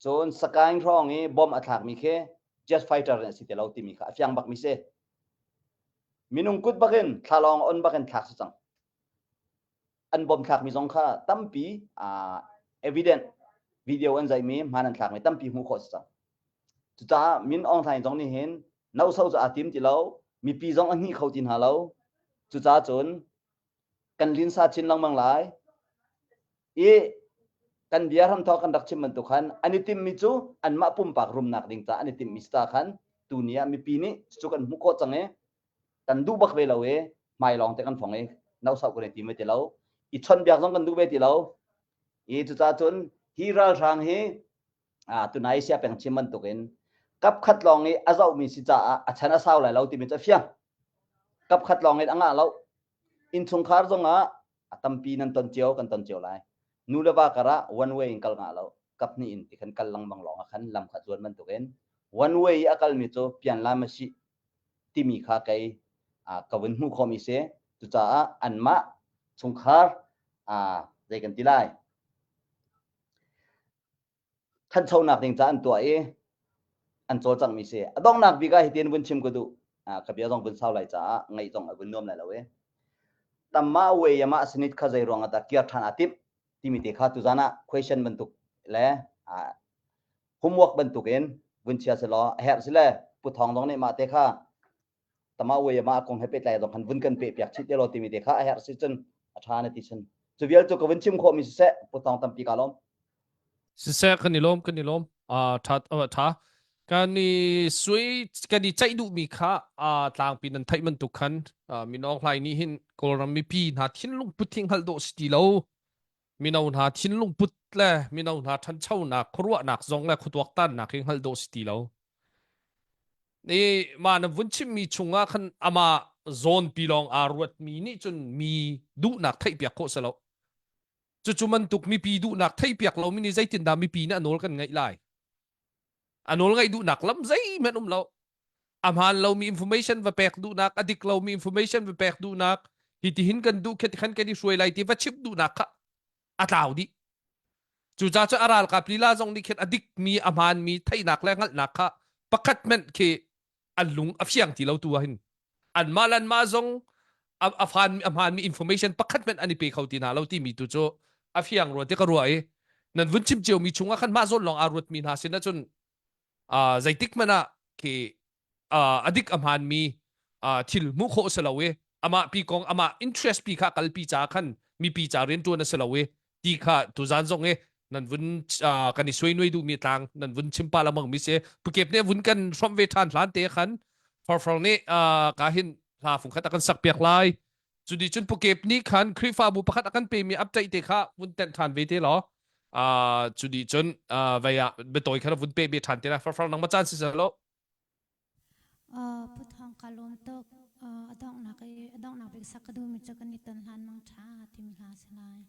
Cun Sakaing hrawng i bomb a thlakmi khi jet fighter in a si ti lo timi kha a fiang bakmi si. Minung kut bakin thlalawng on bakin thlak si cang. An bomb thlakmi zong kha tampi uh, evident video an zaimi hman an thlakmi tampi hmuh khawh si cang. Cucaah Min Aung Hlaing zong nih hin noso cu aa tim ti lo, mipi zong a hnih kho ti hna lo. Cucaah cun kan linsa chin lengmang lai. I kan bia hramthawk kan rak chim bantuk khan an i timmi cu anmah pumpak rumnak ding ca an i timmi si khan tuni ah mipi nih cu kan hmuh khawh cang i kan duh bak ve lo i hmai lawng te kan phong i nosau kan i tim ve ti lo i chawnhbiak zong kan duh ve ti lo i cucaah cun hi ralhrang hi tunai sia peng chim bantukin kap khat lawng i a zohmi si caah a chan a sau lai lo timi cu a fiang kap khat lawng in a ngah lo innchungkhar zongah a tampi nan ton cio kan ton cio lai nu le va karah one way in kal ngah lo kap hnih in ti khan kal lengmang lawng ah khan lam kha zuan bantukin one way i a kalmi cu pian la ma si timi kha kei ka vun hmuh khawhmi si cucaah anmah chungkhar zei kan ti lai thanchonak ding ca an tuah i an cawlcanghmi si. A donghnak bik ah hitin vun chim ka duh. Ka bia zong vun sau lai caah ngaih zong a vun nuam lai lo i. Tamma we yama sinit kha zei ruang ah dah kir ṭhan aa timh timi te kha tuzan ah question bantuk le homework bantuk in vun chia si law a herh si le Pu Thawng zong nih mah te kha tama we ma kong he pehtlai zong khan vun kan pe piak chih te lo timi te kha a herh si cun a ṭha na ti cun cu vial cu ka vun chim khawh mi siseh Pu Thawng tampi ka lawm. Siseh kan i lawm kan i lawm ṭha ṭha kan i sui kan i ceih duhmi kha tlangpi nan theih bantuk khan Min Aung Hlaing nih hin Kawlram mipi hna thinlung put hi hngalh dawh si ti lo mino hna thinlung put le mino hna ṭhanchonak khuaruahnak zong le khuatuaktannak hi hngalh dawh si ti lo i mah na vun chimmi chungah khan amah zawnpi lawng aa ruatmi nih cun mi duhnak theihpiak khawh si lo Cucu bantuk mipi duhnak theihpiak lomi nih zeitindah mipi nih a nawl kan ngaih lai? A nawl ngaih duhnak lam zeihmanh um lo. A hmaan lomi information va pek duhnak, a dik lomi information va pek duhnak, hi tihin kan duh khat khan kan i hruai lai ti va chimh duhnak kha a tlau dih. Cucaah cu a ralkap lila zong nih khin a dikmi, a hmaanmi theihnak le hngalhnak kha pakhat hmanh khi an lung a fiang ti lo tu ah hin anmah le anmah zong a, a fan a hmaanmi information pakhat hmanh an i pe kho ti hna lo timi tu cu a fiang rua ti ka ruah i nan vun chim ciomi chungah khan mah zawn lawng aa ruatmi hna sin ahcun uh, zeitik hmanh ah khi uh, a dik a hmaanmi uh, thil hmuh khawh si lo i amah pi kong amah interest pi kha kalpi ca khan mipi ca riantuan a si lo i ti kha tuzan zong i Nan vun kan i suai nuai duhmi tlang nan vun chim pa lamang mi si. Pukep nih vun kan hrawmh ve ṭhan hlan te khan Farfar nih ka hin hla fung khat a kan sak piak lai. Cu di cun Pukep nih khan Khrihfabu pakhat a kan pemi update te kha vun tenh ṭhan ve te law. Cu di cun vei ah biatawi khan vun pe ve ṭhan te la. Farfar nang ma caan si lo. Pu Thawng ka lawm tuk. A donghnak i a donghnak bik sak ka duhmi cu kan i ton hlan mang ṭha timi hla a si lai.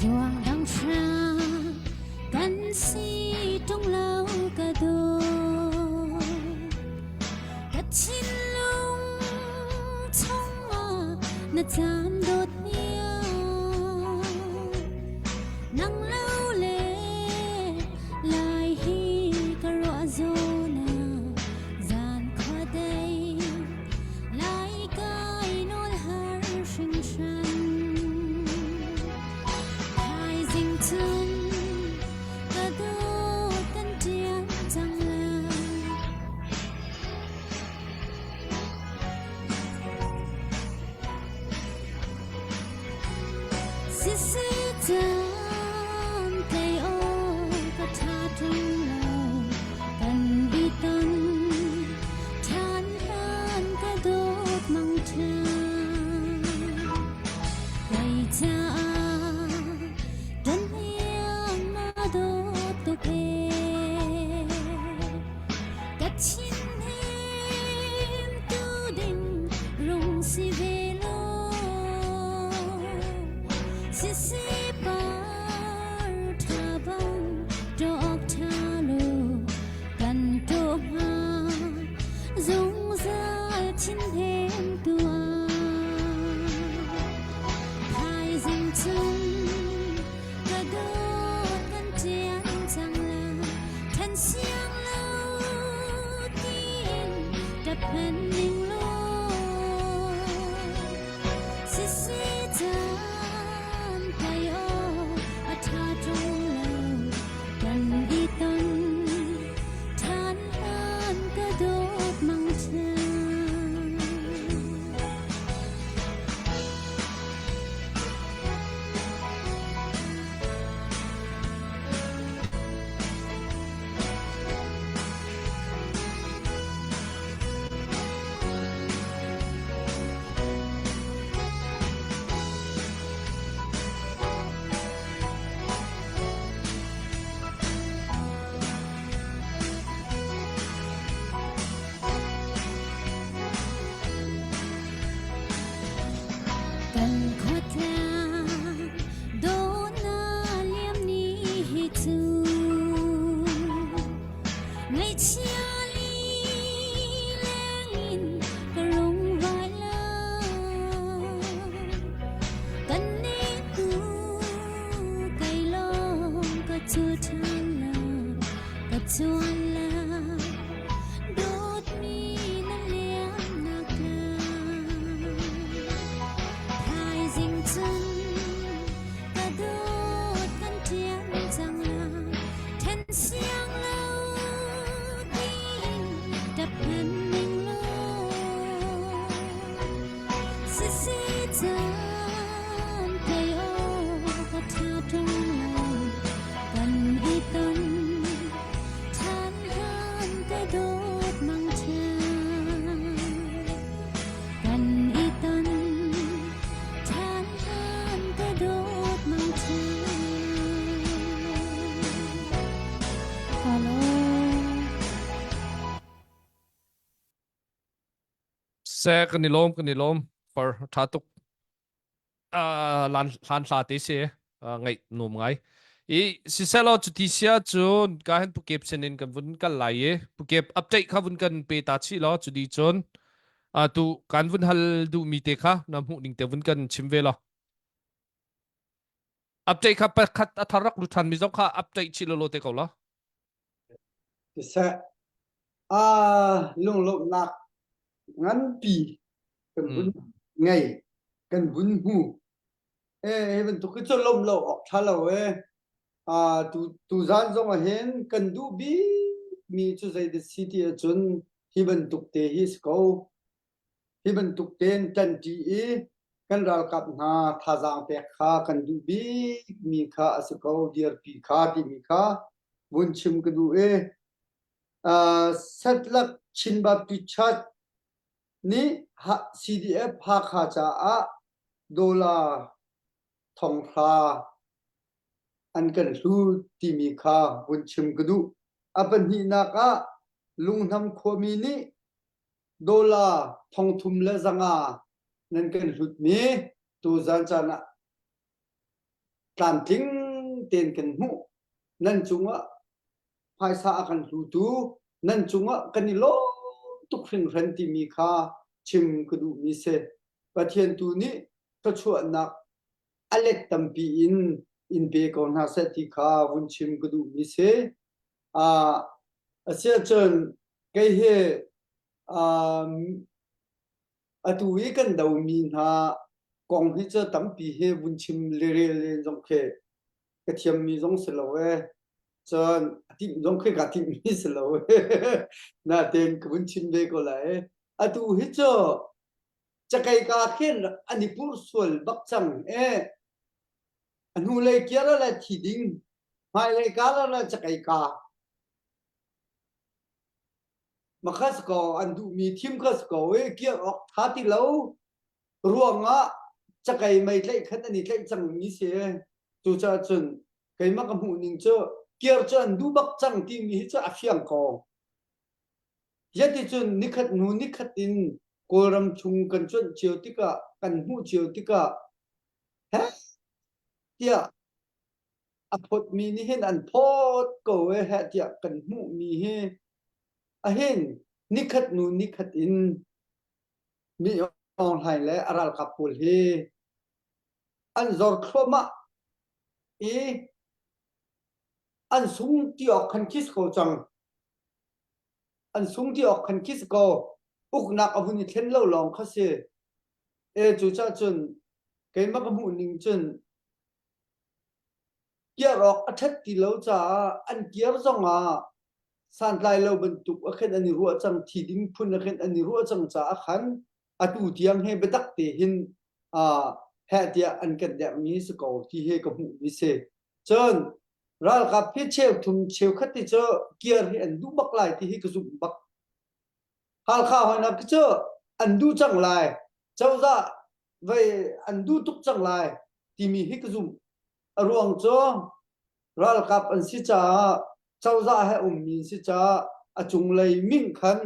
Tluang dang hrang kan si ṭung lo ka dawt. Ka thinlung chungah na caan dawt hniang. Nang lo le lai hi ka ruah zawn ah zan khua dei lai kai nawl har hringhran. Thaizing cun ka dawt kan ṭian cang lai. Siseh caan tlei awk ka ṭha ṭung lo, kan i ton ṭhan hlan ka dawt mang ṭha. Kei caah ṭan hniang na dawt tuk ee. Ka thin him tu ding rung si ve law. Sisi par ṭha bang ṭawk ṭha lo kan tuah hnga zungzal thin hem tuah. Thaizing cun ka dawt kan ṭian cang la ṭhen siang lo tiin ṭap hman ning law sisi caan kai aw a ṭha ṭung lo kan i ton ṭhan hlan ka dawt mang ṭha. Kan khuatlang dawhnak liam ni hi cu ngaihchia lileng in ka rung vai lo. Kan nih tu kei lawng ka cu ṭhan lo, ka cuan la. Dawtmi na liamnak tlang thaizing cun ka dawt kan ṭian cang la ṭhen siang lo tiin ṭap hman ning law sisi caan kei awk a ṭha ṭung lo kan i ton ṭhan hlan ka dawt mang ṭhan. Kan i ton ṭhan hlan ka dawt mang ṭhan. Ka lawm. Seh kan i lawm kan i lawm far ṭha tuk lan hlan hla te si ngaih nuam ngai i siselaw cuti sia cun ka hen pukep sinin kan vun kal lai i pukep update kha vun kan pe ta chih law cuti cun tu kan vun hal duh mi te kha na hmuh ning te vun kan chim ve law update kha pakhat a thar rak lu than mi zong kha update chih lo te ko la Siseh, lunglawmhnak. nganpi kan vun ngei kan vun hmu e hi bantuk hi cu lom lo awk tha lo e a tu tu zan zong ah hin kan duh bik mi cu zei dah si ti ahcun hi bantuk te hi si ko hi bantuk tein ṭanṭi i kan ralkap hna thazaang pek kha kan duh bik mi kha a si ko dirpi kha timi kha vun chim ka duh i uh, Satlak Chin Baptist Church nih CDF Hakha caah dollar thonghra an kan hlut timi kha vun chim ka duh. A pahnihnak ah Lunghnam khuami nih dollar 3,000 nan kan hlutmi tuzan caan ah tlamtling tein kan hmuh. Nan cungah phaisa a kan hlutu nan cungah kan i lawm tuk hringhran timi kha chim ka duhmi si. Pathian tu nih thluachuahnak a let tampi in in pe ko hna seh ti kha vun chim ka duhmi si. Uh, asiahcun kei hi um, atu i kan domi hna kong hi cu tampi hi vun chim lirel len zong khi ka thiammi zong si lo e. Cun a timh zong khi ka timhmi si lo e. Natein ka vun chim ve ko lai. Atu hi cu cakei ka khin an i purh sual bak cang e. A hnulei kiar le thi ding, hmailei kar le cakei ka. Makhas ko an duhmi thim khas ko i kiar awk tha ti lo ruangah cakei mei tlaih khan an i tlaih cangmi si. Cucaah cun keimah ka hmuh ning cu kiar cu an duh bak cang timi hi cu a fiang ko. Zeticun nikhat hnu nikhat in Kawlram chung kan cuanh cio tikah kan hmuh cio tikah heh tiah a phawtmi nih hin an phawt ko e heh tiah kan hmuhmi hi ahin nikhat hnu nikhat in mi Aung Hlaing le a ralkap pawl hi an zor thluahmah i an sung ti awk khan khi si ko cang. An sung ti awk khan khi si ko. Uknak a vun i thlen lo lawng kha si. E cucaah cun keimah ka hmuh ning cun kiar awk a ṭhat ti lo caah an kiar zongah santlai lo bantuk a khin an i ruah cang thi ding phun a khin an i ruah cang caah khan atu tiang he biatak te hin uh, heh tiah an kan derhmi si ko ti he ka hmuhmi si. Cun ralkap hi cheuthum cheukhat ti cu kiar hi an duh bak lai ti hi ka zumh bak. Halkha hoinak cu an duh cang lai. Cozah vei an duh tuk cang lai timi hi ka zumh. A ruang cu ralkap an si caah cozah he ummi an si caah a cunglei ming khan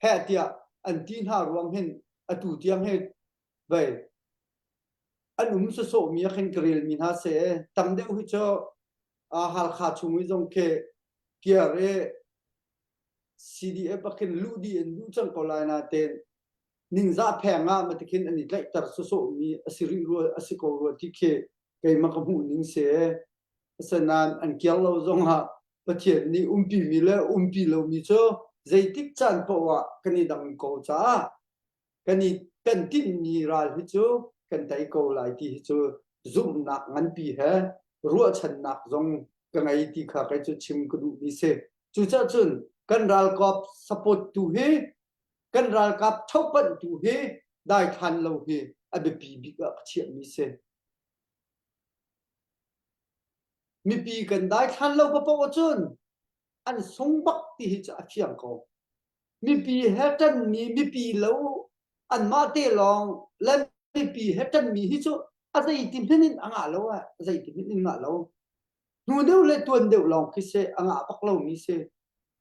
heh tiah an ti hna ruang hin atu tiang hi vei an um sawsawhmi ah khin ka relmi hna seh tam deuh hi cu Halkha chung i zong khi kiar i CDF ah khin luh dih an duh cang ko lai natein ningzah pheng ah matikhin an i tlaihter sawsawhmi a si rih rua a si ko rua ti khi keimah ka hmuh ning si. Asinain an kiar lo zongah Pathian nih umpimi le umpi lomi cu zeitik caan paoh ah kan i dang ko caah kan i kan tinhmi ral hi cu kan tei ko lai ti hi cu zumhnak nganpi he ruahchannak zong ka ngei ti kha kei cu chim ka duhmi si. Cucaah cun kan ralkap support tu hi kan ralkap thopanh tu hi daithlan lo hi a biapi bik ah ka chiahmi si. Mipi kan daithlan lo paoh ahcun an sung bak ti hi cu a fiang ko. Mipi he ṭanmi mipi lo anmah te lawng le mipi he ṭanmi hi cu a zeiti hmanh in a ngah lo a zeiti hmanh in ngah lo. Hnu deuh le tuan deuh lawng khi si a ngah bak lomi si.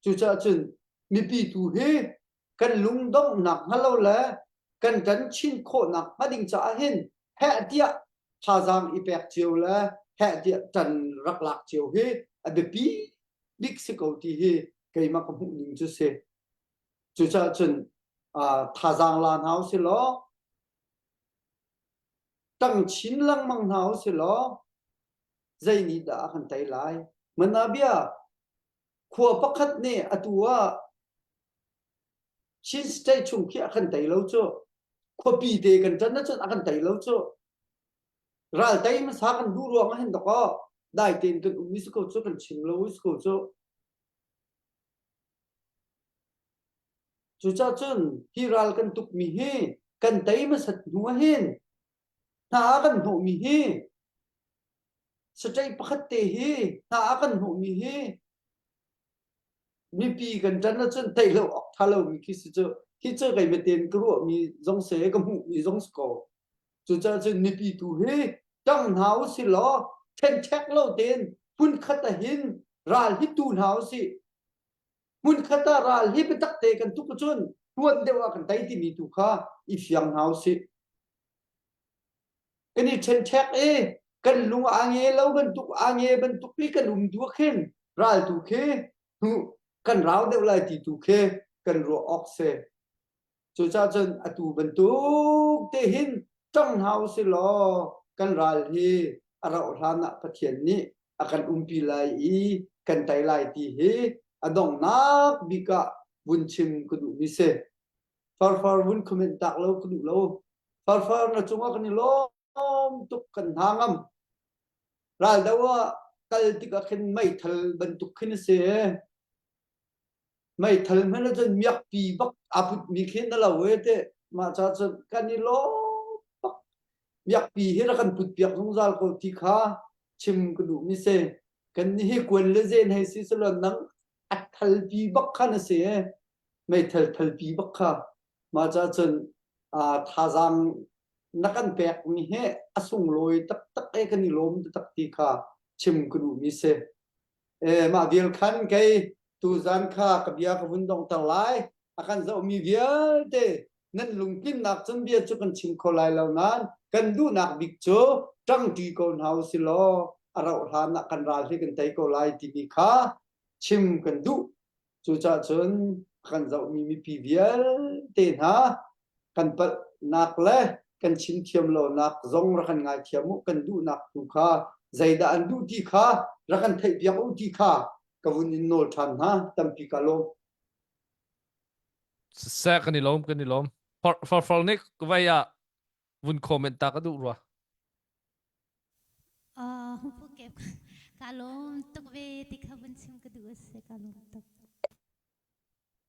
Cucaah cun mipi tu hi kan lungdonghnak hnga lo le kan ṭan chin khawhnak hnga ding caah hin heh tiah thazaang i pek cio le heh tiah ṭan rak lak cio hi a biapi bik si ko ti hi keimah ka hmuh ning cu si. Cucaah cun thazaang la hna usih law ṭang chin lengmang hna usih law zei nih dah a kan tei lai? Manabia khua pakhat nih atu ah. Chin State chung khi a kan tei lo cu. Khuapi te kan ṭan ahcun a kan tei lo cu. Ral tei hmasa kan duh ruang ah hin dakaw dai tein kan um i si ko cu kan chim lo i si ko cu. Cucaah cun hi ral kan tukmi hi kan tei hmasat hnu ah hin hna a kan hnawhmi hi state pakhat te hi hna a kan hnawhmi hi mipi kan ṭan ahcun theih lo awk ṭha lomi khi si cu hi cu keimah tein ka ruahmi zong si ka hmuhmi zong si ko. Cucaah cun mipi tu hi ṭang hna usih law ṭhenṭhek lo tein hmunkhat ah hin ral hi tu hna usih. Hmunkhat ah ral hi biatak te kan tuk ahcun tuan deuh ah kan tei timi tu kha i fiang hna usih. Kan i ṭhenṭhek i kan lung aa nge lo bantuk aa nge bantuk i kan um tu khin ral tu khi hnu kan rau deuh lai ti tu khi kan ruah awk si. Cucaah cun atu bantuk te hin ṭang hna usih law kan ral hi a rauh hlan ah Pathian nih a kan umpi lai i kan tei lai ti hi a donghnak bik ah vun chim ka duhmi si. Farfar vun comment tak lo ka duh lo. Farfar na cungah kan i lawm tuk kan hna ngam. Raldo ah kal tikah khin meithal bantuk khin a si. Meithal hmanh ahcun miakpi bak aa putmi khi na lo e te. Mah ca cun kan i lawm bak. Miakpi hi rak kan put piak zungzal ko ti kha chim ka duhmi si. Kan nih hi kuan le zen hei si selaw nang a thalpi bak kha na si e. Meithal thalpi bak kha. Mah ca cun thazaang na kan pekmi hi a sunglawi taktak e kan i lawm taktak ti kha chim ka duhmi si. E, mah vial khan kei tuzan kha ka bia ka vun donghter lai. A kan zohmi vialte nan lungtlinnak cun bia cu kan chim kho lai lo nain kan duhnak bik cu ṭangṭi ko hna usih law a rauh hlan ah kan ral hi kan tei ko lai timi kha chim kan duh. Cucaah cun kan zohmi mipi vialte hna kan palhnak le kan chim thiam lonak zong rak kan ngaithiam u kan duhnak tu kha zeidah an duh ti kha rak kan theihpiak u ti kha ka vun in nawl ṭhan hna tampi ka lawm. Seh kan i lawm kan i lawm. Farfar nih vai ah vun comment ta ka duh rua. Uh, ka lawm tuk ve ti kha vun chim ka duh a si ka lawm tuk.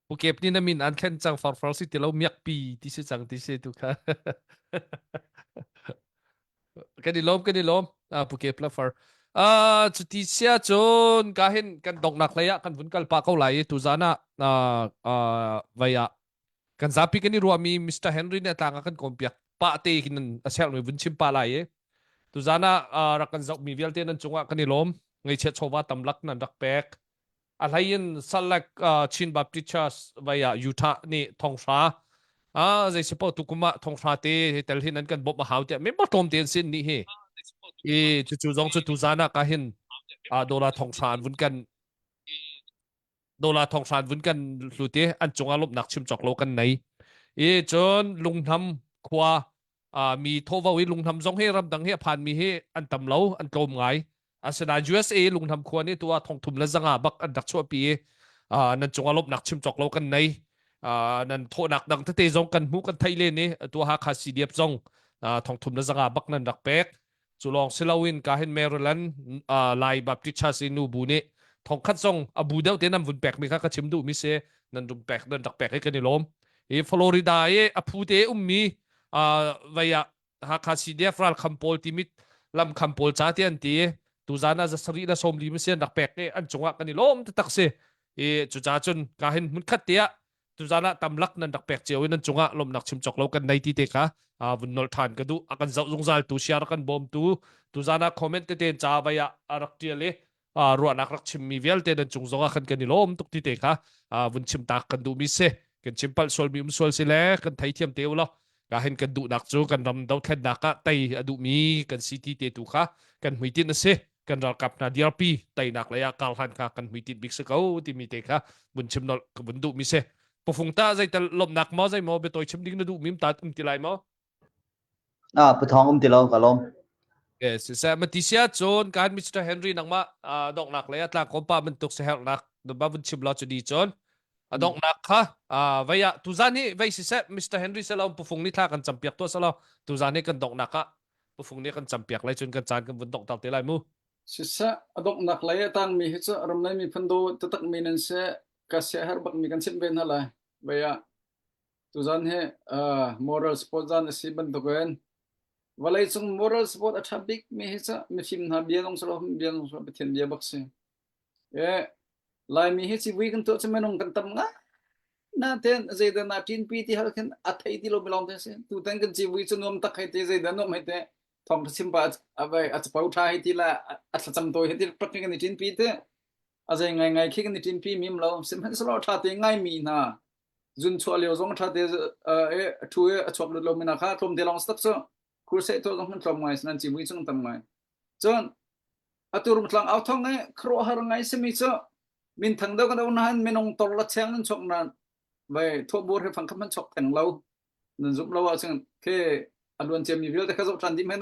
Pukep nih na min an thlen cang farfar si ti lo miakpi ti si cang ti si tu kha. Kan i lawm kan i lawm. Ah Pukep la far. Ah cuti sia cun ka hin kan donghnak lei ah kan vun kal pah ko lai i tuzan ah ah vai ah kan zapi kan i ruahmi Mr. Henry nih a tlang ah kan kawm piak pah te hin a sermi vun chim pah lai i tuzan ah rak kan zohmi vialte nan cungah kan i lawm. Ngeichiat chawva tamlak nan rak pek. A hlei in Salt Lake Chin Baptist Church vai ah Utah nih thonghra ah zei si paoh tukum ah thonghra te tel hin an kan bawmh a hau tiah member tlawm te an sin nih hi i cucu zong cu tuzan ah ka hin dollar thonghra an vun kan dollar thonghra an vun kan hlut i an cungah lawmhnak chim cawk lo kan nei i cun lungnam khua mi thawhvo i lungnam zong hi ramdang hi a phanmi hi an tam lo an tlawm ngai asinain USA lungnam khua nih tu ah thongthum le zanga bak an rak chuahpi i nan cungah lawmhnak chim cawk lo kan nei nan thawhnak dang tete zong kan hmuh kan theih len i tu Hakha CDF zong thongthum le zanga bak nan rak pek cu lawng si loin ka hin Maryland Lai Baptist Church i nu bu nih thongkhat zong a bu deuh te nan vun pek mi kha ka chim duh mi si nan rung pek nan rak pek i kan i lawm hi Florida i a phu te ummi vei ah Hakha CDF ralkham pawl timi lamkham pawl ca ti an ti tuzan ah zasarih le sawmli mi si an rak pek i an cungah kan i lawm taktak si i cucaah cun ka hin hmunkhat te ah tuzan ah tamlak nan rak pek cio i nan cungah lawmhnak chim cawk lo kan nei ti te kha vun nolh ṭhan ka duh a kan zoh zungzal tu share kan bawm tu tuzan ah comment tete ca vai ah a rak ṭial i ruahnak rak chimmi vialte nan cung zongah khan kan i lawm tuk ti te kha vun chim tak kan duhmi si kan chim palh sualmi um sual si le kan theithiam te u law ka hin kan duhnak cu kan ram dothlennak ah tei a duhmi kan si ti te tu kha kan hmuitinh a si kan ralkap hna dirpi teinak lei ah karhlan kha kan hmuitinh bik si ko timi te kha vun chim nolh ka vun duhmi si pufung ta zeital lawmhnak maw zei maw biatawi chim ding na duhmi ta um ti lai maw Ah, pathawng um ti lo ka lawm. Yes, siseh matisia cun kan Mr. Henry nangmah donghnak lei ah tlang kompa bantuk siherhnak na ba vun chim lo cu di cun. A donghnak kha vei ah tuzan hi vei siseh Mr. Henry selo pufung ni thla kan campiak tuah selo tuzan hi kan donghnak ah pufung nih kan campiak lai cun kan caan kan vun donghter te lai mu. Siseh a donghnak lei a tangmi hi cu ramlei miphun do taktak mi nan si ka siaherh bak mi kan chimh ve hna lai. Vei ah tuzan hi moral support zan a si bantukin vawleicung moral support a ṭha bik mi hi cu mifim hna bia zong si lo bia zong si lo Pathian bia bak si. E Laimi hi civui kan tuah cu minung kan tam ngai. Nain zeidah na ṭinpi ti hal khin a thei ti lo mi lawng te si. Tutan kan civui cu nuam tak hei ti zeidah nuam hei ti thawngṭha chim pa a vai a capo ṭha hei ti la a thlacam tawi hei ti pak kan i ṭinpi te. A zei ngai ngai khi kan i ṭinpi mim lo. Sihmanhsehlaw ṭha te ngai mi hna zun chuah lio zong ṭha te e ṭhu e a chuak lut lo mi hna kha tlawm te lawng tak cu crusade tuah zong kan tlawm ngai sinan civui cu kan tam ngai. Cun atu rungtlang au thong i khuaruahhar ngai simi cu minthang deuh kan nain minung tor la cheng nan chuak nan vai thawhbur he fang kham man chuak theng lo nan zumh lo ahcun ke a luan ciami vialte kha zoh ṭhan dih men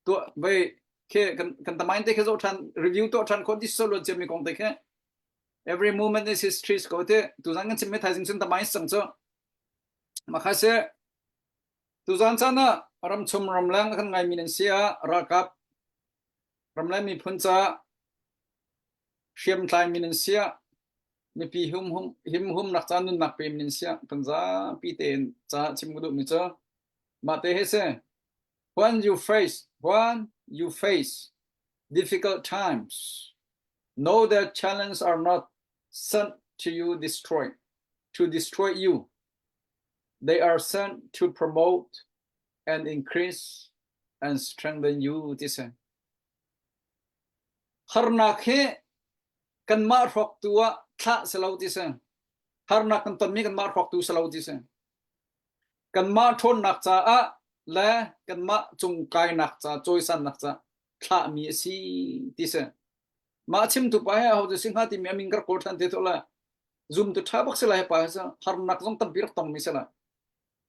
tuah vai ke kan kan tamain te kha zoh ṭhan review tuah ṭhan khawh dis so luan ciami kong te khe every moment is history ko te tuzan kan chim me thaizing cun tamain sang cu makha se tuzan caan ah ramchum ramleng kan ngaimi nan si ah ralkap Ramleng miphun caah hriamtlai min in siah, mipi hum himhumnak ca nunnak pe min in siah, kan zapi tein ca chim ka duhmi cu mah te hi si. When you face, when you face difficult times, know that challenges are not sent to you destroy, to destroy you. They are sent to promote and increase and strengthen you ti si. Harnak hi kanmah hrawktu ah thlah si lo ti si. Harnak kan tonmi kanmah hrawktu si lo ti si. Kanmah ṭhawnnak caah le kanmah cung kainak ca cawisannak ca thlahmi a si ti si. Mah chimtu pa hi aho cu si hnga timi a min ka rak kawl ṭhan te to la. Zumtu ṭha bak si lai hi pa hi harnak zong tampi rak tongmi si la.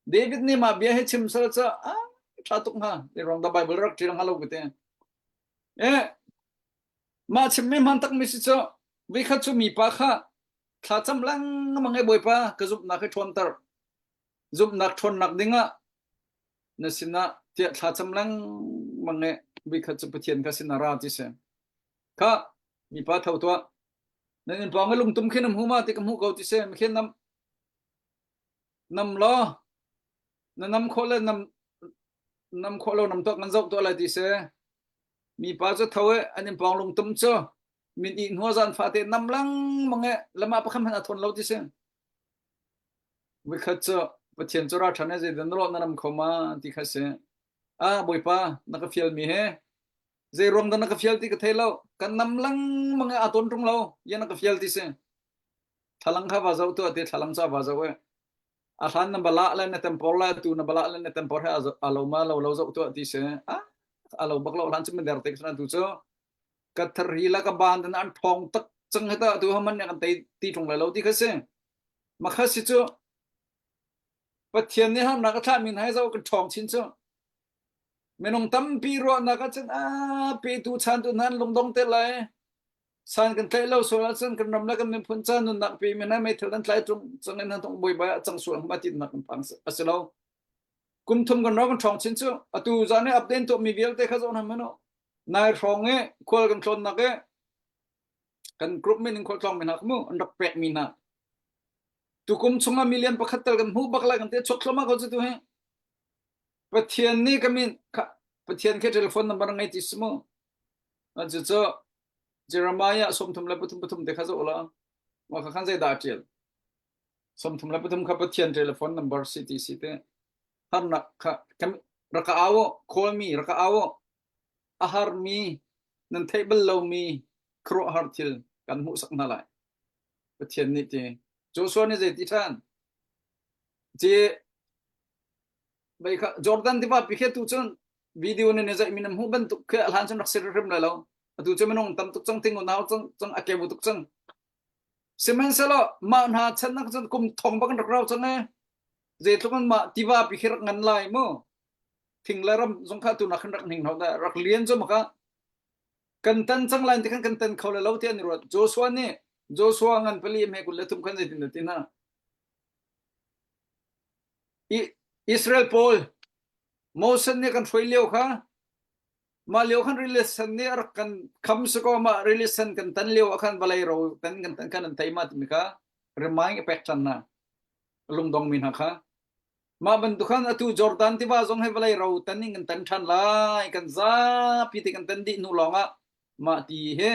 David nih mah bia hi chim sal ca a ṭha tuk hnga ti ruang dah Bible rak ṭial hnga lo ka ti. Eh, mah chimmi hmaan takmi si cu vikhat cu mipa kha thlacam lengmang i Bawipa ka zumhnak hi ṭhawnter. Zumhnak ṭhawnnak dingah na sinah tiah thlacam lengmang i vikhat cu Pathian kha sin a ra ti si. Kha mipa tho tuah. Nan inn pawng i lungtum khi na hmu ma ti ka hmuh ko ti si. Mikhin nam Nam law na nam khawh le nam nam khawh lo nam tuah kan zoh tuah lai ti si. Mipa cu tho i an in pawng lungtum cu min ih hnu zan fate nam lengmang i lama pakhat hmanh a thawn lo ti si. Vikhat cu Pathian cu ra ṭhan i zeidah na lawh na nam kho ma ti kha si. Ah Bawipa na ka fial mi he zei ruang dah na ka fial ti ka thei lo kan nam lengmang i aa tawn ṭung lo ya na ka fial ti si. Thlalang kha va zoh tuah ti thlalang cu a va zoh i a hlan na balah le na tempor le tu na balah le na tempor he a lo ma lo lo zoh tuah ti si a a lo bak lo hlan cu mi der te sana tu cu ka thari la ka ban tan an thong tak chang heta tu haman ne kan tei ti thong lai lo ti kha si ma kha si cu Pathian nih harnak a thlah min hai zo kan ṭhawng chin cu minung tampi ruahnak ah cun a petu chan tu nan lungdong te lai San kan tlaih lo sual ahcun kan ram le kan miphun ca nunnak pi mi hna meithal an tlai tung cang in tung buaibai ah cang sual hma ti nak kan phang a si lo. Kum thum kan ro kan ṭhawng chin cu atu zan i update tuah mi vialte kha zoh hna mano. Nai hrawng i khual kan tlawn nak i kan group min in khual tlawng mi hna mu an rak pek mi hna. Tukum chungah million pakhat tal kan hmuh bak lai kan te chuak thloma ko cu tu hi. Pathian nih ka min Pathian khe telephone number ngei ti si mu. Cucu Jeremiah 33 pathum te kha zoh la. Mah kha khan zeidah a ṭial? 33 kha Pathian telephone number si ti si te. Harnak kha rak ka au call me rak ka au a harmi nan theih bal lomi khuaruahhar thil kan hmuhsak hna lai. Pathian nih ti. Joshua nih zei ti ṭhan? Ci Jordan tiva pi khi tu cun video nih zeih mi nan hmuh bantuk khi a hlan cun rak si hrim lai lo atu cu minung tam tuk cang ting unau cang cang a keu tuk cang sihmanhsehlaw mah hna chan nak cun kum thong bak rak rau cang e zeitluk an mah tiva pi khi rak ngan lai mu thing le ram zong kha tu nak khan rak hning hno rak lian cu maka kan tan cang lai ti khan kan tan kho le lo ti an ruat Joshua nih Joshua ngan pali me 23 khan zeitin dah ti hna? Israel pawl Moses nih kan hruai lio kha mah lio khan rili sen nih a rak kan kham si kaw mah rili sen kan tan lio ah khan vawlei ro tan kan tan khan an tei ma timi kha remind a pek ṭhan hna lungdong mi hna kha mah bantuk khan atu Jordan tiva zong he vawlei ro tan in kan tan ṭhan lai kan zapi te kan tan dih hnu lawng ah mah ti he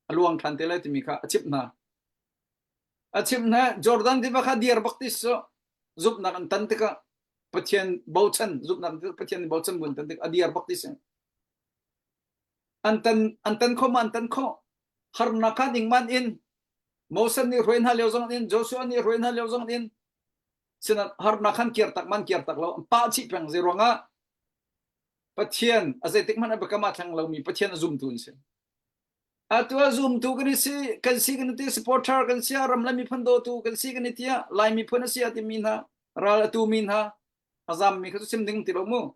a luang ṭhan te lai timi kha a chimh hna a chimh hna Jordan tiva kha dir bak ti su zumhnak an tan tikah Pathian bochan zumhnak Pathian bochan mun tan tik a dir bak ti si an tan an tan kho ma an tan kho harnak kha ding man in Moses nih hruai hna lio zong in Joshua nih hruai hna lio zong in sinan harnak khan kir tak man kir tak lo pa chi peng zei ruangah Pathian a zeitik hmanh a biakam a thleng lomi Pathian a zumtu an si Atu ah zumtu kan i si, kan si kan i ti, supporter kan si, ram le miphun dawtu kan si kan i ti, Lai miphun a si a timi hna, ral a tumi hna, a zammi kha cu chim ding ti lo mu.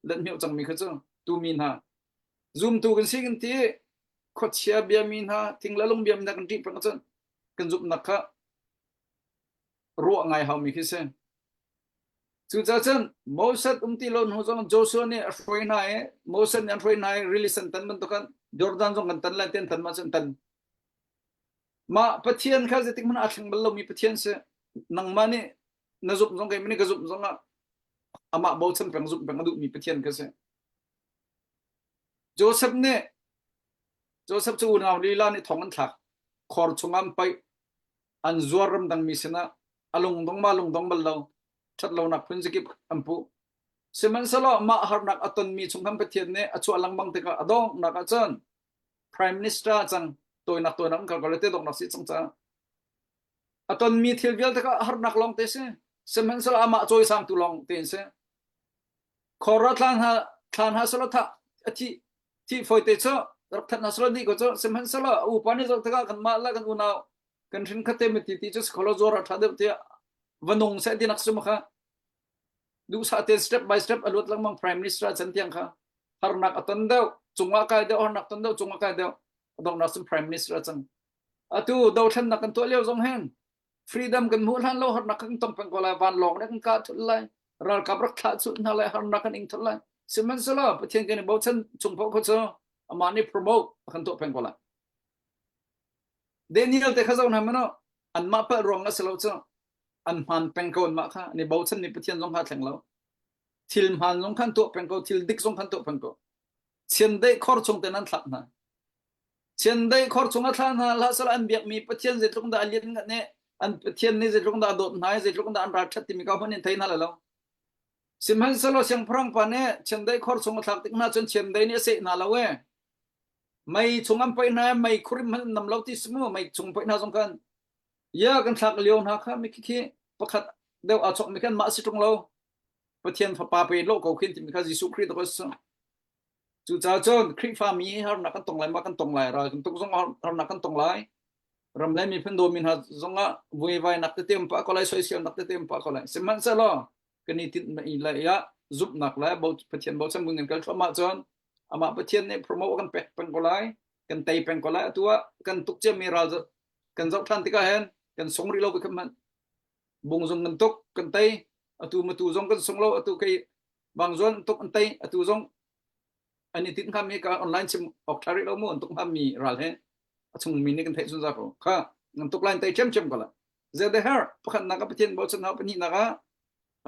Let hmioh cangmi kha cu tumi hna. Zumtu kan si kan ti, khuachia biami hna, thing le lung biami hna kan ṭih peng ahcun kan zumhnak kha ruah ngai haumi khi si. Cucaah cun Moses um ti lo hnu zong Joshua nih a hruai hna i Moses nih an hruai hna i rili sen tan bantukin Jordan zong kan tan lai ti an tan ma cun tan. Mah Pathian kha zeitik hmanh aa thleng bal lomi Pathian si. Nangmah nih na zumh zong keimah nih ka zumh zong ah amah bochan peng zumh peng a duhmi Pathian kha si. Joseph nih Joseph cu unau lila nih thong an thlak. Khor chungah an paih. An zuar ramdangmi sinah a lungdong ma lungdong bal lo ṭhatlonak phun zakip an puh. Sihmanhsehlaw mah harnak a tonmi chung khan Pathian nih a chuah lengmang tikah a donghnak ah cun Prime Minister cang tawinak tawinak an kal ko le te donghnak si cang caah a tonmi thil vialte kha harnak lawng te si. Sihmanhsehlaw amah cawisangtu lawng te in si. Khor ah thlan hna thlan hna selaw thah a thi thi fawi te cu rak that hna selaw dih ko cu sihmanhsehlaw a upa nih zoh tikah kanmah le kan unau kan hrin khat te mi ti cu kholo zuar a tha deuh tiah va nung seh ti nak sum kha duhsah te step by step a luat lengmang prime minister chan tiang kha harnak a ton deuh cungah kai deuh harnak ton deuh cungah kai deuh donghnak cun prime minister cang atu dothlennak kan tuah lio zong hen freedom kan hmuh hlan lo harnak kan tong peng ko lai vanlawng ne kan kah thul lai ralkap rak thlah chut hna lai harnak kan ing thul lai sihmanhsehlaw pathian kan i bochan chung paoh kho cu amah nih promote a kan tuah peng ko lai Daniel te kha zoh hna mano anmah palh ruang a si lo cu an hmaan peng ko anmah kha an i bochan mi Pathian zong kha thleng lo thil hmaan zong khan tuah peng ko thil dik zong khan tuah peng ko chiandeih khor chung ten an thlak hna chiandeih khor chung a thla hna hlah sala an biak mi Pathian zeitluk dah a lian ngat ne an Pathian nih zeitluk dah a dawt hna i zeitluk dah an ral ṭhat timi ka hmun in thei hna lo sihmanhsehlaw siangpahrang pa nih chiandeih khor chung a thlak tik hna cun chiandeih nih a seh hna lo e Mei chung an poih hna mei khurim hmanh an nam lo ti si mu mei chung poih hna zong khan ya kan thlak lio hna kha mi khi pakhat deuh aa chok mi khan mah si ṭung lo Pathian fapa pe lo ko khin timi kha Jesuh Khrih to si cucaah cun Khrihfa mi harnak kan tong lai ma kan tong lai ral kan tuk zong harnak kan tong lai ram le miphun dawmi hna zongah vuivai nak tete um pah ko lai soisel nak tete um pah ko lai sihmanhsehlaw kan i tinh lai ah zumhnak le Pathian bochan mun kan kal thluahmah cun amah Pathian nih promote kan pek peng ko lai kan tei peng ko lai atu ah kan tuk ciami ral kan zoh ṭhan tikah hin kan sung rih lo bik hmanh bungzung kan tuk kan tei atu matu zong kan sung lo atu kei bangzuan tuk an tei atu zong an i tinh hngami ka online chim awk ṭha rih lo mu an tuk hngami ral he a chung mi nih kan theih zungzal ko kha nan tuk lai tei ṭhiamṭhiam ko la zedeher pakhatnak ah Pathian bochan hau pahnihnak ah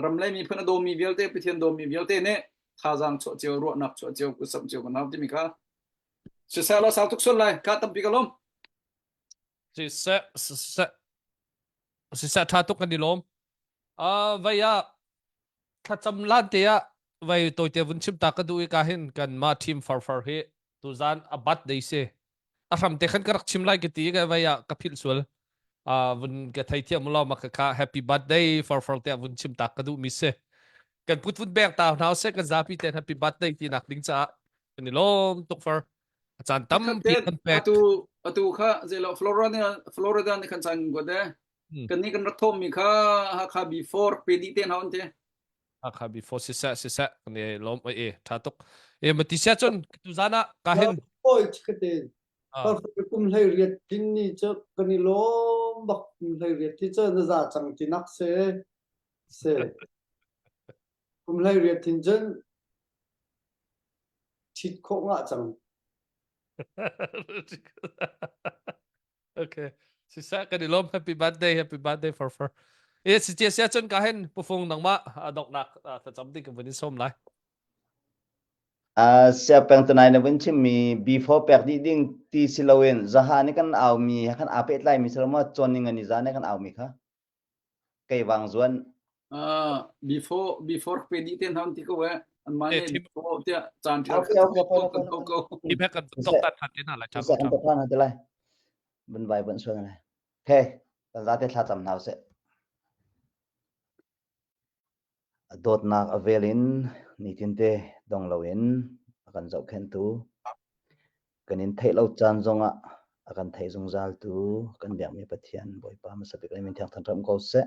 ram le miphun a dawmi vialte Pathian dawmi vialte nih thazaang chuah cio ruahnak chuah cio kutsamh cio kan hau timi kha siseh law sau tuk sual lai ka tampi ka lawm siseh siseh siseh tha tuk kan i lawm uh, vai ah thlacam lan te ah vai tawite vun chim ta ka duh i ka hin kan ma team far far hi tuzan a bat dei si a hram te khan ka rak chim lai ka ti ka vai ah ka philh sual uh, vun ka thei thiam lo ma ka kha happy birthday for for te vun chim tak ka duh mi si kan put vun bek ta hna se kan zapi ten happy birthday ti nak ding cha kan i lom tuk for a caan tampi kan pek atu atu kha zelo Florida Florida ni khan chan go de kan ni kan rak thom mi kha Hakha before pe di te na on te Hakha before siseh siseh kan i lom e tha tuk e mati sia chun tu zana ka hin oi chikate. Farfar kum hlei riat tlin ni cu kan i lawm bak kum hlei riat ti cu na za cang ti nak se se kum hlei riat thin cun ṭhit khawh ngah cang. Okay. Siseh kan i lawm happy birthday happy birthday for for. E si cia sia cun ka hin pufung nangmah donghnak thlacam ding ka vun in sawm lai. Uh, sia peng tanai na vun chimmi before pek dih ding ti si loin zaha ni kan au mi khan aa pehtlai mi silo ma chon ning ani za ne kan au mi kha kei wang zuan Uh, before before pe di ten han ti ko eh an ma ne before tia chan thil okay okay ko ko Ti pek kan tok tan han tin lai cha kan tok han te lai bun vai bun suan lai okay kan za te thla cham hna se A dawtnak a vel in nitinte dong loin a kan zohkhenhtu, kan in theih lo caan zongah a kan theih zungzaltu kan biakmi Pathian Bawipa hmasa bik le min thiang thangṭhat ko seh.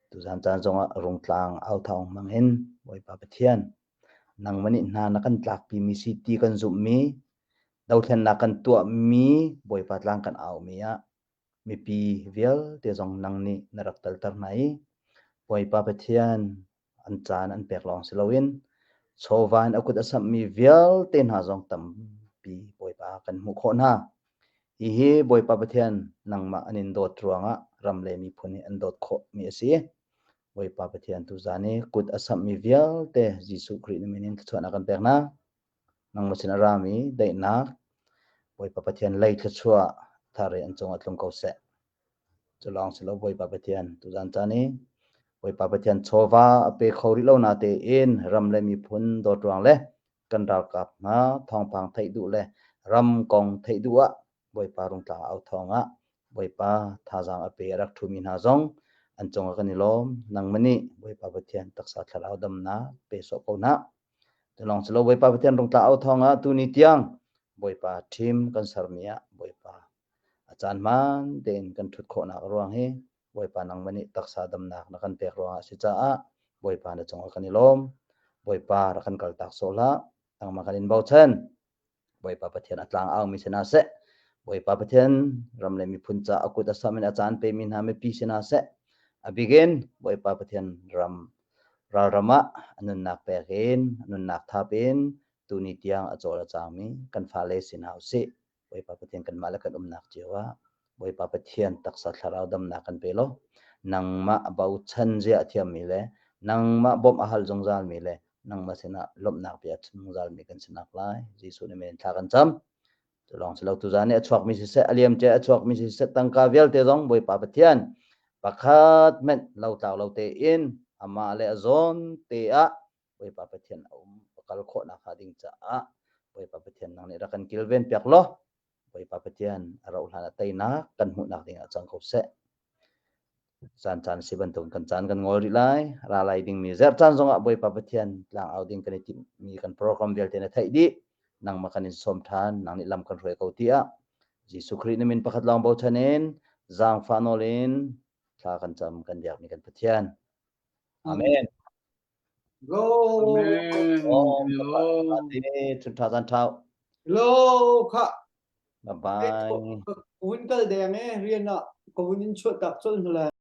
Tuzan caan zongah rungtlang au thawng hmang in Bawipa Pathian nangmah nih hna na kan tlakpimi si ti kan zumhmi dothlennak kan tuahmi Bawipa tlang kan aumi ah Mipi vialte zong nang nih na rak telter hna i Bawipa Pathian an caan an pek lawng si loin chawva in a kut a samhmi vialte hna zong tampi Bawipa kan hmuh khawh hna. Hihi Bawipa Pathian nangmah an in dawt ruangah ram le miphun hi an dawt khawhmi a si. Bawipa Pathian tuzaan i kut a samhmi vialte Jesuh Khrih na min in thluachuahnak kan pek hna. Nangmah sin a rami daihnak Bawipa Pathian lei thluachuah thar i an cungah tlung ko seh. Cu lawng si lo Bawipa Pathian tuzan caan i Bawipa Pathian chawva a pe kho rih lo na tein ram le miphun dawt ruang le kan ralkap hna thawngpang theih duh le ram kong theih duh ah Bawipa rungtlang au thawng ah Bawipa thazaang a pe a rak ṭhumi hna zong an cungah kan i lawm. Nangmah nih Bawipa Pathian taksa thlarau damnak pe sawh ko hna. Cu lawng si lo Bawipa Pathian rungtla au thawng ah tuni tiang Bawipa ṭhim kan sermi ah Bawipa a caan hmaan tein kan ṭhut khawhnak ruang hi Bawipa nangmah nih taksa damnak na kan pek ruangah a si caah Bawipa na cungah kan i lawm. Bawipa rak kan kaltak sawh hlah. Nangmah kan in bochan. Bawipa Pathian a tlang aumi si hna seh. Bawipa Pathian ram le miphun ca a kut a sam in a caan pemi hna mipi si hna seh. A bikin Bawipa Pathian ram ralram ah a nunnak pek in a nunnak thap in tuni tiang a cawl a cangmi kan fale si hna usih. Bawipa Pathian kanmah le kan umnak cio ah Bawipa Pathian taksa thlarau damnak kan pe law nangmah bochan zia a thiammi le nangmah bawmh a hal zungzalmi le nangmah sinah lawmhnak bia chim zungzalmi kan si nak lai. Jesuh nih men thla kan cam. Cu lawng si lo tuzan i a chuakmi siseh a liam cia a chuakmi siseh tangka vialte zong Bawipa Pathian pakhat hmenh lo tlau lo tein amah le a zawn te ah Bawipa Pathian a um a kal khawh nak hnga ding caah Bawipa Pathian nang nih rak kan kilven piak law Bawipa Pathian a rauh hlan ah teinak kan hmuhnak ding ah cang ko seh. Caan caan si bantuk kan caan kan ngol rih lai. Ra lai dingmi zerh caan zongah Bawipa Pathian tlang au ding kan i timhmi kan program vialte na theih dih. Nangmah kan in sawm ṭhan, nang nih lam kan hruai ko tiah Jesuh Khrih na min pakhat lawng bochan in zaangfah nawl in thla kan cam kan biakmi kan Pathian. Amen. Go. Amen. Amen. Chun tha zan thau. Lo kha. Bye bye. Ka vun kal deng e rian ah ka vun in chuah tak chol hna lai.